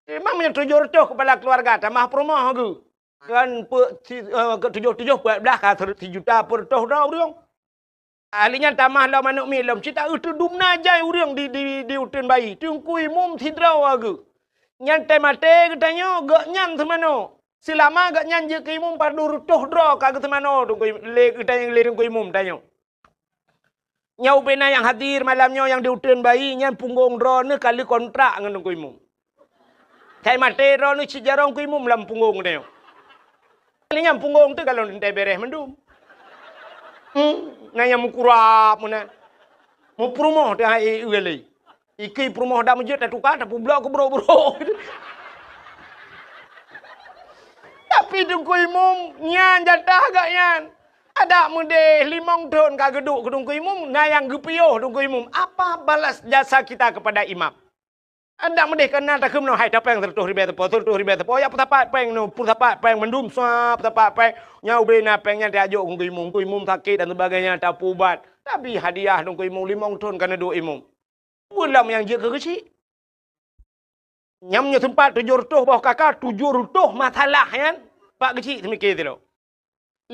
Memang meunyoe tujoh reutôh keupala keuluwarga, tamah peurumoh geuh. Kan peuet si-, eh, keu tujoh-tujoh peuet blah ka ser-, sijuta peuet reutôh droe ureueng. Ahli nyan tamah lom aneuk miet lom, cit taeu teudum na jai ureueng di, di, di uteuen bayi. Teungku Imum sidroe geuh. Nyan teumaté geutanyoe, gobnyan seumanoe. Seulama gobnyan jeuet keu imum padum reutôh droe ka geuseumanoe Teungku Im-, lé geutanyoe, lé Teungku Imum tanyoe. Nyoe ubé na nyang hadir malam nyoe nyang di uteuen bayi nyan punggong droeneuh ka lheueh kontrak ngon Teungku Imum. Sai maté droeneuh cit jaroe Teungku Imum lam punggong geutanyoe. Kali nyan punggong teuh ka lôn teuntèe bèrèh mandum. Hmm, na nyang meukurab meunan. Meupeurumoh teuh hai e lé. Ikui peurumoh dak meujeuet tatuka, tapeublok keu brok-brok. Tapi Teungku Imum nyan jatah gobnyan. Adak meudeh limong thon ka geuduek keu Teungku Imum, na nyang geupiôh Teungku Imum. Apa balas jasa kita kepada imam? Adak meudeh ka na takheun meunoe, hai tapéng seureutôh ribèe teupeu, seureutôh ribèe teupeu, ya peusapat péng nyoe, peusapat péng mandum, sa peusapat péng. Nyan ubé na péng nyan tajok keu Teungku Imum, Teungku Imum sakét dan sebagainya, tapeuubat. Tapi hadiah Teungku Imum limong thon ka neuduek imum. Peue lom nyang jeuet keu geuchik? Nyan meunyoe seumpat tujoh reutôh boh kaka, tujoh reutôh masalah nyan Pak Geuchik seumiké sidroe.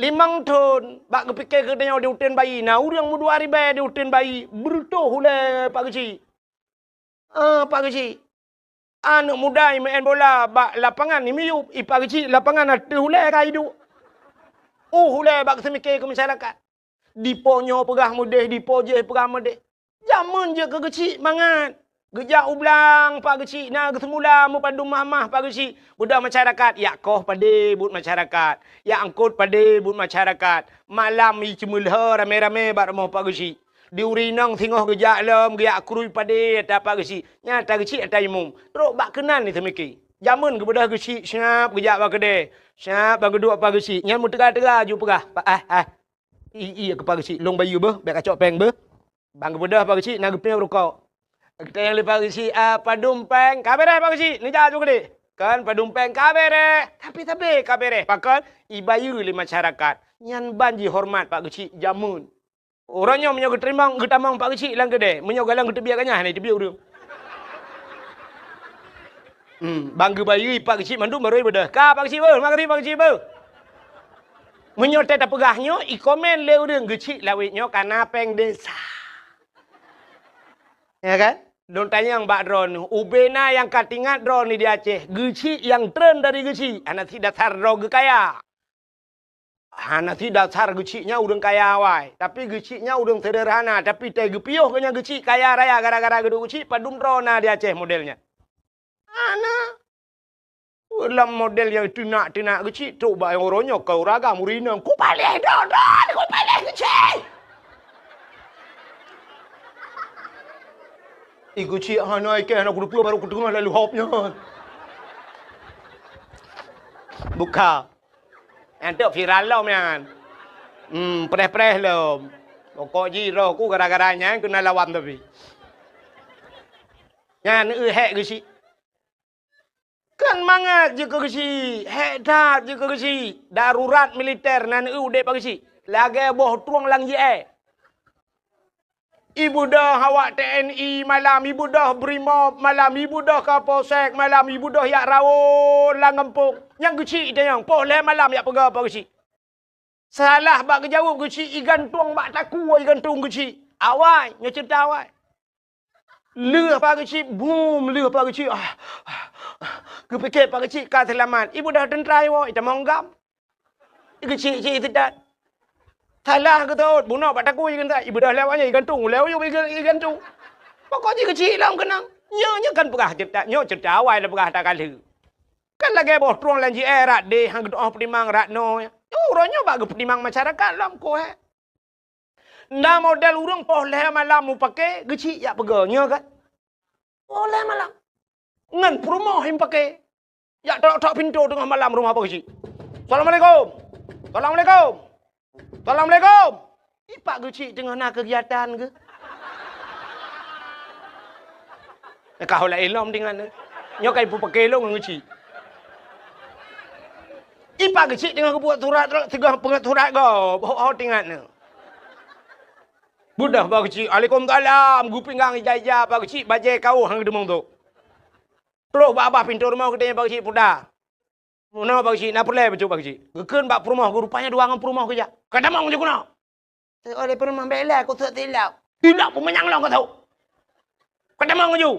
Limong thon bak geupike geutanyoe di uteuen bayi, na ureueng meudua ribèe di uteuen bayi, beureutôh ulèe Pak Geuchik. Ah, Pak Geuchik. Aneuk muda imeu'en bola bak lapangan, imiyup, i Pak Geuchik lapangan ateueh ulèe ka iduek. Uh, ulèe bak geuseumiké keu masyarakat. Dipo nyoe peugah meudeh, dipo jéh peugah meudeh. Jameun jeuet keu Geuchik mangat. Geujak u blang Pak Geuchik, na geuseumula meupadum mahmah Pak Geuchik. Beudôh masyarakat, yak koh padé buet masyarakat. Yak eungkôt padé buet masyarakat. Malam i ceumeulhô ramé-ramé bak rumoh Pak Geuchik. Di ureueng inong singoh geujak lom, geujak krui padé ata Pak Geuchik. Nyan ata Geuchik ata imum. Trok bak keunan ni teumiki. Jameun geubeudôh Geuchik, siap geujak bak keudè. Siap bak geuduek Pak Geuchik. Nyan meuteuga-teuga ju peugah, "Pak, ah, ah. I, i, keu Pak Geuchik, lôn bayeue beuh, bèk kacok pèng beuh." Bang geubeudôh Pak Geuchik na geupiyôh rukok. Geutanyong lé Pak Geuchik, "Ah, padum pèng?" "Ka bèrèh Pak Geuchik." Neujak ju keudéh. Kan padum pèng ka bèrèh. Tapi sabé ka bèrèh. Pakon? Ibayeue lé masyarakat. Nyan ban jihoreumat Pak Geuchik jameun. Uroe nyoe meunyoe geuteurimong, geutamong Pak Geuchik lam keudè, meunyoe galeng geuteubiet ganyah na iteubiet ureueng. Hmm, bang geubayeue Pak Geuchik mandum barô ibeudôh. "Ka Pak Geuchik beuh, makasih Pak Geuchik beuh." Meunyoe teuh tapeugah nyoe, ikomen lé ureueng Geuchik lawét nyoe kana pèng desa. Ya kan? Lôn tanyong bak droeneuh, ubé na nyang ka teuingat droeneuh di Aceh, Geuchik nyang treun dari Geuchik, hana sit dasar droe geukaya. Hana sit dasar Geuchik nyan ureueng kaya awai, tapi Geuchik nyan ureueng seuderhana, tapi teuh geupiôh geuh nyan Geuchik kaya raya gara-gara geuduek Geuchik, padum droe na di Aceh model nyan. Hana. Lam model nyang teunak-teunak Geuchik, trok bak uroe nyoe ka ureueng agam ureueng inong, "Kupaléh droe-droe, kupaléh Geuchik!" I Geuchik hana ikèh, hana kuteupeu, barô kuteungoh lalu hop nyan. Buka. Nyan teuk viral lom nyan. Hmm, preh-preh lom. Pokok jih roh ku gara-gara nyan keuneuk lawan tapi. Nyan eu hék Geuchik. Kan mangat jikeu Geuchik, hék that jikeu Geuchik. Darurat militer nan eu udép Pak Geuchik. Lagèe boh trueng lam jeuet. Ibeudôh awak T N I malam, ibeudôh Brimob malam, ibeudôh Kapolsek malam, ibeudôh jak rawon lam gampông. Nyan Geuchik tanyong, poh lhèe malam jak peugah Pak Geuchik. Salah bak geujaweueb Geuchik, igantung bak takue igantung Geuchik. Awai, nyoe ceurita awai. Lheueh Pak Geuchik, bum, lheueh Pak Geuchik. Ah, ah, ah. Geupike Pak Geuchik ka seulamat. Ibeudôh teuntra iwoe, itamong gam. Geuchik-chik seudat. Salah geutot, bunoe bak takue igantung. Ibeudôh lewat nyan igantung, lewat nyan iga-, igantung. Pokok jih Geuchik lom keunong. Nyoe, nyoe kan peugah ceurita, nyoe ceurita awai lôn peugah that ka lheueh. Kan lagèe boh trueng lam jeuet rot deh, han geutu'oh peutimang rot noe. Uroe nyoe bak geupeutimang masyarakat lom koh, eh. Na model ureueng poh lhèe malam mupake Geuchik jak peugah, nyoe kan? Poh lhèe malam. Ngon peurumoh nyang pake. Jak tok-tok pintoe teungoh malam rumoh Pak Geuchik. "Assalamualaikum. Assalamualaikum. Assalamualaikum." I Pak Geuchik teungoh na keugiatan geuh. Ka hula ilom dengan nyoe ka ipupake lôn ngon Geuchik. I Pak Geuchik teungoh geubuet surat, teungoh peungeut surat gob, ho-ho tingat nyoe. Beudôh Pak Geuchik, "Waalaikumsalam," geupinggang ija-ija Pak Geuchik, bajèe kawöh han geudeungoe tu. Trok bak babah pintoe rumoh geutanyoe Pak Geuchik puta. Meunoe Pak Geuchik, na peureulèe bacut Pak Geuchik. Geukheun bak peurumoh geuh, rupanya dua ngon peurumoh geujak. "Ka tamong ju keunoe." Oleh peurumoh, "Bèk lé, kuseuet silop." "Silop peumanyang lôn ka tho. Ka tamong ju."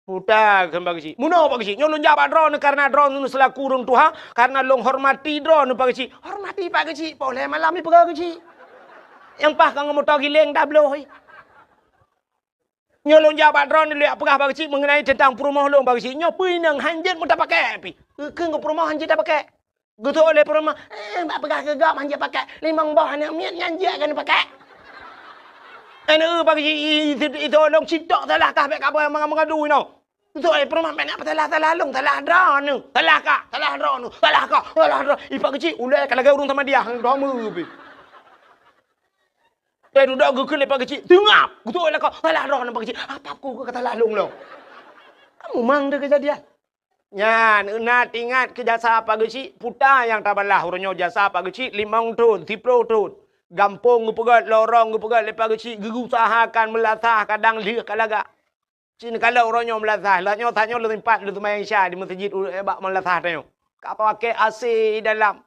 Puta kheun Pak Geuchik. "Meunoe Pak Geuchik, nyoe lôn jak bak droeneuh kareuna droeneuh seulaku ureueng tuha, kareuna lôn hormati droeneuh Pak Geuchik." "Hormati Pak Geuchik, poh lhèe malam ipeugah Geuchik. Nyang paih ka ngon moto giléng tabloh." Nyoe lôn jak bak droeneuh lôn jak peugah Pak Geuchik meungenai teuntang peurumoh lôn Pak Geuchik. Nyoe peue inong han jeuet meutapakèk pih. Geukheun keu peurumoh han jeuet tapakèk. Geutôk lé peurumoh, "Eh, bak peugah keu gob han jeuet pakèk. Limong boh aneuk miet nyan jeuet keuneuk pakèk." Aneuk Pak Geuchik, i, i, i, itôk lôn sitok salah kah bèk ka beuh manga-, mangadu inoe. Geutôk lé peurumoh, "Bèk na peusalah-salah lôn, salah droeneuh. Salah kah, salah droeneuh, salah kah, salah droe." I Pak Geuchik, ulèe ka lagèe ureueng samadiyah, droe meu pih. Teuh dudoe geukheun lé Pak Geuchik, teungab. Geutôk lé lakoe, "Salah droeneuh Pak Geuchik, apa ku ka salah lôn lom?" Kamu mang deh keujadian. Nyan, na teuingat keu jasa Pak Geuchik, puta nyang tabalah uroe nyoe jasa Pak Geuchik limong thon, siplôh thon. Gampông geupeugöt, lorong geupeugöt lé Pak Geuchik, geuusahakan meulasah kadang lheueh ka lagak. Cit neukalon uroe nyoe meulasah, lheueh nyoe tanyoe lôn sempat lôn seumayang Isya di meuseujid u-, bak meulasah tanyoe. Ka pakai A C dalam.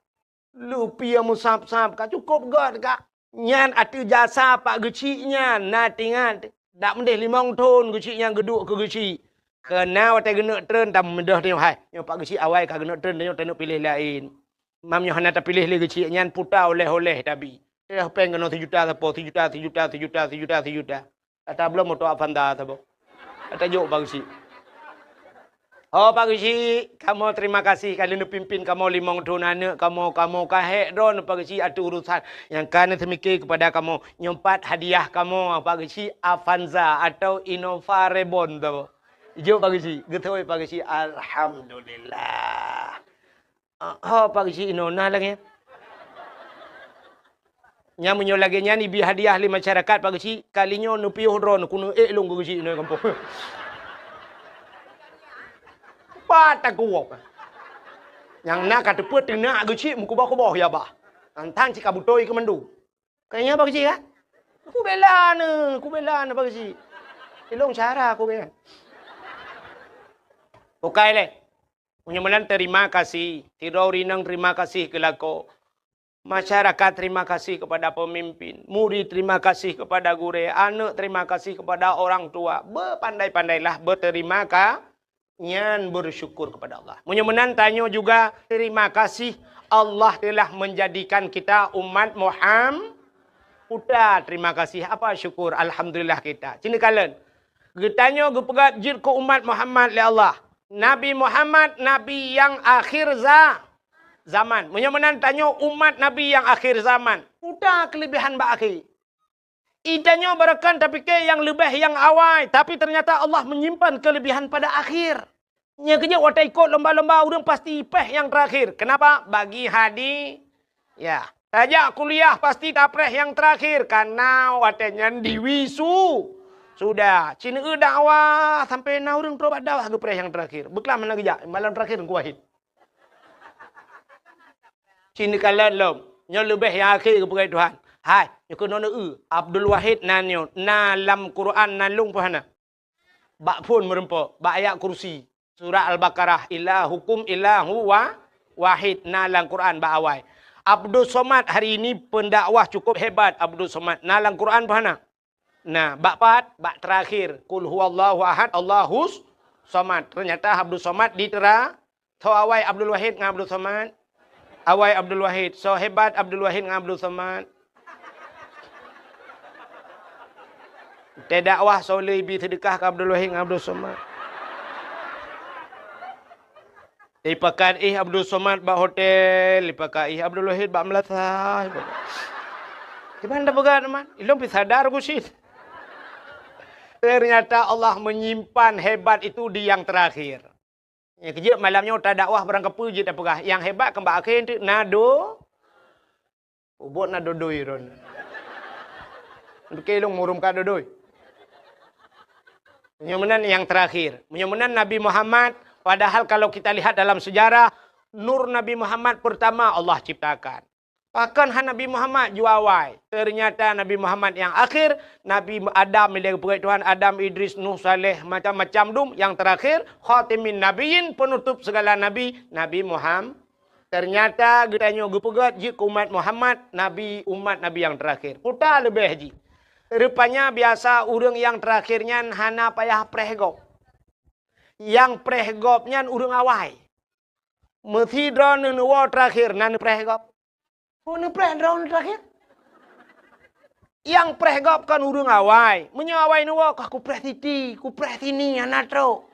Lupie meusab-sab ka cukôp göt ka. Nyan ateueh jasa Pak Geuchik nyan, na teuingat. Dak meudeh limong thon Geuchik nyan geuduek keu Geuchik. Keunan watèe geuneuk treun, tameudeh tanyoe hai. Nyoe Pak Geuchik awai ka geuneuk treun, tanyoe taneuk piléh laén. Mam nyoe hana tapiléh lé Geuchik nyan puta oleh-oleh tabi. Teuh péng keunoe sijuta sapo, sijuta, sijuta, sijuta, sijuta, sijuta. Ata bloe moto Avanza saboh. Ata jok Pak Geuchik. Oh, Pak Geuchik, kamoe terima kasih ka lheueh neupimpin kamoe limong thon aneuk kamoe, kamoe ka hék droeneuh Pak Geuchik ateueh urusan nyang ka neuseumiké keupada kamoe. Nyoe pat hadiah kamoe, Pak Geuchik, Avanza atau Innova Reborn tu. Jok Pak Geuchik, geutôi Pak Geuchik, alhamdulillah. Ah, ho, Pak Geuchik, inoe na lagèe. Nyan meunyoe lagèe nyan ibi hadiah lé masyarakat, Pak Geuchik, kali nyoe neupiôh droeneuh, keuneuk ék lôn keu Geuchik inoe gampông. Pat takuok. Nyang na ka teupeu teunak Geuchik meukuboh-kuboh ya bah. Nyan tan cit ka beutôi keu mandum. Ka ingat Pak Geuchik kan? Kubela neuh, kubela neuh Pak Geuchik. Ilong cara aku kan. Oke lé. Meunyoe meunan terima kasih. Sidroe ureueng inong terima kasih keu lakoe. Masyarakat terima kasih kepada pemimpin. Murid terima kasih kepada gurèe. Aneuk terima kasih kepada orang tua. Beupandai-pandailah, beuterima ka-, nyan bersyukur kepada Allah. Meunyoe meunan tanyoe juga terima kasih Allah telah menjadikan kita umat Muham-, Uta terima kasih, apa syukur, alhamdulillah kita. Cina kalon. Geutanyoe geupeugah jeuet keu umat Muhammad lé Allah. Nabi Muhammad, nabi nyang akhir za-, zaman. Meunyoe meunan tanyoe umat nabi nyang akhir zaman. Uta keulebihan bak akhé. Geutanyoe barokon tapike nyang leubeh nyang awai, tapi ternyata Allah menyimpan kelebihan pada akhir. Nyan keuh jeuet watèe ikot lomba-lomba ureueng pasti péh nyang terakhir. Kenapa? Bagi hadi-, ya. Tajak kuliah pasti tapreh nyang terakhir, karena watèe nyan diwisu-, sudah. Cina eu dakwah sampai na ureueng trok bak dakwah geupreh nyang terakhir. Beuklam hana geujak, malam terakhir Teungku Wahid. Cina kalon lom. Nyoe leubeh nyang akhé geupeugah Tuhan. Hai, nyoe keunoe eu, Abdul Wahid nan nyoe, na lam Quran nan lôn pih hana. Bak phon meurumpok, bak ayat kursi. Surat Al-Baqarah, "Ilahukum ilahu wa-, wahid", na lam Quran bak awai. Abdul Somad hari ini pendakwah cukup hebat Abdul Somad. Na lam Quran pih hana? Nah, bak pat, bak terakhir, "Qul huwallahu ahad, Allahus somad." Ternyata Abdul Somad di tera-, Soe awai Abdul Wahid ngon Abdul Somad? Awai Abdul Wahid. Soe hebat Abdul Wahid ngon Abdul Somad? Teudakwah soe le ibi seudeukah keu Abdul Wahid ngon Abdul Somad? Ipakat ih Abdul Somad bak hotel, ipakat ih Abdul Wahid bak meulasah. Ipakat. Kiban tapeugah teuma, ilong pih sadar ku cit. Ternyata Allah menyimpan hebat itu di yang terakhir. Nyang keujeuet malam nyoe tadakwah barang kapeue jeuet tapeugah, nyang hebat keu bak akhé teuk na do-, ubot na dodoi ron. Oke, lôn murum ka dodoi. Meunyoe meunan nyang terakhir. Meunyoe meunan Nabi Muhammad, padahal kalau kita lihat dalam sejarah, nur Nabi Muhammad pertama Allah ciptakan. Pakon hana Nabi Muhammad jua awai? Ternyata Nabi Muhammad nyang akhir, Nabi Adam, bila geupeugah Tuhan, Adam, Idris, Nuh, Saleh, macam-macam dum. Nyang terakhir, khatimin nabiyyin, penutup segala nabi, Nabi Muhammad. Ternyata geutanyoe geupeugah jeuet keu umat Muhammad, nabi, umat nabi nyang terakhir. Kuta leubeh jih. Rupanya biasa ureueng nyang terakhir nyan hana payah preh gob. Nyang preh gob nyan ureueng awai. Meusidroe neuwoe terakhir na neupreh gob. Peue neupreh droeneuh terakhir? Nyang preh gob kon ureueng awai. Meunyoe awai neuwoe, kah kupreh siti, kupreh sini, hana trok.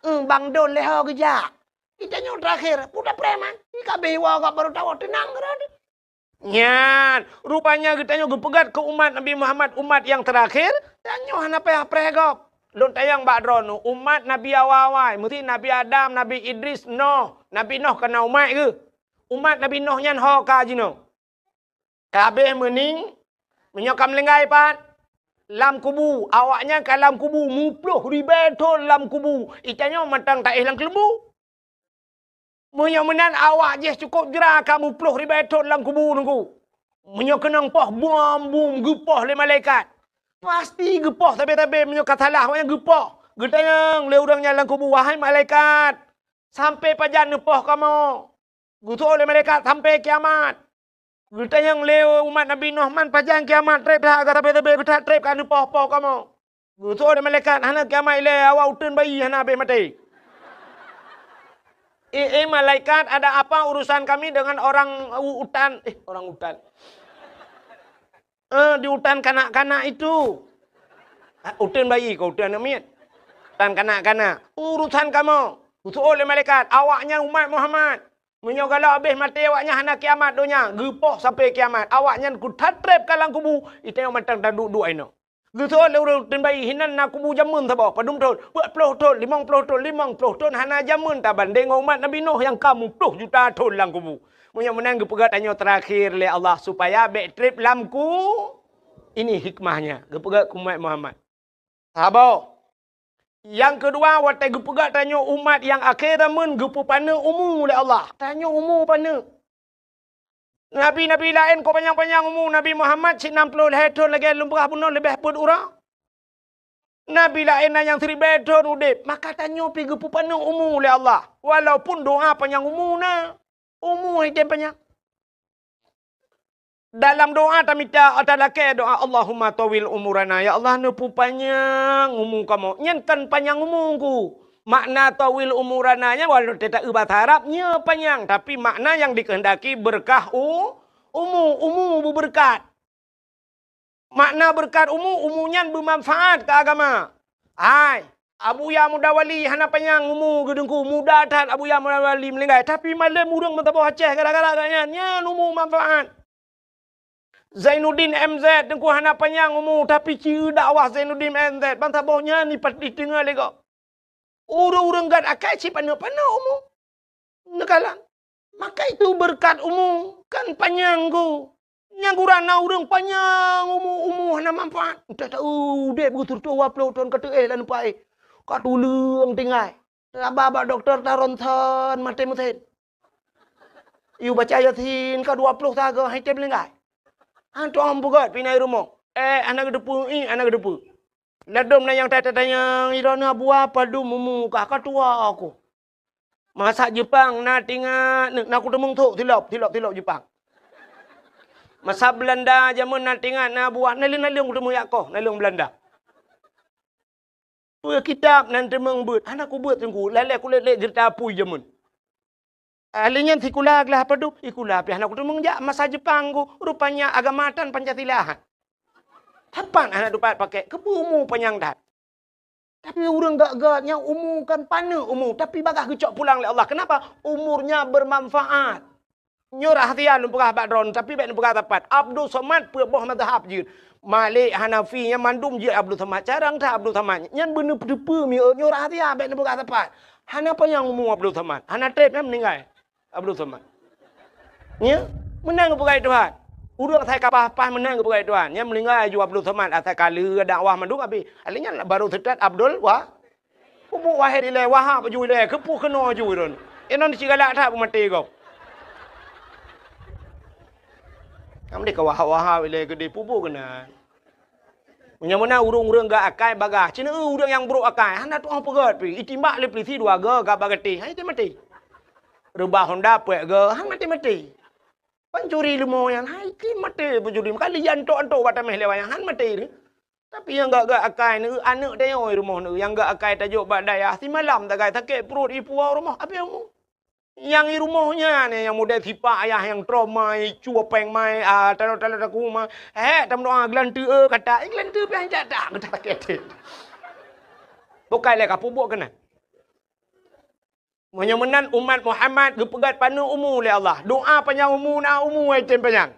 Eung, bang don lé ho geujak. Geutanyoe terakhir, peue tapreh man? Di ka abéh woe gob barô tawoe, teunang keudroe. Nyan, rupanya geutanyoe geupeugah keu umat Nabi Muhammad, umat nyang terakhir, tanyoe hana payah preh gob. Lôn tanyong bak droeneuh, umat Nabi awai-awai, meusti Nabi Adam, Nabi Idris, Noh. Nabi Noh ka na umat geuh. Umat Nabi Noh nyan ho ka jinoe. Ka abéh meuning, meunyoe ka meulinggai pat, lam kubu, awaknyan ka lam kubu, muploh ribèe thon lam kubu, geutanyoe mantong taéh lam keuleumbu. Meunyoe meunan awak jih cukôp jra ka muploh ribèe thon lam kubu Teungku. Meunyoe keunong poh bom-bom geupoh lé malaikat, pasti geupoh sabe-sabe meunyoe ka salah awaknyan geupoh. Geutanyong lé ureueng nyan lam kubu, "Wahai malaikat, sampai pajan neupoh kamoe?" Geutanyong lé malaikat, "Sampai kiamat." Geutanyong lé umat Nabi Nuh, "Man pajan kiamat trép that, ka sabe-sabe geutat trép ka neupoh-poh kamoe?" Geutanyong lé malaikat, "Hana kiamat ilèe, awak uteuen bayi hana abéh maté." "Eh, eh, malaikat, ada apa urusan kami dengan orang u-, utan?" Eh, orang utan. Eh, di utan kanak-kanak itu. Ah, uteuen bayi kah, uteuen aneuk miet? Utan kanak-kanak. Urusan kamoe. Geuseuôt lé malaikat, awaknyan umat Muhammad. Meunyoe galak abéh maté awaknyan hana kiamat donya, geupoh sampai kiamat. Awaknyan kuthatreb ka lam kubu, itanyong mantong taduek-duek inoe. Geuseuôt lé ureuëng teumbai hinan na kubu jameun saboh, padum thon, peuet ploh thon, limong ploh thon, limong ploh thon hana jameun tabandeng ngon umat Nabi Nuh nyang ka muploh juta thon lam kubu. Meunyoe meunan geupeugah tanyoe teurakhir lé Allah supaya bék treb lam ku. Ini hikmahnya geupeugah keu umat Muhammad. Saboh. Nyang keudua, watée geupeugah tanyoe umat nyang akhé zaman geupeupaneuk umu lé Allah. Tanyoe umu paneuk. Nabi-nabi laén kok panyang-panyang umu, Nabi Muhammad cit nam ploh lhée thon lagée lôn peugah bunoe leubeh peuet uroe. Nabi laén na nyang siribée thon udeb, maka tanyoe pih geupeupaneuk umu lé Allah. Walaupun doa panyang umu na, umu hai tem panyang. Dalam doa tamita, talakée doa, "Allahumma tawil umurana." Ya Allah, neupeupanyang umu kamoe. Nyan kan panyang umu ku. Makna tawil umurana nyan walau teuta eu bahasa Arab, nyoe panyang, tapi makna nyang dikehendaki beureukat u, umu, umu beubeureukat. Makna beureukat umu, umu nyan beumanfaat keu agama. Hai, Abuya Muda Wali hana panyang umu geuteungku, muda that Abuya Muda Wali meuninggai, tapi malem ureuëng meusaboh Aceh gara-gara gobnyan, nyan umu manfaat. Zainuddin M Z teungku hana panyang umu, tapi ci dakwah Zainuddin M Z, bansaboh nyan dipat-, diteungoh lé gob. Ureuëng-ureuëng gét akai cit paneuk-paneuk umu. Neukalon. Maka itu beureukat umu kan panyang ku. Nyang gura na ureuëng panyang umu, umu hana manfaat. Entah tahu udeb beutôi dua ploh thon ka teuéh lam nupa éh. Ka tuleueng tinggai. Taba bak dokto ta ronsen maté meusen. Yue baca Yasin ka dua ploh sagoe hai tem linggai. Hantom peugét pinai rumoh. Eh, hana geuteupeue, ih, hana geuteupeue. Ladom na nyang tanya-tanya, "Droeneuh Abuya padum umu kah?" "Ka tuha ku." Masa Jepang na tingat, na kuteumeung thok silop, silop, silop Jepang. Masa Belanda jameun na tingat na Abuya, naleueng-naleueng kuteumeung jak koh, naleueng Belanda. Peue kitab nan teumeung beuet, hana kubeuet teungku, lalée kulét-lét geurita apui jameun. Ahli nyan sikula glah padub, sikula pih hana kuteumeung jak masa Jepang ku, rupanya agama tan Pancasila. Sapat hana tupat pakai, keupeue umu panyang that. Tapi ureuëng gét-gét nyang umu kan paneuk umu, tapi bagaih geucok pulang lé Allah. Kenapa? Umurnya bermanfaat. Nyoe rahsia lôn peugah bak droeneuh, tapi bék neupeugah sapat. Abdul Somad peuet boh mazhab jeuet. Malik, Hanafi, nyan mandum jeuet Abdul Somad. Carang that Abdul Somad. Nyan beuneupeue-peue mieu nyoe rahsia bék neupeugah sapat. Hana panyang umu Abdul Somad. Hana treb nyan meuninggai Abdul Somad. Nya, meunan geupeugah Tuhan. Ureuëng asai ka paih-paih meunan geupeugah Tuhan. Nyan meuninggai aju Abdul Somad asai ka lheueh dakwah mandum habéh. Alèh nyan baru seutôt Abdul Wa-, Pupuk Wahid ilée, Wahab ju ilée, keupeue keunoe ju droen. Inong cit galak that peumaté gob. Nyang deh ka Wahab-Wahab ilée keudeh pupuk keunan. Meunyoe meunan ureuëng-ureuëng gét akai bagaih, cit na ureuëng nyang brok akai, hana tuoh peugét pih, itimbak lé peulisi dua goe gak bak gatéh, hai maté-maté. Reubah honda peuet goe, hai maté-maté. Pancuri leumo nyan, hai maté pancuri, meukalu jiantok-antok bak taméh lé wayang, han maté. Tapi nyang gét-gét akai neu, aneuëk tanyoe rumoh neu, nyang gét akai tajok bak dayah, simalam tagai sakét pruet ipuwoe rumoh, abéh umu. Nyang i rumoh nyan, nyang model sipak ayah nyang trauma, icue péng mai, ah, talo-talo taku ma. Hék, tameudoa geulanteue, eh, kata, eh, geulanteue pih hanjat dah, geutak sakét até. Bukai lé ka peubuet keunan. Meunyoe meunan umat Muhammad geupeugét paneuk umu lé Allah. Doa panyang umu na umu ai tem panyang.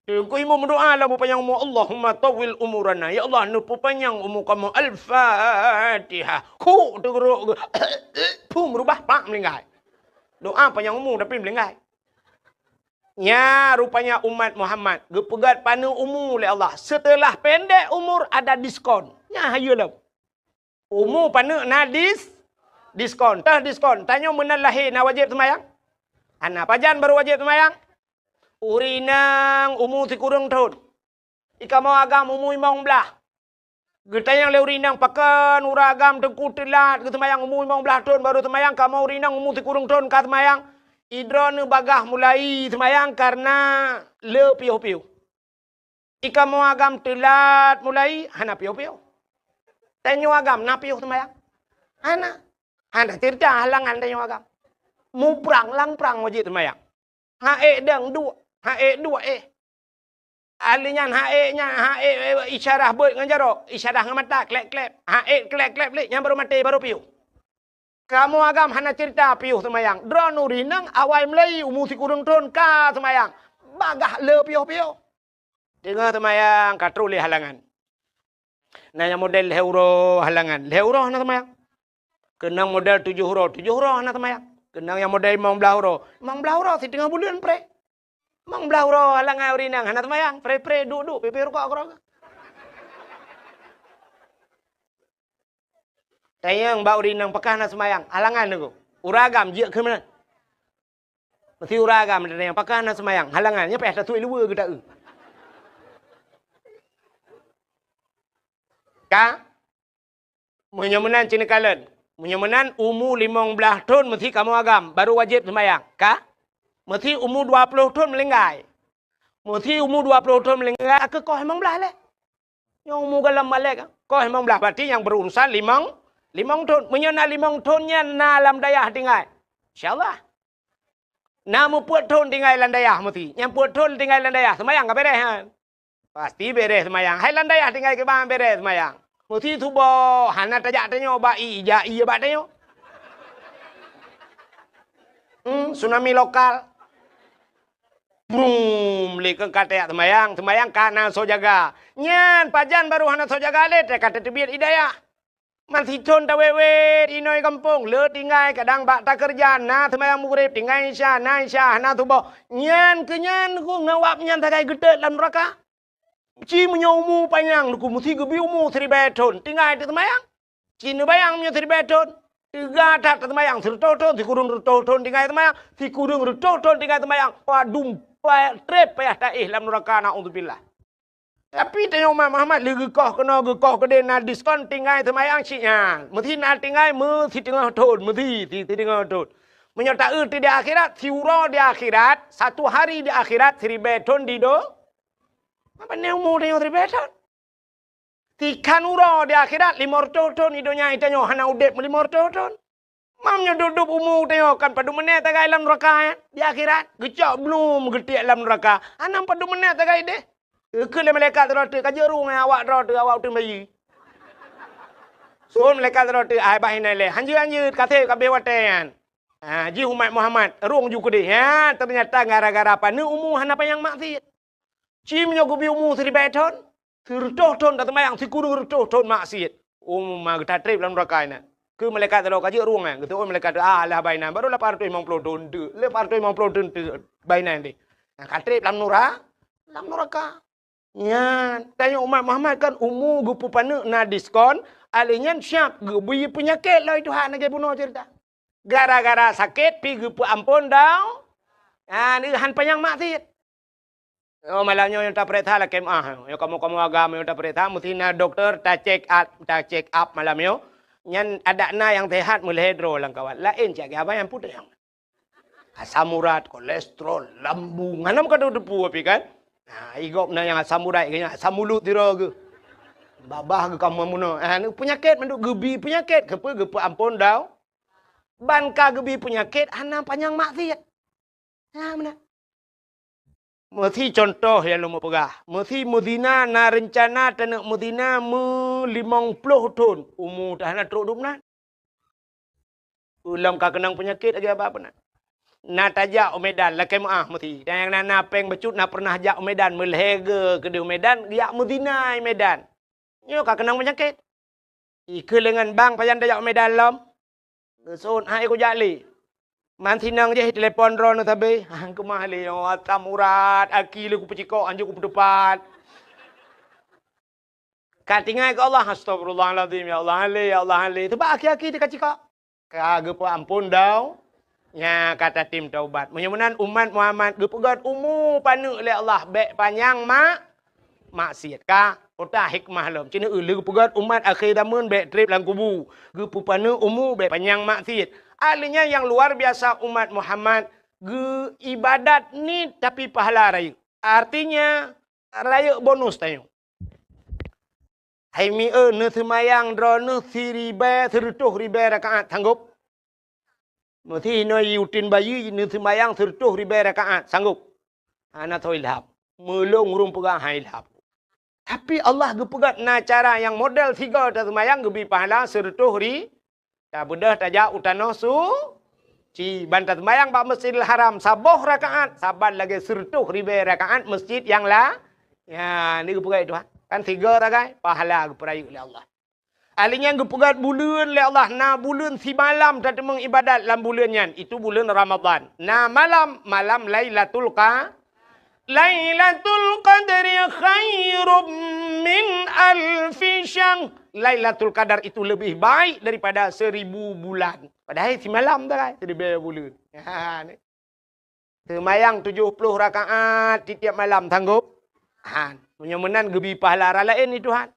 Teungku imum meudoa lam panyang umu, "Allahumma tawwil umurana." Ya Allah, neupeupanyang umu kamoe. Al-Fatihah. Khuk teugeurok geu-, phum reubah pak meulinggai. Doa panyang umu tapi meulinggai. Nya rupanya umat Muhammad geupeugét paneuk umu lé Allah. Seuteulah pendek umur ada diskon. Nya hayeue lom. Umu paneuk na dis-, diskon. Teuh diskon. Tanyoe meunan lahé na wajéb seumayang? Hana. Pajan barô wajéb seumayang? Ureuëng inong umu sikureueng thon. Di kamoe agam umu limong blaih. Geutanyong lé ureuëng inong, "Pakon ureuëng agam teungku teulat geuseumayang umu limong blaih thon barô seumayang, kamoe ureuëng inong umu sikureueng thon ka seumayang?" "Idroeneuh bagaih mulai seumayang kareuna le piôh-piôh." "Di kamoe agam teulat mulai?" "Hana piôh-piôh." "Tanyoe agam na piôh seumayang?" "Hana." Hana ceurita halangan tanyoe agam. Muprang lam prang wajéb seumayang. Ha ék dang duek, ha ék duek éh. Ahli nyan ha ék nyan, ha ék, eh, isyarah beuet ngon jaroe, isyarah ngon mata, klep-klep. Ha ék klep-klep lé, nyan barô maté, barô piôh. Kamoe agam hana cerita piôh seumayang. Droeneuh ureueng inong awai mulai umu sikureueng thon ka seumayang. Bagaih le piôh-piôh. Teungoh seumayang ka trok lé halangan. Na nyang model lhèe uroe halangan, lhèe uroe hana seumayang. Keunong model tujoh uroe, tujoh uroe hana seumayang. Keunong nyang model limong blaih uroe, limong blaih uroe siteungoh buleuen preh. Limong blaih uroe halangan ureueng inong hana seumayang, preh-preh, duek-duek, pih-pih rukok keudroe. Tanyong bak ureueng inong pakon hana seumayang, halangan teungku. Ureueng agam jeuet keu meunan. Meusti ureueng agam tanyong pakon hana seumayang, halangan, nyan payah tatuek luweue geuta-eu. Ka? Meunyoe meunan ci neukalon. Meunyoe meunan umu limong blaih thon meusti kamoe agam, baru wajéb seumayang. Ka? Meusti umu dua ploh thon meulinggai. Meusti umu dua ploh thon meulinggai, ka koh limong blaih lé. Nyoe umu gohlom balek, koh limong blaih, berarti nyang berurusan limong, limong thon. Meunyoe na limong thon nyan na lam dayah tinggai, insya Allah. Na meupeuet thon tinggai lam dayah meusti. Nyang peuet thon tinggai lam dayah, seumayang ka beres nyan. Pasti beres seumayang. Hai lam dayah tinggai kiban beres seumayang. Meusti suboh, hana tajak tanyoe bak ie, jak ie bak tanyoe. Hmm, tsunami lokal. Brum, lé keu ka tajak seumayang, seumayang ka na soe jaga. Nyan pajan baru hana soe jaga lé, ka tateubiet ie dayah. Man sithon tawét-wét inoe gampông, le tinggai kadang bak takeureuja, na seumayang Maghrib, tinggai Isya, na Isya, hana suboh. Nyan keu nyan ku ngon awak nyan sagai geutot lam nuraka. Ci meunyoe umu panyang, ku meusti geubi umu siribèe thon, tinggai teuseumayang. Ci neubayang meunyoe siribèe thon, teuga that teuseumayang, sireutôh thon, sikureueng reutôh thon tinggai seumayang, sikureueng reutôh thon tinggai seumayang. Padum treb payah taéh lam nuraka, naudzubillah. Tapi tanyoe umat Muhammad lé geukoh keunoe geukoh keudeh na diskon tinggai seumayang cit nyan. Meusti na tinggai meusiteungoh thon, meusti si-, siteungoh thon. Meunyoe taeu di akhirat, siuroe di akhirat, satu hari di akhirat, siribèe thon di do-, apa ni umu tanyoe siribèe thon? Tikhan uroe di akhirat, limong reutôh thon di donya tanyoe hana udeb meulimong reutôh thon. Mam nyoe dub-dub umu tanyoe kan padum menèt tagai lam nuraka, eh? Di akhirat, geucok blum geutiek lam nuraka. Hana padum menèt tagai deh. Keu lé malaikat droe teuh, ka jeuet rueng awak droe teuh, awak uteueng bayi. Seuôn malaikat droe teuh, ai bah inan lé. Hanjeuet-hanjeuet, ka sép ka abéh watèe nyan. Ha, jih umat Muhammad, rueng ju keudeh. Ha, teunyata gara-gara paneuk umu hana panyang maksiet. Ci meunyoe geubi umu siribèe thon, sireutôh thon taseumayang, sikureueng reutôh thon maksiet. Umu ma geutatreb lam nuraka inan. Keu malaikat droe ka jeuet rueng nyan, geuseuôn malaikat droe, ah, lah bainan, baru lapan ratus limong puluh thon teuk, lapan ratus limong puluh thon teuk bainan deh. Nah, ka treb lam nura-, lam nuraka. Nyan, tanyoe umat Muhammad kan umu geupeupaneuk na diskon, alèh nyan siap geubi peunyakét lom Tuhan lagèe bunoe ceurita. Gara-gara sakét pih geupeuamphon dau-, nyan, han panyang maksiet. Oh, malam nyoe nyang tapeuriksa lakèe meu'ah. Nyoe kamoe-kamoe agam nyang tapeuriksa, meusti na dokto ta-check up, ta-check up malam nyoe. Nyan adak na nyang sehat meulhèe droe lam kawan. Laén cit abang nyang putôh nyang. Asam urat, kolesterol, lambung. Hana meukadoe teupeu pih kan? Ha, i gob na nyang asam urat, nyang asam mulot sidroe geuh. Babah geuh ka meunoe. Ha, peunyakét mandum geubi peunyakét. Keupeue geupeuamphon dau-, ban ka geubi peunyakét hana panyang maksiet. Ha, meunan. Meusi contoh nyang lôn peugah, meusi meuzina na reuncana taneuk meuzina meulimong ploh thon, umu teuh hana trok dum nan. Ulôn ka keunong peunyakét lagèe abah peunan. Na tajak u Medan, lakèe meu'ah meusi. Dan nyang na, na péng bacut na pernah jak u Medan, meulhèe geuh keudeh u Medan, jak meuzina i Medan. Nyoe ka keunong peunyakét. Ikeu leungan bang pajan tajak u Medan lom. Geusôn hai kujak lé. Man sinong jih telepon droeneuh sabe. Hang keumah lé nyoe asam urat, aki lé kupeucikok, anjô kupeuteupat. Ka tinggai keu Allah, astagfirullahalazim, ya Allah, han lé, ya Allah, han lé. Teuba aki-aki teuka cikok. Ka geupeuamphon dau-, nya ka tatem taubat. Meunyoe meunan umat Muhammad geupeugöt umu paneuk lé Allah bèk panyang mak-, maksiet. Ka, peue hikmah lom. Cit nyoe lé geupeugöt umat akhé zameun bèk treb lam kubu. Geupeupaneuk umu bèk panyang maksiet. Ahli nyan nyang luar biasa umat Muhammad geuibadat niet tapi pahala rayeuk. Artinya, rayeuk bonus tanyoe. Hai mieu, neuseumayang droeneuh siribèe, sireutôh ribèe rakaat, sanggob? Meusi inoe i uteuen bayi neuseumayang sireutôh ribèe rakaat, sanggob? Hana soe ilham. Meulôn ureueng peugah han ilham. Tapi Allah geupeugah na cara nyang model sigoe taseumayang geubi pahala sireutôh ri-, Tabeudôh tajak u tanoh suci. Ban taseumbahyang bak Masjidil Haram saboh rakaat, saban lagée sireutôh ribée rakaat masjid nyang la-, ya, ni geupeugah Tuhan. Kan sigoe sagai, pahala geupeurayeuk lé Allah. Ahli nyan geupeugah buleuen lé Allah, na buleuen simalam tateumeung ibadat lam buleuen nyan, itu buleuen Ramadhan. Na malam, malam Lailatul Qa-, Lailatul Qadri khairum min alfi syahr. Lailatul Qadar itu lebih baik daripada seribu bulan. Padahai simalam sagai, seribu buleuen. Ha, ni. Seumayang tujoh ploh rakaat tiep-tiep malam, sanggob? Han. Meunyoe meunan geubri pahala raya laén ni Tuhan.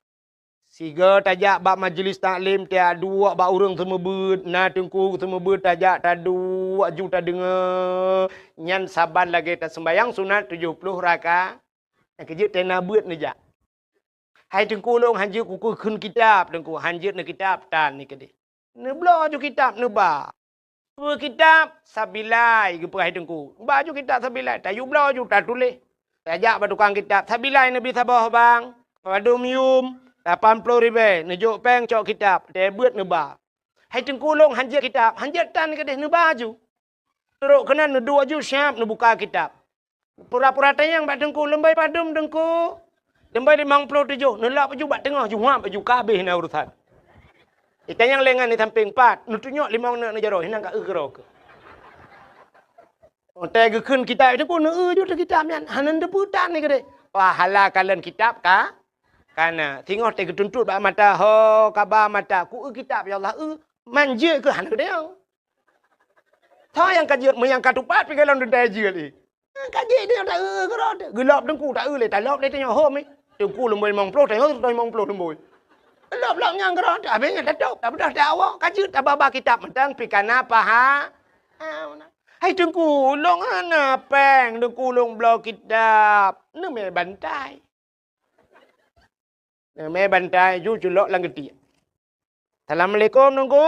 Sigoe tajak bak majlis taklim, taduek bak ureuëng seumeubeuet, na teungku seumeubeuet, tajak taduek ju tadeungoe. Nyan saban lagée taseumbahyang sunat tujoh ploh rakaat. Nyang keujeuet tena beuet neujak. Hai teungku, lôn hanjeuet kukheun kitab, teungku, hanjeuet neukitab tan ni keudeh. Neubloe ju kitab neuba. Peue kitab? Sabilai, geupeugah hai teungku. Ba ju kitab Sabilai, tayue bloe ju tatuléh. Tajak bak tukang kitab, Sabilai neubi saboh bang. Padum yum, lapan ploh ribée, neujok péng cok kitab, teuh beuet neuba. Hai teungku, lôn hanjeuet kitab, hanjeuet tan keudeh neuba ju. Trok keunan neuduek ju siab neubuka kitab. Pura-pura tanyong bak teungku, "Lôn bri padum teungku?" "Lôn bri limong ploh tujoh." Neulap ju bak teungoh, ju huab ju, ka habéh na urusan. Itanyong lé ngon di sampéng, "Pat?" Neutunyok limong neuk neujaroe, hinan ka eu keudroe keuh. Watée geukheun kitab teungku, neueu ju teuh kitab nyan, hana teupeu tan ni keudeh. Pahala kalon kitab ka, kana. Singoh teuh geutuntot bak mata, ho, kaba mata, ku eu kitab, ya Allah, eu, manjeuet keuh hana keudeh. Tho nyang ka jeuet, meunyoe nyang ka tupat pih golom teuntée jeuet lé. Ka jeuet dia ta eu keudroe teuh. Geulop teungku ta eu lé, talop lé tanyoe hom. Teungku leumbôi limong ploh, tanyoe limong ploh leumbôi. Lop-lop nyang keudroe teuh, habéh nyan tatôb, tabeudôh teuh awak, ka jeuet tababa kitab mantong pih kana paha. Ah, hai teungku, lôn hana péng, teungku lôn bloe kitab. Neumé bantai. Neumé bantai ju culok lam geutiek. "Assalamualaikum, Teungku."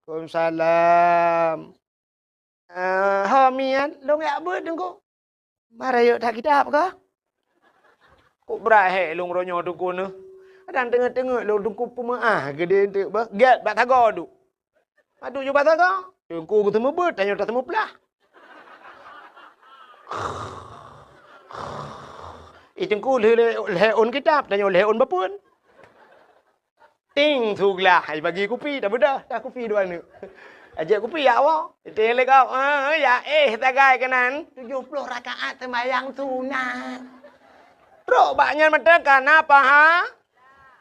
"Waalaikumsalam." "Eh, ho miet, lôn jak beuet, Teungku." "Mara yuk that kitab kah?" "Kok brat hék lôn uroe nyoe, Teungku, neuh. Kadang teungeut-teungeut lôn, Teungku, peumeu'ah geudeh teuk beuh. Gét bak sagoe duek." Padub ju basa ka? Teungku geuteumeubeuet, tanyoe tateumeuplah. Ih, teungku lheueh, lheueh ôn kitab, tanyoe lheueh ôn bapeuen. Ting, suglah, ai bagi kupi, tabeudôh, dah kupi dua neuk. Ajak kupi, ya Allah. Teuh lé kau, eh, ya, eh, sagai keunan. Tujoh ploh rakaat seumayang sunat. Trok bak nyan mantong kana paha.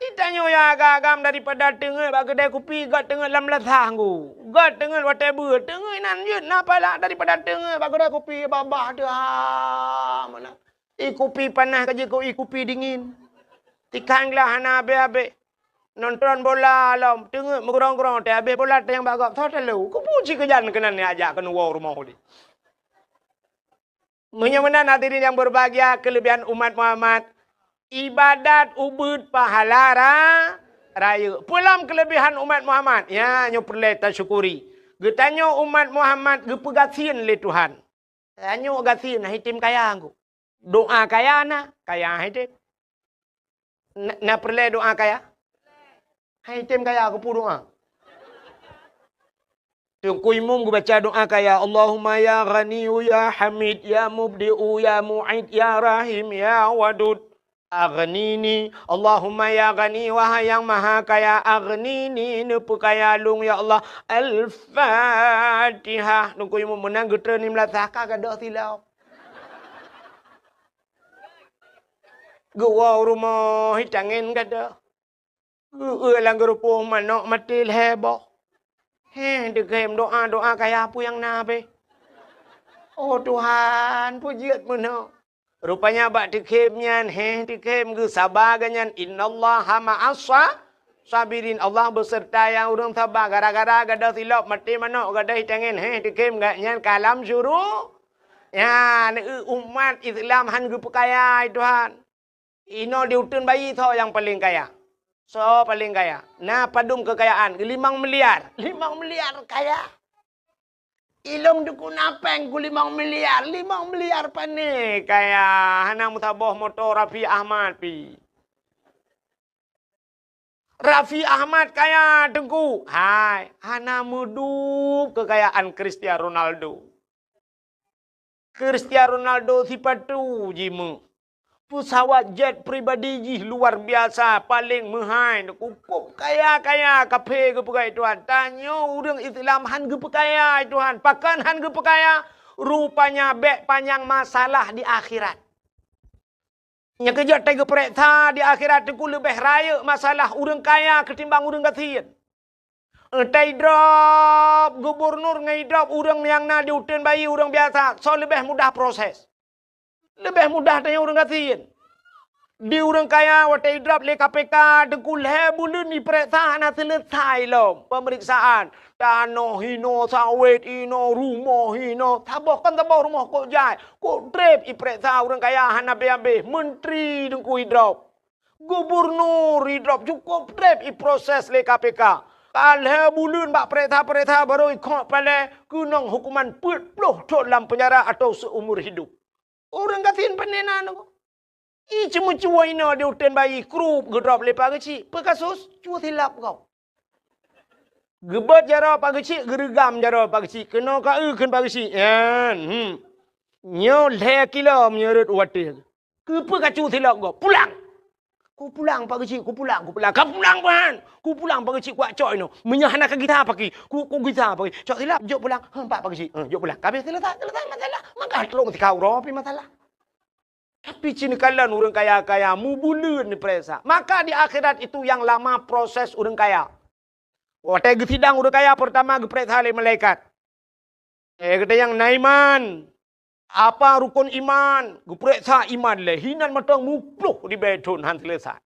Di tanyoe nyang agam-agam daripada teungeut bak keudai kupi, göt teungeut lam lasah nggu. Göt teungeut watée beuet, teungeut inan jeuet na pahala daripada teungeut bak keudai kupi babah teuh ha meunan. Ih kupi panas ka jeuet keu ih kupi dingin. Tikang glah hana abéh-abéh. Nonton bola lom, teungeut meugrong-grong, teuh abéh bola teuh nyang bak gob, soe talo. Kupu cit keujan keunan nyang ajak keuneuk woe rumoh udeb. Meunyoe meunan hadirin nyang berbahagia, keulebihan umat Muhammad, ibadat ubeuet pahala ra-, rayeuk. Peue lom keulebihan umat Muhammad? Nya, nyoe peureulée tasyukuri. Geutanyoe umat Muhammad geupeugasien lé Tuhan. Tanyoe gasien, hana item kaya ngku. Doa kaya na, kaya hana item. Na, na peureulée doa kaya? Hai tem kaya keupeue doa? Teungku imum geubaca doa kaya, "Allahumma ya Ghaniyyu ya Hamid ya Mubdi'u ya Mu'id ya Rahim ya Wadud, aghnini." Allahumma ya Ghani, wahai nyang maha kaya, aghnini, neupeukaya lôn ya Allah. Al-Fatihah. Teungku imum meunan geutreun lim lasah ka gadôh silop. Geuwoe u rumoh, hi tangen gadôh. Geueu lam geurupoh manok maté lhée boh. Heh, teukhem doa-doa kaya peue nyang na beh. Oh Tuhan, peue jeuet meunoe. Rupanya bak teukhem nyan, heh, teukhem geusaba geuh nyan, "Innallaha ma'as sa-, sabirin." Allah beuseurta nyang ureuëng saba. Gara-gara gadôh silop maté manok, gadôh hi tangen, heh, teukhem geuh nyan ka lam syuru-, Nyan, eu, umat Islam han geupeukaya, hai Tuhan. Inoe di uteuen bayi soe nyang paleng kaya? Soe paleng kaya? Na padum keukayaan? Limong miliar. Limong miliar kaya. Ilong dukun apeng ku limong miliar. Limong miliar pane kaya. Hana meusaboh moto Raffi Ahmad pi. Raffi Ahmad kaya, Teungku. Hai, hana meudup keukayaan Cristiano Ronaldo. Cristiano Ronaldo sipatu jimeuh. Pesawat jet pribadi jih luar biasa, paleng meuhai, cukup kaya-kaya, kaphé geupeugah Tuhan. Tanyoe ureuëng Islam han geupeukaya Tuhan. Pakon han geupeukaya? Rupanya bék panyang masalah di akhirat. Nyang keujeuet teugeupeureksa di akhirat teungku leubeh rayeuk masalah ureuëng kaya keutimbang ureuëng gasien. Teuidrop gubunur ngon idrop ureuëng nyang na di uteuen bayi ureuëng biasa, soe leubeh mudah proses? Leubeh mudah tanyoe ureuëng gasien. Di ureuëng kaya watée idrop lé K P K teungku lhée buleuen ipeureksa hana seuleusai lom peumeriksaan. Tanoh hinoe, sawét hinoe, rumoh hinoe. Saboh kon saboh rumoh kok jai, kok treb ipeureksa ureuëng kaya hana habéh-habéh. Menteri teungku idrop. Gubunur idrop cukup treb iproses lé K P K. Ka lhée buleuen bak peureksa-peureksa barô ikhok palée keunong hukuman peuet ploh thon lam peunjara atau seumur hidup. Ureuëng gasien pane na nyoe. Ié ceumeucue inoe di uteuen bayi krup geudrop lé Pak Geuchik. Peu kasus? Cue silap gob. Geubeuet jaroe Pak Geuchik, geureugam jaroe Pak Geuchik. Keunoe ka eu kheun Pak Geuchik. Nyan, hmm. Nyoe lhée kilo meunyoe rot watée. Keupeue ka cue silap gob? Pulang! Kupulang Pak Geuchik, kupulang, kupulang. Ka pulang, Pak! Kupulang Pak Geuchik, kucok inoe. Meunyoe hana ka gisa paki, ku, kugisa paki. Cok silap, jok pulang. Heuh, Pak, Pak Geuchik. Heuh, jok pulang. Ka habéh seuleusai, seuleusai masalah. Maka troh sikau roh pi masalah. Tapi cit neukalon ureuëng kaya-kaya mubuleuen peureksa. Maka di akhirat itu yang lama proses ureuëng kaya. Watée geusidang ureuëng kaya peurtama geupeuriksa lé malaikat. Eh, geutanyoe na iman. Apa rukon iman? Geupeuriksa iman lé hinan mantong muploh ribée thon han seuleusai.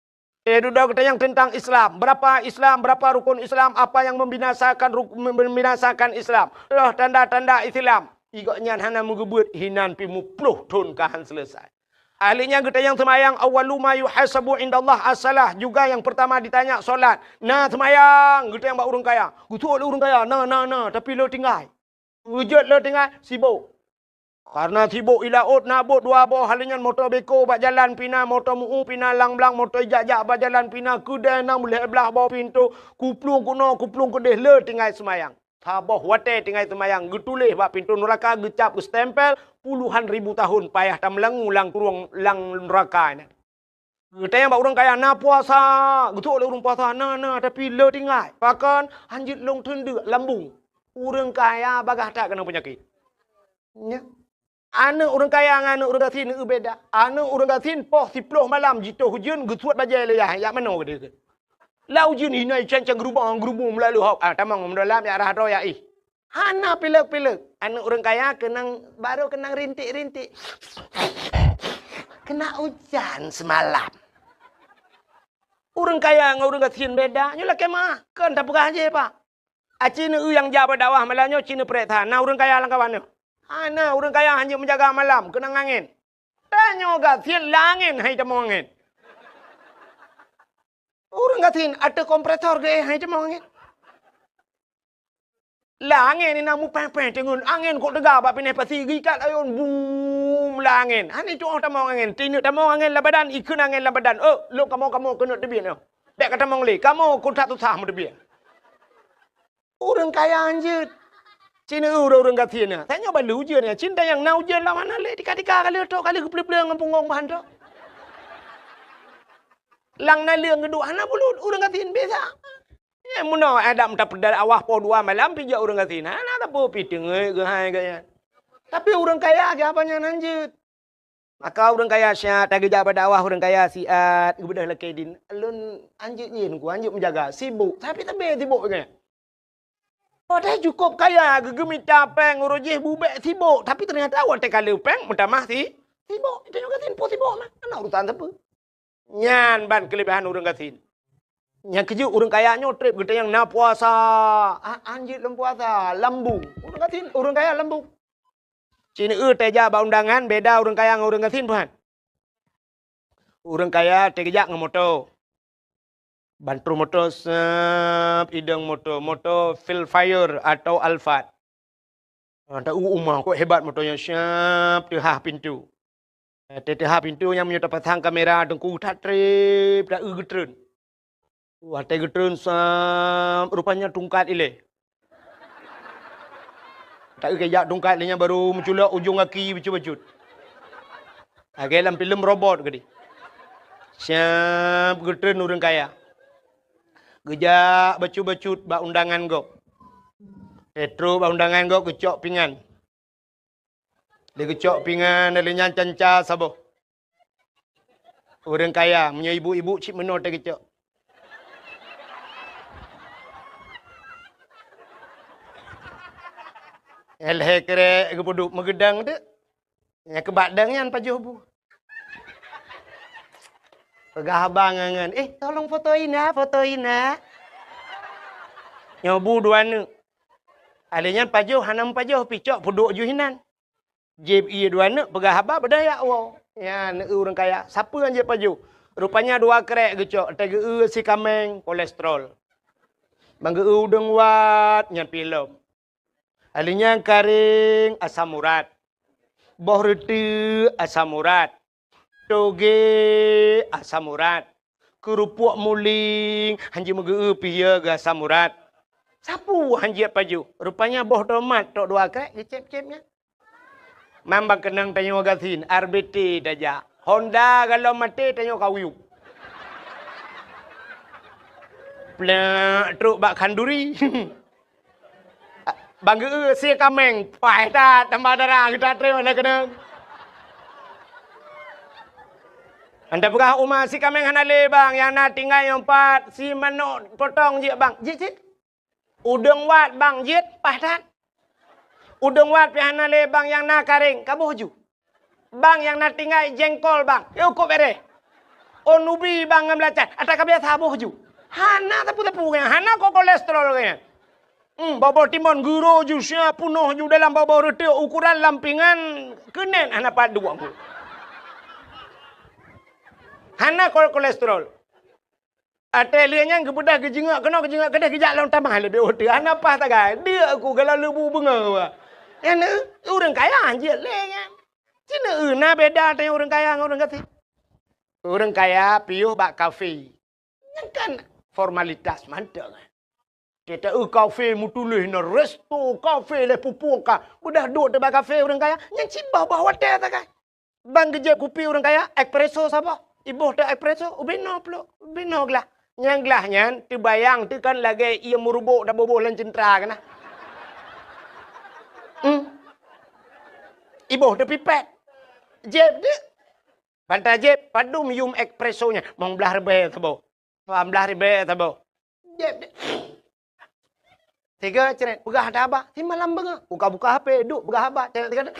Eh, dudoe geutanyoe teuntang Islam. Berapa Islam? Berapa rukon Islam? Apa yang membinasakan ruk-, membinasakan Islam? Loh tanda-tanda Islam. Igok nyan hana meugeubeuet hinan pi muploh thon ka han seuleusai. Ahli nyan geutanyoe seumayang, awwalu ma yuhasabu indallah as-salah, juga yang pertama ditanya solat. Na seumayang geutanyoe bak ureuëng kaya. Geutuek lé ureuëng kaya, na, na, na, tapi le tinggai. Geujeuet le tinggai, sibok. Karena sibok i laôt na bot dua boh, ahli nyan moto beko bak jalan pina, moto mu'u pina, lang blang moto ijak-jak bak jalan pina, keudée na meulhée blaih boh pintoe, kuplueng keunoe, kuplueng keudeh le tinggai seumayang. Saboh watée tinggai seumayang geutuléh bak pintoe nuraka geucab geustempel puluhan ribu tahun payah tameulangu lam kurong lam nuraka nyan. Geutanyong bak ureuëng kaya na puasa, geutuek lé ureuëng puasa na, na, tapi le tinggai. Pakon? Hanjeuet lôn teundeuk lambung. Ureuëng kaya bagaih that keunong peunyakét. Nya. Aneuëk ureuëng kaya ngon aneuëk ureuëng gasien eu beda. Aneuëk ureuëng gasien poh siploh malam jitoh ujeuen geusuet bajée lé yah, jak manoe geude. Lam ujeuen hinoe cang-cang geurubong-geurubong meulalu hok. Ah, tamong meudolam jak rhah droe jak ih. Hana pilek-pilek. Aneuëk ureuëng kaya keunong, barô keunong rintik-rintik. Kena ujan semalam. Ureuëng kaya ngon ureuëng gasien beda. Nyoe lakée meuah. Kon tapeugah jih, Pak. Aci neueu nyang jak bak dakwah malam nyoe ci neupreh that. Na ureuëng kaya lam kawan nyoe? Hana, ureuëng kaya hanjeuet meujaga malam, keunong angén. Tanyoe gasien lam angén hai tamong angén. Ureuëng gasien ateueh kompresor geuéh hai tamong angén. Lam angén inong mupéh-péh teungeun angén kok teuga bak pinéh pasi geuikat ayôn bum lam angén. Hana itu'oh tamong angén, tineuk tamong angén lam badan, ikheun angén lam badan. Oh, lôn kamoe-kamoe keuneuk teubiet nyoe. Bék ka tamong lé, kamoe keu that susah meuteubiet. Ureuëng kaya hanjeuet. Ci neueu ureuëng gasien nyan. Tanyoe ban lheueh ujeuen nyan, ci tanyong na ujeuen lam hana lé, tika-tika ka lheueh trok, ka lheueh geupleueng-pleueng ngon punggong bah trok. Lam naleueng geuduek hana bulut, ureuëng gasien biasa. Eh, meunoe adak meuta peudal awah poh dua malam pih jak ureuëng gasien. Hana sapeue pih teungeut geuhai gaya. Tapi ureuëng kaya geuh apa nyan hanjeuet. Maka ureuëng kaya siat, tageujak bak dakwah ureuëng kaya siat, geubeudôh lakée din. Lôn hanjeuet nyan ku, hanjeuet meujaga, sibok, tapi sabe sibok nyan. Padahai cukôp kaya, geugeumita péng uroe jih bubek sibok, tapi teunyata watée ka le péng meutamah si, sibok. Itu juga simpo sibok mah, hana urusan sapeue. Nyan ban keuleubehan ureuëng gasien. Nyang keujeuet ureuëng kaya nyoe treb geutanyong na puasa, a-, hanjeuet lom puasa, lambung. Ureuëng gasien, ureuëng kaya lambung. Ci neueu tajak bak undangan beda ureuëng kaya ngon ureuëng gasien peuhan. Ureuëng kaya tajak ngon moto. Ban troh moto seup idong moto, moto Vellfire atau Alphard. Ha, ta u uma kok hebat moto nyan siap teuhah pintoe. Teuhah pintoe nyan meunyoe tapasang kamera teungku that treb ta eu geutreun. Watée geutreun sam, rupanya tungkat ilée. Tak keu jak tungkat, lé nyan baru meuculok ujong gaki bacut-bacut. Lagée lam filem robot keudeh. Siab geutreun ureuëng kaya. Geujak bacut-bacut bak undangan gob. Eh, trok bak undangan gob geucok pingan. Lé geucok pingan, lé nyan canca saboh. Ureuëng kaya, meunyoe ibu-ibu cit meunoe teuh geucok. Lhée krek geupeuduek meugeudang teuk. Nyang keubak dang nyan pajoh bu. Peugah abang ngon, "Eh, tolong foto Ina, foto Ina." Nyoe bu dua neuk. Lhée nyan pajoh hana meupajoh pih cok peuduek ju hinan. Jieb ié dua neuk peugah haba beudaya woe. Nyan ureuëng kaya, sapeue nyang jieb pajoh? Rupanya dua krek geucok, teuh geu-eu sikaméng kolesterol. Bang geu-eu udeueng wat nyan pih lom. Lhée nyan karéng asam urat. Boh reuteuek asam urat. Toge asam urat. Keurupuk muling hanjeuet meugeu-eu pih geu asam urat. Sapeue hanjeuet pajoh? Rupanya boh tomat trok dua krek geucép-cép nyan. Mamba keunong tanyoe gasien, R B T tajak. Honda galom maté tanyoe kawiyup. Plak trok bak khanduri. Bang geu-eu sie kaméng, paih that tambah darah geutanyoe na keunong. Anda peugah uma sie kaméng hana lé bang, nyang na tinggai nyoe pat sie manok potong jeuet bang. Jeuet cit. Udeueng wat bang jeuet paih that. Udeueng wat pih hana lé bang nyang na karéng, kaboh ju. Bang nyang na tinggai jengkol bang, yôh kok bereh. Oh nubi bang ngon beulacan, ata ka biasa boh ju. Hana sapeue-sapeue nyan, hana ko kolesterol nyan. Hmm, boh-boh timon guro ju sia punoh ju dalam boh-boh reuteuek ukuran lampingan keunen hana pat duek. Hana ko kolesterol. Até lheueh nyan geubeudôh geujeungok keunoe geujeungok keudeh geujak lom tamah leubeh uteue hana paih tagai. Deuk ku galak leubu beungoh. Nyan ureuëng kaya jeuet lé nyan. Cina na beda teuh ureuëng kaya ngon ureuëng gasien. Ureuëng kaya piôh bak kafe. Nyan kan formalitas mantong. Kita eu kafe meutuléh na resto kafe lé pupuk ka. Beudôh duek teuh bak kafe ureuëng kaya. Nyan cit bah-bah watée tagai. Bang geujieb kupi ureuëng kaya, espresso saboh. Iboh teuh espresso, ubé noe plôk, ubé noe glah. Nyang glah nyan teubayang teuh kan lagée ié meurubok taboh-boh lam ceuntra keunan. Hmm. Iboh teuh pipet. Jieb deuh. Banta jieb, padum yum espresso nyan, mong blaih ribée saboh. Pah blaih ribée saboh. Jieb deh. Tiga ceret, peugah ata haba. Simalam beungoh. Buka-buka H P, duek peugah haba. Ceret tiga deh.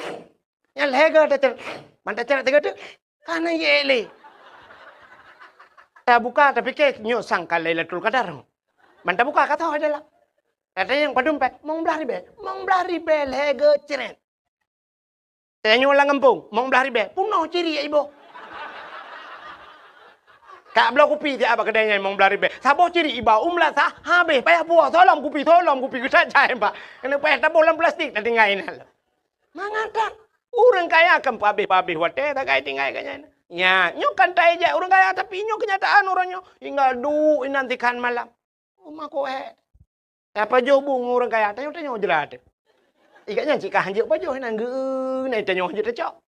Nyan lhée goe taceret. Mantong ceret tiga deh. Ka na yek lé. Tabuka, tapike nyoe sangka Lailatul Qadar. Mantong buka, ka toh dalam. Kata nyang padum pet, mong blaih ribée. Mong blaih ribée lhée goe ceret. Tanyoe lam gampông, mong blaih ribée, punoh ciri iboh. Ka bloe kupi siat bak keudai nyan mong blaih ribée. Saboh ciri iba u meulasah, habéh payah buah, solom kupi, solom kupi, geutat jai bak. Keuneuk payah taboh lam plastik, tatinggai inan. Mangat that, ureuëng kaya kan pabéh-pabéh watée tagai tinggai ka nyan. Nya, nyoe kan taijak ureuëng kaya, tapi nyoe keunyataan uroe nyoe. Hingga duek inan sikhan malam. Uma koe. Tapajoh bu ngon ureuëng kaya, tanyoe-tanyoe jrat. Ikat nyan cit ka hanjeuet pajoh, nan geu-, nan tanyoe hanjeuet tacok.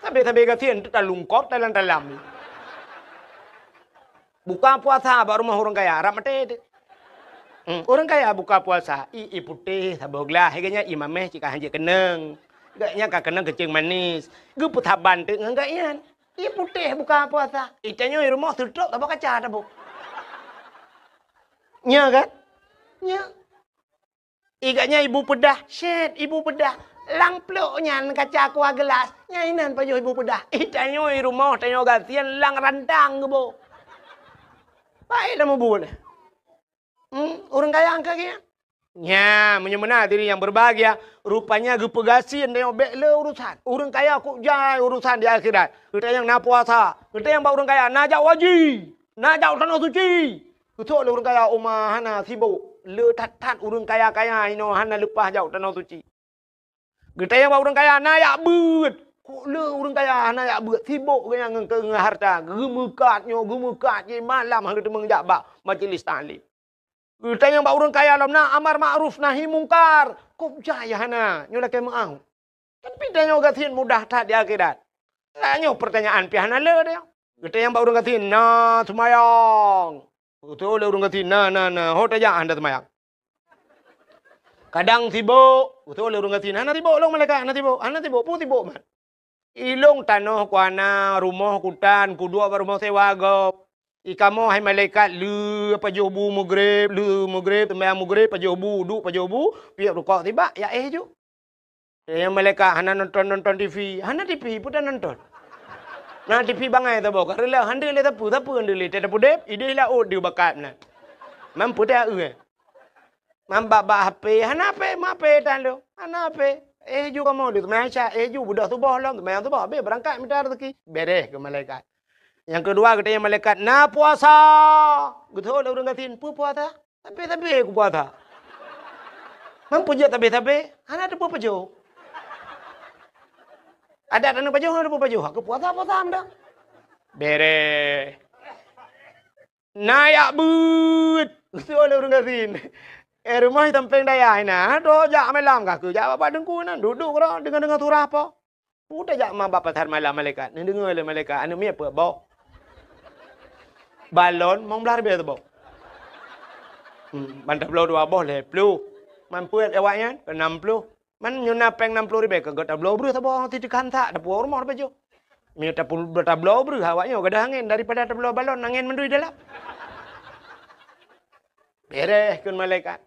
Sabe-sabe gasien teutalungkop talam-talam. Buka puasa bak rumoh ureuëng kaya, rab maté teuh. Hmm, ureuëng kaya buka puasa, i, i putéh saboh glah, ikat nyan i mameh cit ka hanjeuet keunong. Gak nyan ka keunong keucing manis. Geupeusaban teuh ngon gak nyan. I putéh buka puasa. I tanyoe i rumoh seutrok saboh kaca taboh. Nya kan? Nya. Ikat nyan ibu peudah, syet ibu peudah. Lam plôk nyan kaca kuah geulas, nyan inan pajoh ibu peudah. I tanyoe i rumoh tanyoe gasien lam rantang geuboh. Paét lam mubuet. Hmm, ureuëng kaya angka geuh. Nya, meunyoe meunan hadirin yang berbahagia, rupanya geupeugasien tanyoe bék le urusan. Ureuëng kaya kok jai urusan di akhirat. Geutanyoe na puasa, geutanyoe bak ureuëng kaya na jak haji, na jak tanoh suci. Keutok lé ureuëng kaya uma hana sibok, le that-that ureuëng kaya-kaya inoe hana leupah jak tanoh suci. Geutanyoe bak ureuëng kaya na jak beuet, Kok le ureuëng kaya hana jak beuet, sibok geuh nyan ngon, ngon hareuta, geumeukat nyoe, geumeukat jih, malam han geuteumeung jak bak majelis taklim. Geutanyong bak ureuëng kaya lom na amar ma'ruf nahi mungkar, kok jak ya hana, nyoe lakée meu'ah. Tapi tanyoe gasien mudah that di akhirat. Lah nyoe peurtanyaan pih hana le deh. Geutanyong bak ureuëng gasien, na seumayang? Geutanyong lé ureuëng gasien, na, na, na. Ho tajak hana seumayang? Kadang sibok, geutanyong lé ureuëng gasien, hana sibok lôn malaikat, hana sibok, hana sibok, peue sibok man. Ilôn tanoh ku hana, rumoh ku tan, kuduek bak rumoh sewa gob. Ikamoe hai malaikat, le pajoh bu meugreb, le meugreb, seumayang meugreb, pajoh bu, duek pajoh bu, piep rukok sibak, ya éh ju. Nyang malaikat hana nonton-nonton T V, hana T V pun dah nonton. Na T V bangai saboh, ka reuloh, hana lé sapeue, sapeue hana lé, teuh tapudeb, ideh laôt deuh bakat meunan. Mampu teuh, eh. Mambak-bak H P, hana H P, ma H P tan lôn, hana H P. Eh, ju kamoe deuh, meunan syak, eh, ju beudôh suboh lom, seumayang suboh, habéh beurangkat mita raseuki, bereh keu malaikat. Nyang keudua, geutanyong malaikat, na puasa? Geutanyong lé ureuëng gasien, peue puasa? Sabe-sabe kupuasa. Mampu jeuet sabe-sabe, hana teupeu pajoh. Adat aneuk pajoh hana teupeu pajoh, aku puasa-puasa meudah. Bereh. Na jak beuet, geutanyong lé ureuëng gasien. Eh, rumoh di sampéng dayah inan, droe jak malam ka keu jak bak teungku inan, duek-duek keudroe deungoe-deungoe surah po. Peue tajak ma bak pasar malam malaikat, neudeungoe lé malaikat, aneuk miet peuet boh. Balon limong blaih ribèe saboh. Hmm, ban tabloe dua boh lhèe ploh. Man peuet awaknyan keu nam ploh. Man nyoe na péng nam ploh ribèe keu gèt tabloe breuh saboh, ti teukan that, tapuwoe rumoh tapajoh. Meunyoe tapul-, tabloe breuh awaknyoe gadôh angén daripada tabloe balon angén mandum dalam. Bereh kheun malaikat.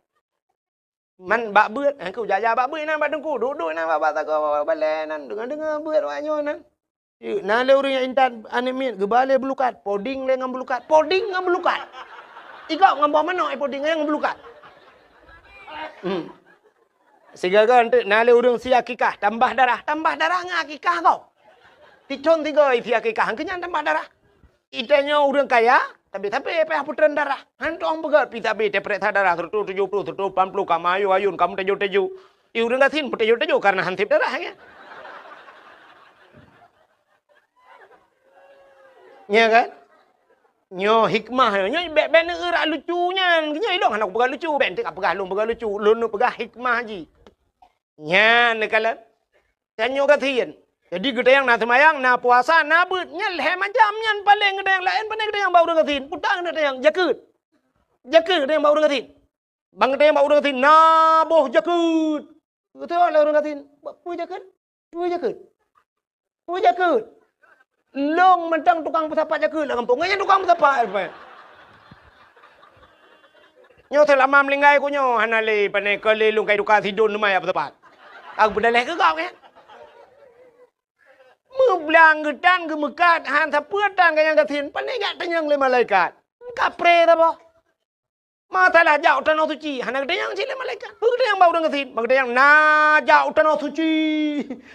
Man bak beuet, eh, ku jaja bak beuet inan bak teungku, duek-duek inan bak, bak sagoe balèe nan, deungoe-deungoe beuet awaknyoe nan. Yeuh, na lé ureueng nyang intat aneuk miet geuba lé beulukat, poding lé ngon beulukat, poding ngon beulukat. Igop ngon boh manok, eh, poding ngon beulukat. Hmm. Sigoe-goe enteuk na lé ureueng sie akikah, tambah darah, tambah darah ngon akikah gob. Sithon sigoe sie akikah, keu nyan tambah darah. Geutanyoe ureueng kaya, tapi-tapi payah putreun darah. Hantom peugah pi sabe teupeuriksa darah seratus tujuh puluh, seratus lapan puluh, ka meuayun-ayun, ka meuteujô-teujô. Di ureueng gasien meuteujô-teujô karena han sép darah, ya. Ya kan? Nyoe hikmah, nyoe bèk, bèk neueurak lucu nyan. Nyoe ilong hana kupeugah lucu, bèk enteuk kapeugah lôn peugah lucu. Lôn neupeugah hikmah jih. Nyan neukalon. Tanyoe gasien. Jadi geutanyoe na seumayang, na puasa, na beuet. Nyan lhèe macam nyan paleng geutanyoe laén pane geutanyoe bak ureueng gasien. Peue tan geutanyoe jakeuet. Jakeuet geutanyoe bak ureueng gasien. Ban geutanyoe bak ureueng gasien, na boh jakeuet. Geutanyong lé ureueng gasien, "Peue jakeuet? Peue jakeuet? Peue jakeuet?" Lôn mantong tukang peusapat jakeuet lam gampông. Nyan tukang peusapat, Pak. Nyoe seulama meuninggai ku nyoe hana lé pane keu lé lôn kai tuka sidon teuma jak peusapat. Aku peudaléh keu gob nyan. Meublang geutan geumeukat, han sapeue tan ganyang gasien, pane jak tanyong lé malaikat. Kapré saboh. Masalah jak u tanoh suci, hana geutanyong cit lé malaikat. Peue geutanyong bak ureueng gasien? Bak geutanyong na jak u tanoh suci.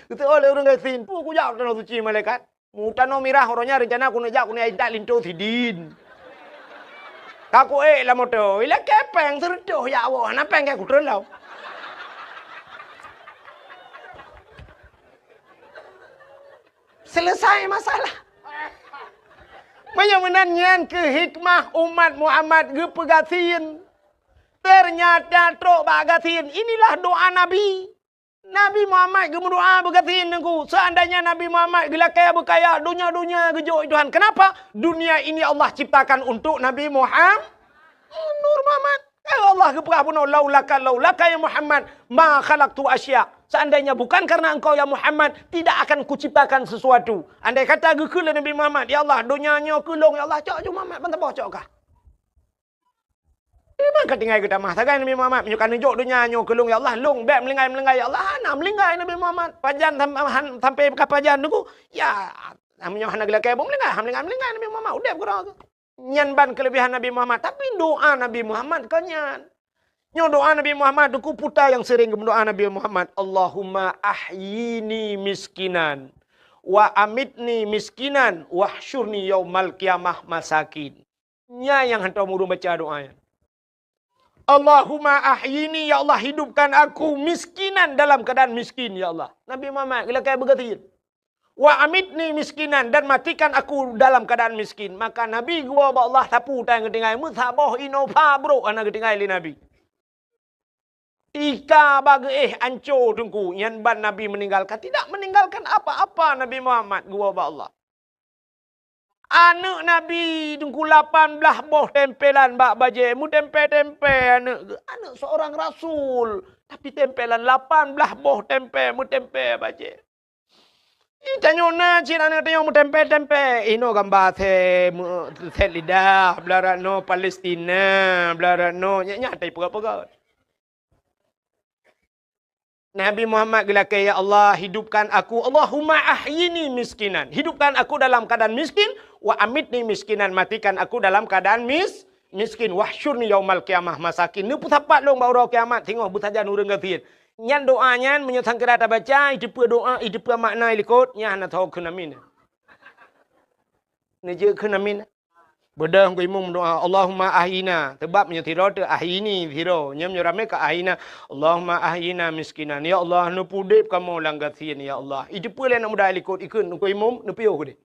Geutanyong lé ureueng gasien, peue kujak u tanoh suci malaikat? Mu tanoh mirah uroe nyan reuncana keuneuk jak keuneuk intat linto sidin. Ka kuék lam moto, ilakèe péng seureutôh jak woe, hana péng keu kutreun lom. Selesai masalah. Meunyoe meunan nyan keuh hikmah umat Muhammad geupeugasien. Ternyata trok bak gasien, inilah doa Nabi. Nabi Muhammad geumeudoa beugasien teungku. Seandainya Nabi Muhammad geulakèe beukaya, donya-donya geujok Tuhan. Kenapa? Dunia ini Allah ciptakan untuk Nabi Muhammad. Nur Muhammad. Eh, Allah geupeugah bunoe, "Laulaka, laulaka ya Muhammad, ma khalaqtu asya." Seandainya bukan karena engkau ya Muhammad, tidak akan kuciptakan sesuatu. Andai kata geukheun lé Nabi Muhammad, "Ya Allah, donya nyoe keu lôn, ya Allah, cok ju Muhammad ban saboh cok kah." Memang ka tinggai geutamah sagai Nabi Muhammad, "Meunyoe ka neujok donya nyoe keu lôn, ya Allah, lôn bèk meulinggai-meulinggai, ya Allah." Hana meulinggai Nabi Muhammad. Pajan sam-, han-, sampai ka pajan teungku, ya, meunyoe hana geulakèe buet meulinggai, han meulinggai-meulinggai Nabi Muhammad, udép keudroe. Nyan ban keuleubehan Nabi Muhammad, tapi doa Nabi Muhammad kon nyan. Nyoe doa Nabi Muhammad, teungku, peue nyang sering geumeudoa Nabi Muhammad, "Allahumma ahyini miskinan, wa amitni miskinan, wahsyurni yaumal qiyamah masakin." Nyan nyang hantom ureueng baca doa nyan. "Allahumma ahyini, ya Allah, hidupkan aku miskinan, dalam keadaan miskin, ya Allah." Nabi Muhammad geulakèe beugasien. "Wa amitni miskinan," dan matikan aku dalam keadaan miskin. Maka Nabi geuwoe bak Allah, sapeue nyang geutinggai, meusaboh inoe pha brok hana geutinggai lé Nabi. Tika bak geuéh anco teungku, nyan ban Nabi meninggalkan. Tidak meninggalkan apa-apa Nabi Muhammad geuwoe bak Allah. Aneuk Nabi teungku lapan blaih boh tempelan bak bajée, meutempé-tempé aneuk geuh. Aneuk seorang rasul, tapi tempelan lapan blaih boh tempé, meutempé bajée. Ih, tanyoe na cit aneuk tanyoe meutempé-tempé. Ih, noe gamba sét, meu-, sét lidah, blah rot noe Palestina, blah rot noe, nyan, nyan tai peugah-peugah. Nabi Muhammad geulakée, "Ya Allah, hidupkan aku, Allahumma ahyini miskinan." Hidupkan aku dalam keadaan miskin, "wa amitni miskinan." Matikan aku dalam keadaan mis-, miskin. "Wahsyurni yaumal qiyamah masakin." Neupeusapat lôn bak uroe kiamat singoh beusajan ureuëng gasien. Nyan doa nyan, meunyoe sangkira tabaca, iteupeue doa, iteupeue makna likot, nyan hana tho kheun amin. Neujeuet kheun amin. Beudôh keu imum doa, "Allahumma ahyina." Sabab meunyoe sidroe teuh ahyini sidroe, nyan meunyoe ramé ka ahyina. "Allahumma ahyina miskinan." Ya Allah, neupeudeb kamoe lam gasien, ya Allah. Iteupeue lé aneuk muda likot ikheun keu imum, neupiôh keudeh.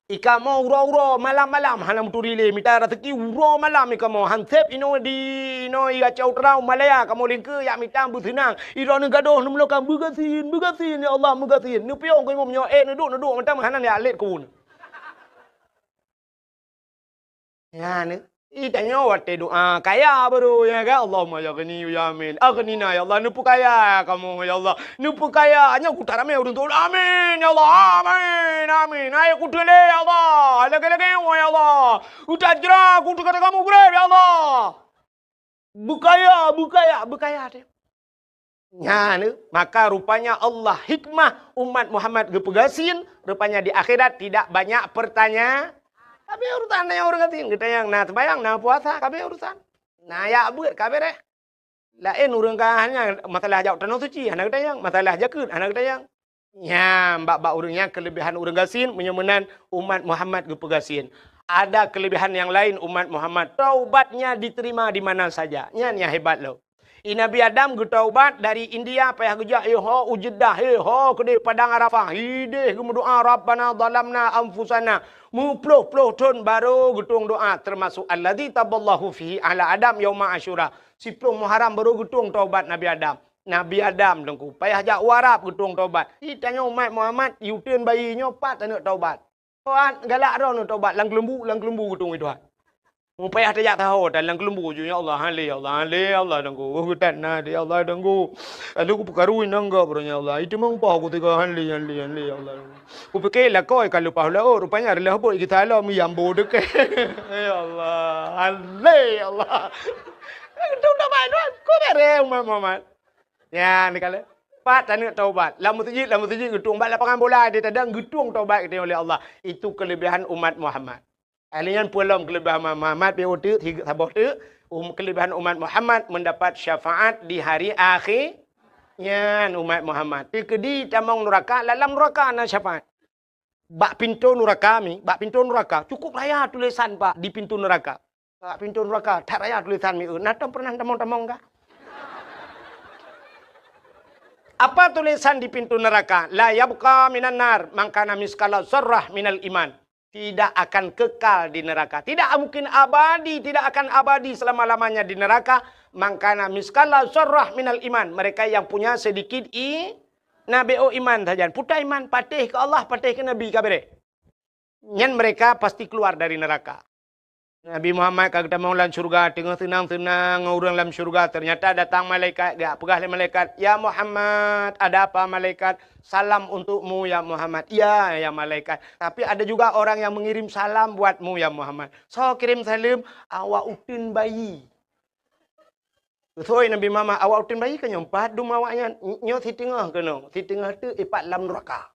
Ikamoe uroe-uroe, malam-malam hana meuturi lé, mita raseuki uroe malam ikamoe. Hanseb inoe di, inoe i Aceh Utara, Malaya, kamoe lingkeue jak mita beuseunang. Idroeneuh gadôh neumeulokang beugasien, beugasien, ya Allah, beugasien. Neupiôh keu imum nyoe, eh, neuduek, neuduek, mantong hana jak lét keu uneuen. Nyan, ih, tanyoe watée doa kaya baru, ya kan? Allahumma ya ghani ya amin. Aghnina ya Allah, neupeukaya kamoe ya Allah. Neupeukaya, nyoe kuta ramé ureuëng teuh. Amin ya Allah, amin, amin. Hai kuteulé ya Allah, lagée-lagée ya Allah. Utajra kuteuk kamoe greb ya Allah. Beukaya, beukaya, beukaya teuh. Nyan, maka rupanya Allah hikmah umat Muhammad geupeugasien, rupanya di akhirat tidak banyak pertanya-, ka abéh urusan nyan ureuëng gasien, geutanyong na seumayang, na puasa, ka abéh urusan. Na jak beuet, ka abéh deh. Laén ureuëng ka hanya masalah jak tanoh suci, hana geutanyong, masalah jakeuet, hana geutanyong. Nyan, bak-bak ureuëng nyan keulebihan ureuëng gasien, meunyoe meunan umat Muhammad geupeugasien. Ada keulebihan nyang laén umat Muhammad, taubatnya diterima di mana saja. Nyan nyang hebat lom. I Nabi Adam geutaubat dari India, payah geujak, eh, ho u Jeddah, eh, ho keudeh Padang Arafah, ideh geumeudoa, "Rabbana zalamna anfusana." Meuploh-ploh thon baru geutueng doa, termasuk alladzi taballahu fihi ala Adam yauma Asyura. Siploh Muharram baru geutueng taubat Nabi Adam. Nabi Adam teungku, payah jak u Arab geutueng taubat. Di tanyoe umat Muhammad, i uteuen bayi nyoe pat aneuk taubat. Tuhan galak droeneuh taubat lam keuleumbuk, lam keuleumbuk geutueng Tuhan. Mupayah tajak taho dan lam keuleumbuk ju, "Ya Allah, hale, ya Allah, hale, ya Allah, danggu. Oh, geutat na, ya Allah, danggu. Aduh, kupeukarui nangga, bro, ya Allah. Itu mengupah aku tiga hale, hale, hale, ya Allah. Kupikir lakoi ka leupah laôt, rupanya adalah bot kita lo miyambo deke." Ya Allah, hale, ya Allah. Itu dah baik, Tuhan. Kau beres, Muhammad. Ya, ni kala. Pat taneuk taubat. Lam meuseujid, lam meuseujid geutueng. Bak lapangan bola di tadang geutueng taubat geutanyoe lé Allah. Itu kelebihan umat Muhammad. Ahli nyan peue lom kelebihan umat Muhammad, pi uteuk, saboh teuk, um, kelebihan umat Muhammad mendapat syafaat di hari akhir. Nyan umat Muhammad. Teukeudi tamong nuraka, lam nuraka na syafaat. Bak pintoe nuraka mi, bak pintoe nuraka, cukup raya tulisan, Pak, di pintoe nuraka. Bak pintoe nuraka, that raya tulisan mi, eh, na tom pernah tamong-tamong kah? Apa tulisan di pintu neraka? "La yabqa minan nar man kana miskala zarrah minal iman." Tidak akan kekal di neraka. Tidak mungkin abadi, tidak akan abadi selama-lamanya di neraka. "Man kana miskala zarrah minal iman." Mereka yang punya sedikit i-, na B O iman sajan. Puta iman, patéh keu Allah, patéh keu Nabi, ka beres. Nyan mereka pasti keluar dari neraka. Nabi Muhammad ka geutamong lam syurga, teungoh seunang-seunang ngon ureuëng lam syurga, ternyata datang malaikat, geujak peugah lé malaikat, "Ya Muhammad." "Ada apa, malaikat?" "Salam untukmu, ya Muhammad." "Iya, ya malaikat. Tapi ada juga orang yang mengirim salam buatmu, ya Muhammad." "Soe kirim saleuem?" "Awak uteuen bayi." Geusoi Nabi Muhammad, "Awak uteuen bayi keuh nyoe pat dum awaknyan, nyoe siteungoh keunoe, siteungoh teuk ipat lam nuraka."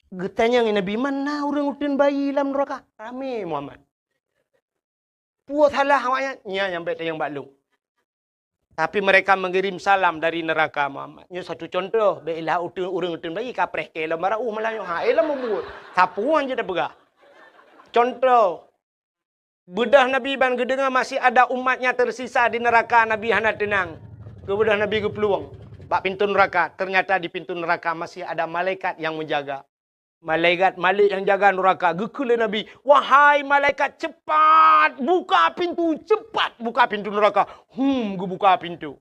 Geutanyong Nabi, "Man na ureuëng uteuen bayi lam nuraka?" Ramé Muhammad. "Peue salah awaknyan?" "Nyan nyang bék tanyong bak lôn." Tapi mereka mengirim salam dari neraka Muhammad. Nyoe satu contoh, bék ilah uteuen, ureuëng uteuen bayi kapreh keu lom bara uh malah nyoe ha, eh lom mubuet. Sapuan je tapeugah. Contoh, Beudôh Nabi ban geudeungoe masih ada umatnya tersisa di neraka, Nabi hana teunang. Keu beudôh Nabi geuplueng. bak pintu nuraka, ternyata di pintu nuraka masih ada malaikat yang menjaga. Malaikat Malik nyang jaga nuraka geukheun lé Nabi, "Wahai malaikat, cepat buka pintu, cepat buka pintu nuraka." Hum, geubuka pintu.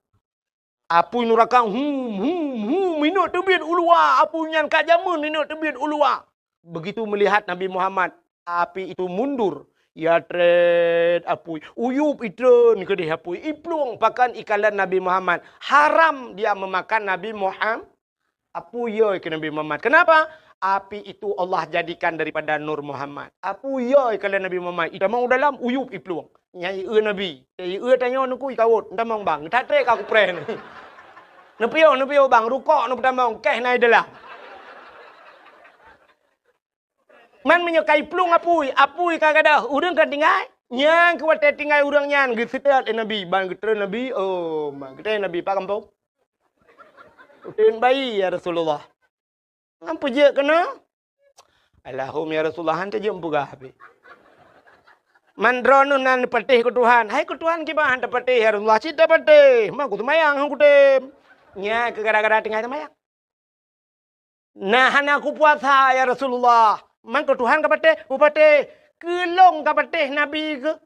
Apui nuraka, hum, hum, hum, inok teubiet u luwa. Apui nyan ka jameun inok teubiet u luwa. Begitu melihat Nabi Muhammad, api itu mundur. Ya tret apui, uyup itreun keudeh apui, iplueng pakan ikalon Nabi Muhammad. Haram dia memakan Nabi Muhammad. Apui yoi keu Nabi Muhammad. Kenapa? Api itu Allah jadikan daripada Nur Muhammad. Apui yoi keu Nabi Muhammad. Itamong u dalam uyup iplueng. Nyai eu Nabi. Nyai eu tanyoe nuku ikawot. Ntamong bang. That trek ka kupreh ni. Neupiôh, neupiôh bang. Rukok neupeutamong. Keh na i dalam. Man meunyoe ka iplueng apui, apui ka gadôh, ureuëng ka tinggai. Nyang keu watée tinggai ureuëng nyan geuseutôt lé Nabi, ban geutreun Nabi, oh, ma geutreun Nabi, "Pak gampông?" "Uteuen bayi, ya Rasulullah." "Ngon peujeuet keunoe?" "Alahum, ya Rasulullah, han teujeuet meupeugah habéh." "Man droeneuh na neupatéh keu Tuhan?" "Hai keu Tuhan kiban han tapatéh, ya Rasulullah, cit tapatéh, ma kuseumayang han kutem." Nyan keu gara-gara tinggai seumayang. "Na hana kupuasa, ya Rasulullah." "Man keu Tuhan kapatéh?" "Kupatéh." "Keu lôn kapatéh Nabi keuh?"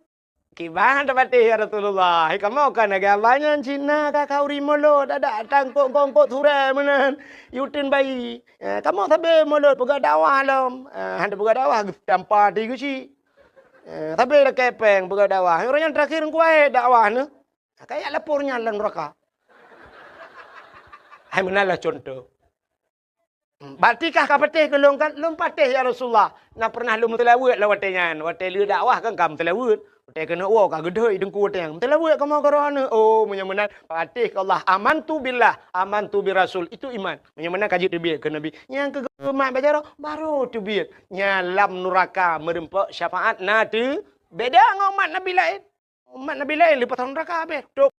"Kiban tapatéh, ya Rasulullah. Hai kamoe ka lagée Allah nyan cit na ka khauri mulot, adak tangkok-kongkok surée meunan. Uteuen bayi. Eh, kamoe sabe mulot peugah dakwah lom. Eh, han tapeugah dakwah, geuseutampa ti geuchik. Eh, sabe lakée péng peugah dakwah. Ureuëng nyan terakhir kuwahé dakwah neuh. Kaya lapor nyan lam nuraka. Hai meunan lah contoh. Berarti kah kapatéh keu lôn kan? "Lôn patéh, ya Rasulullah. Na pernah lôn meuteulaweuet lom watée nyan. Watée lheueh dakwah kan ka meuteulaweuet. Watée keuneuk woe ka geudhôi teungku watée nyan. Meuteulaweuet kamoe keu roh aneuëk." "Oh, meunyoe meunan, patéh keu Allah. Amantu billah, amantu bir rasul." Itu iman. Meunyoe meunan ka jeuet teubiet keu Nabi. Nyang keu geumat bak jaroe, baru teubiet. Nyan lam nuraka meurumpok syafaat na teu beda ngon umat Nabi laén. Umat Nabi laén leupah nuraka habéh. Top.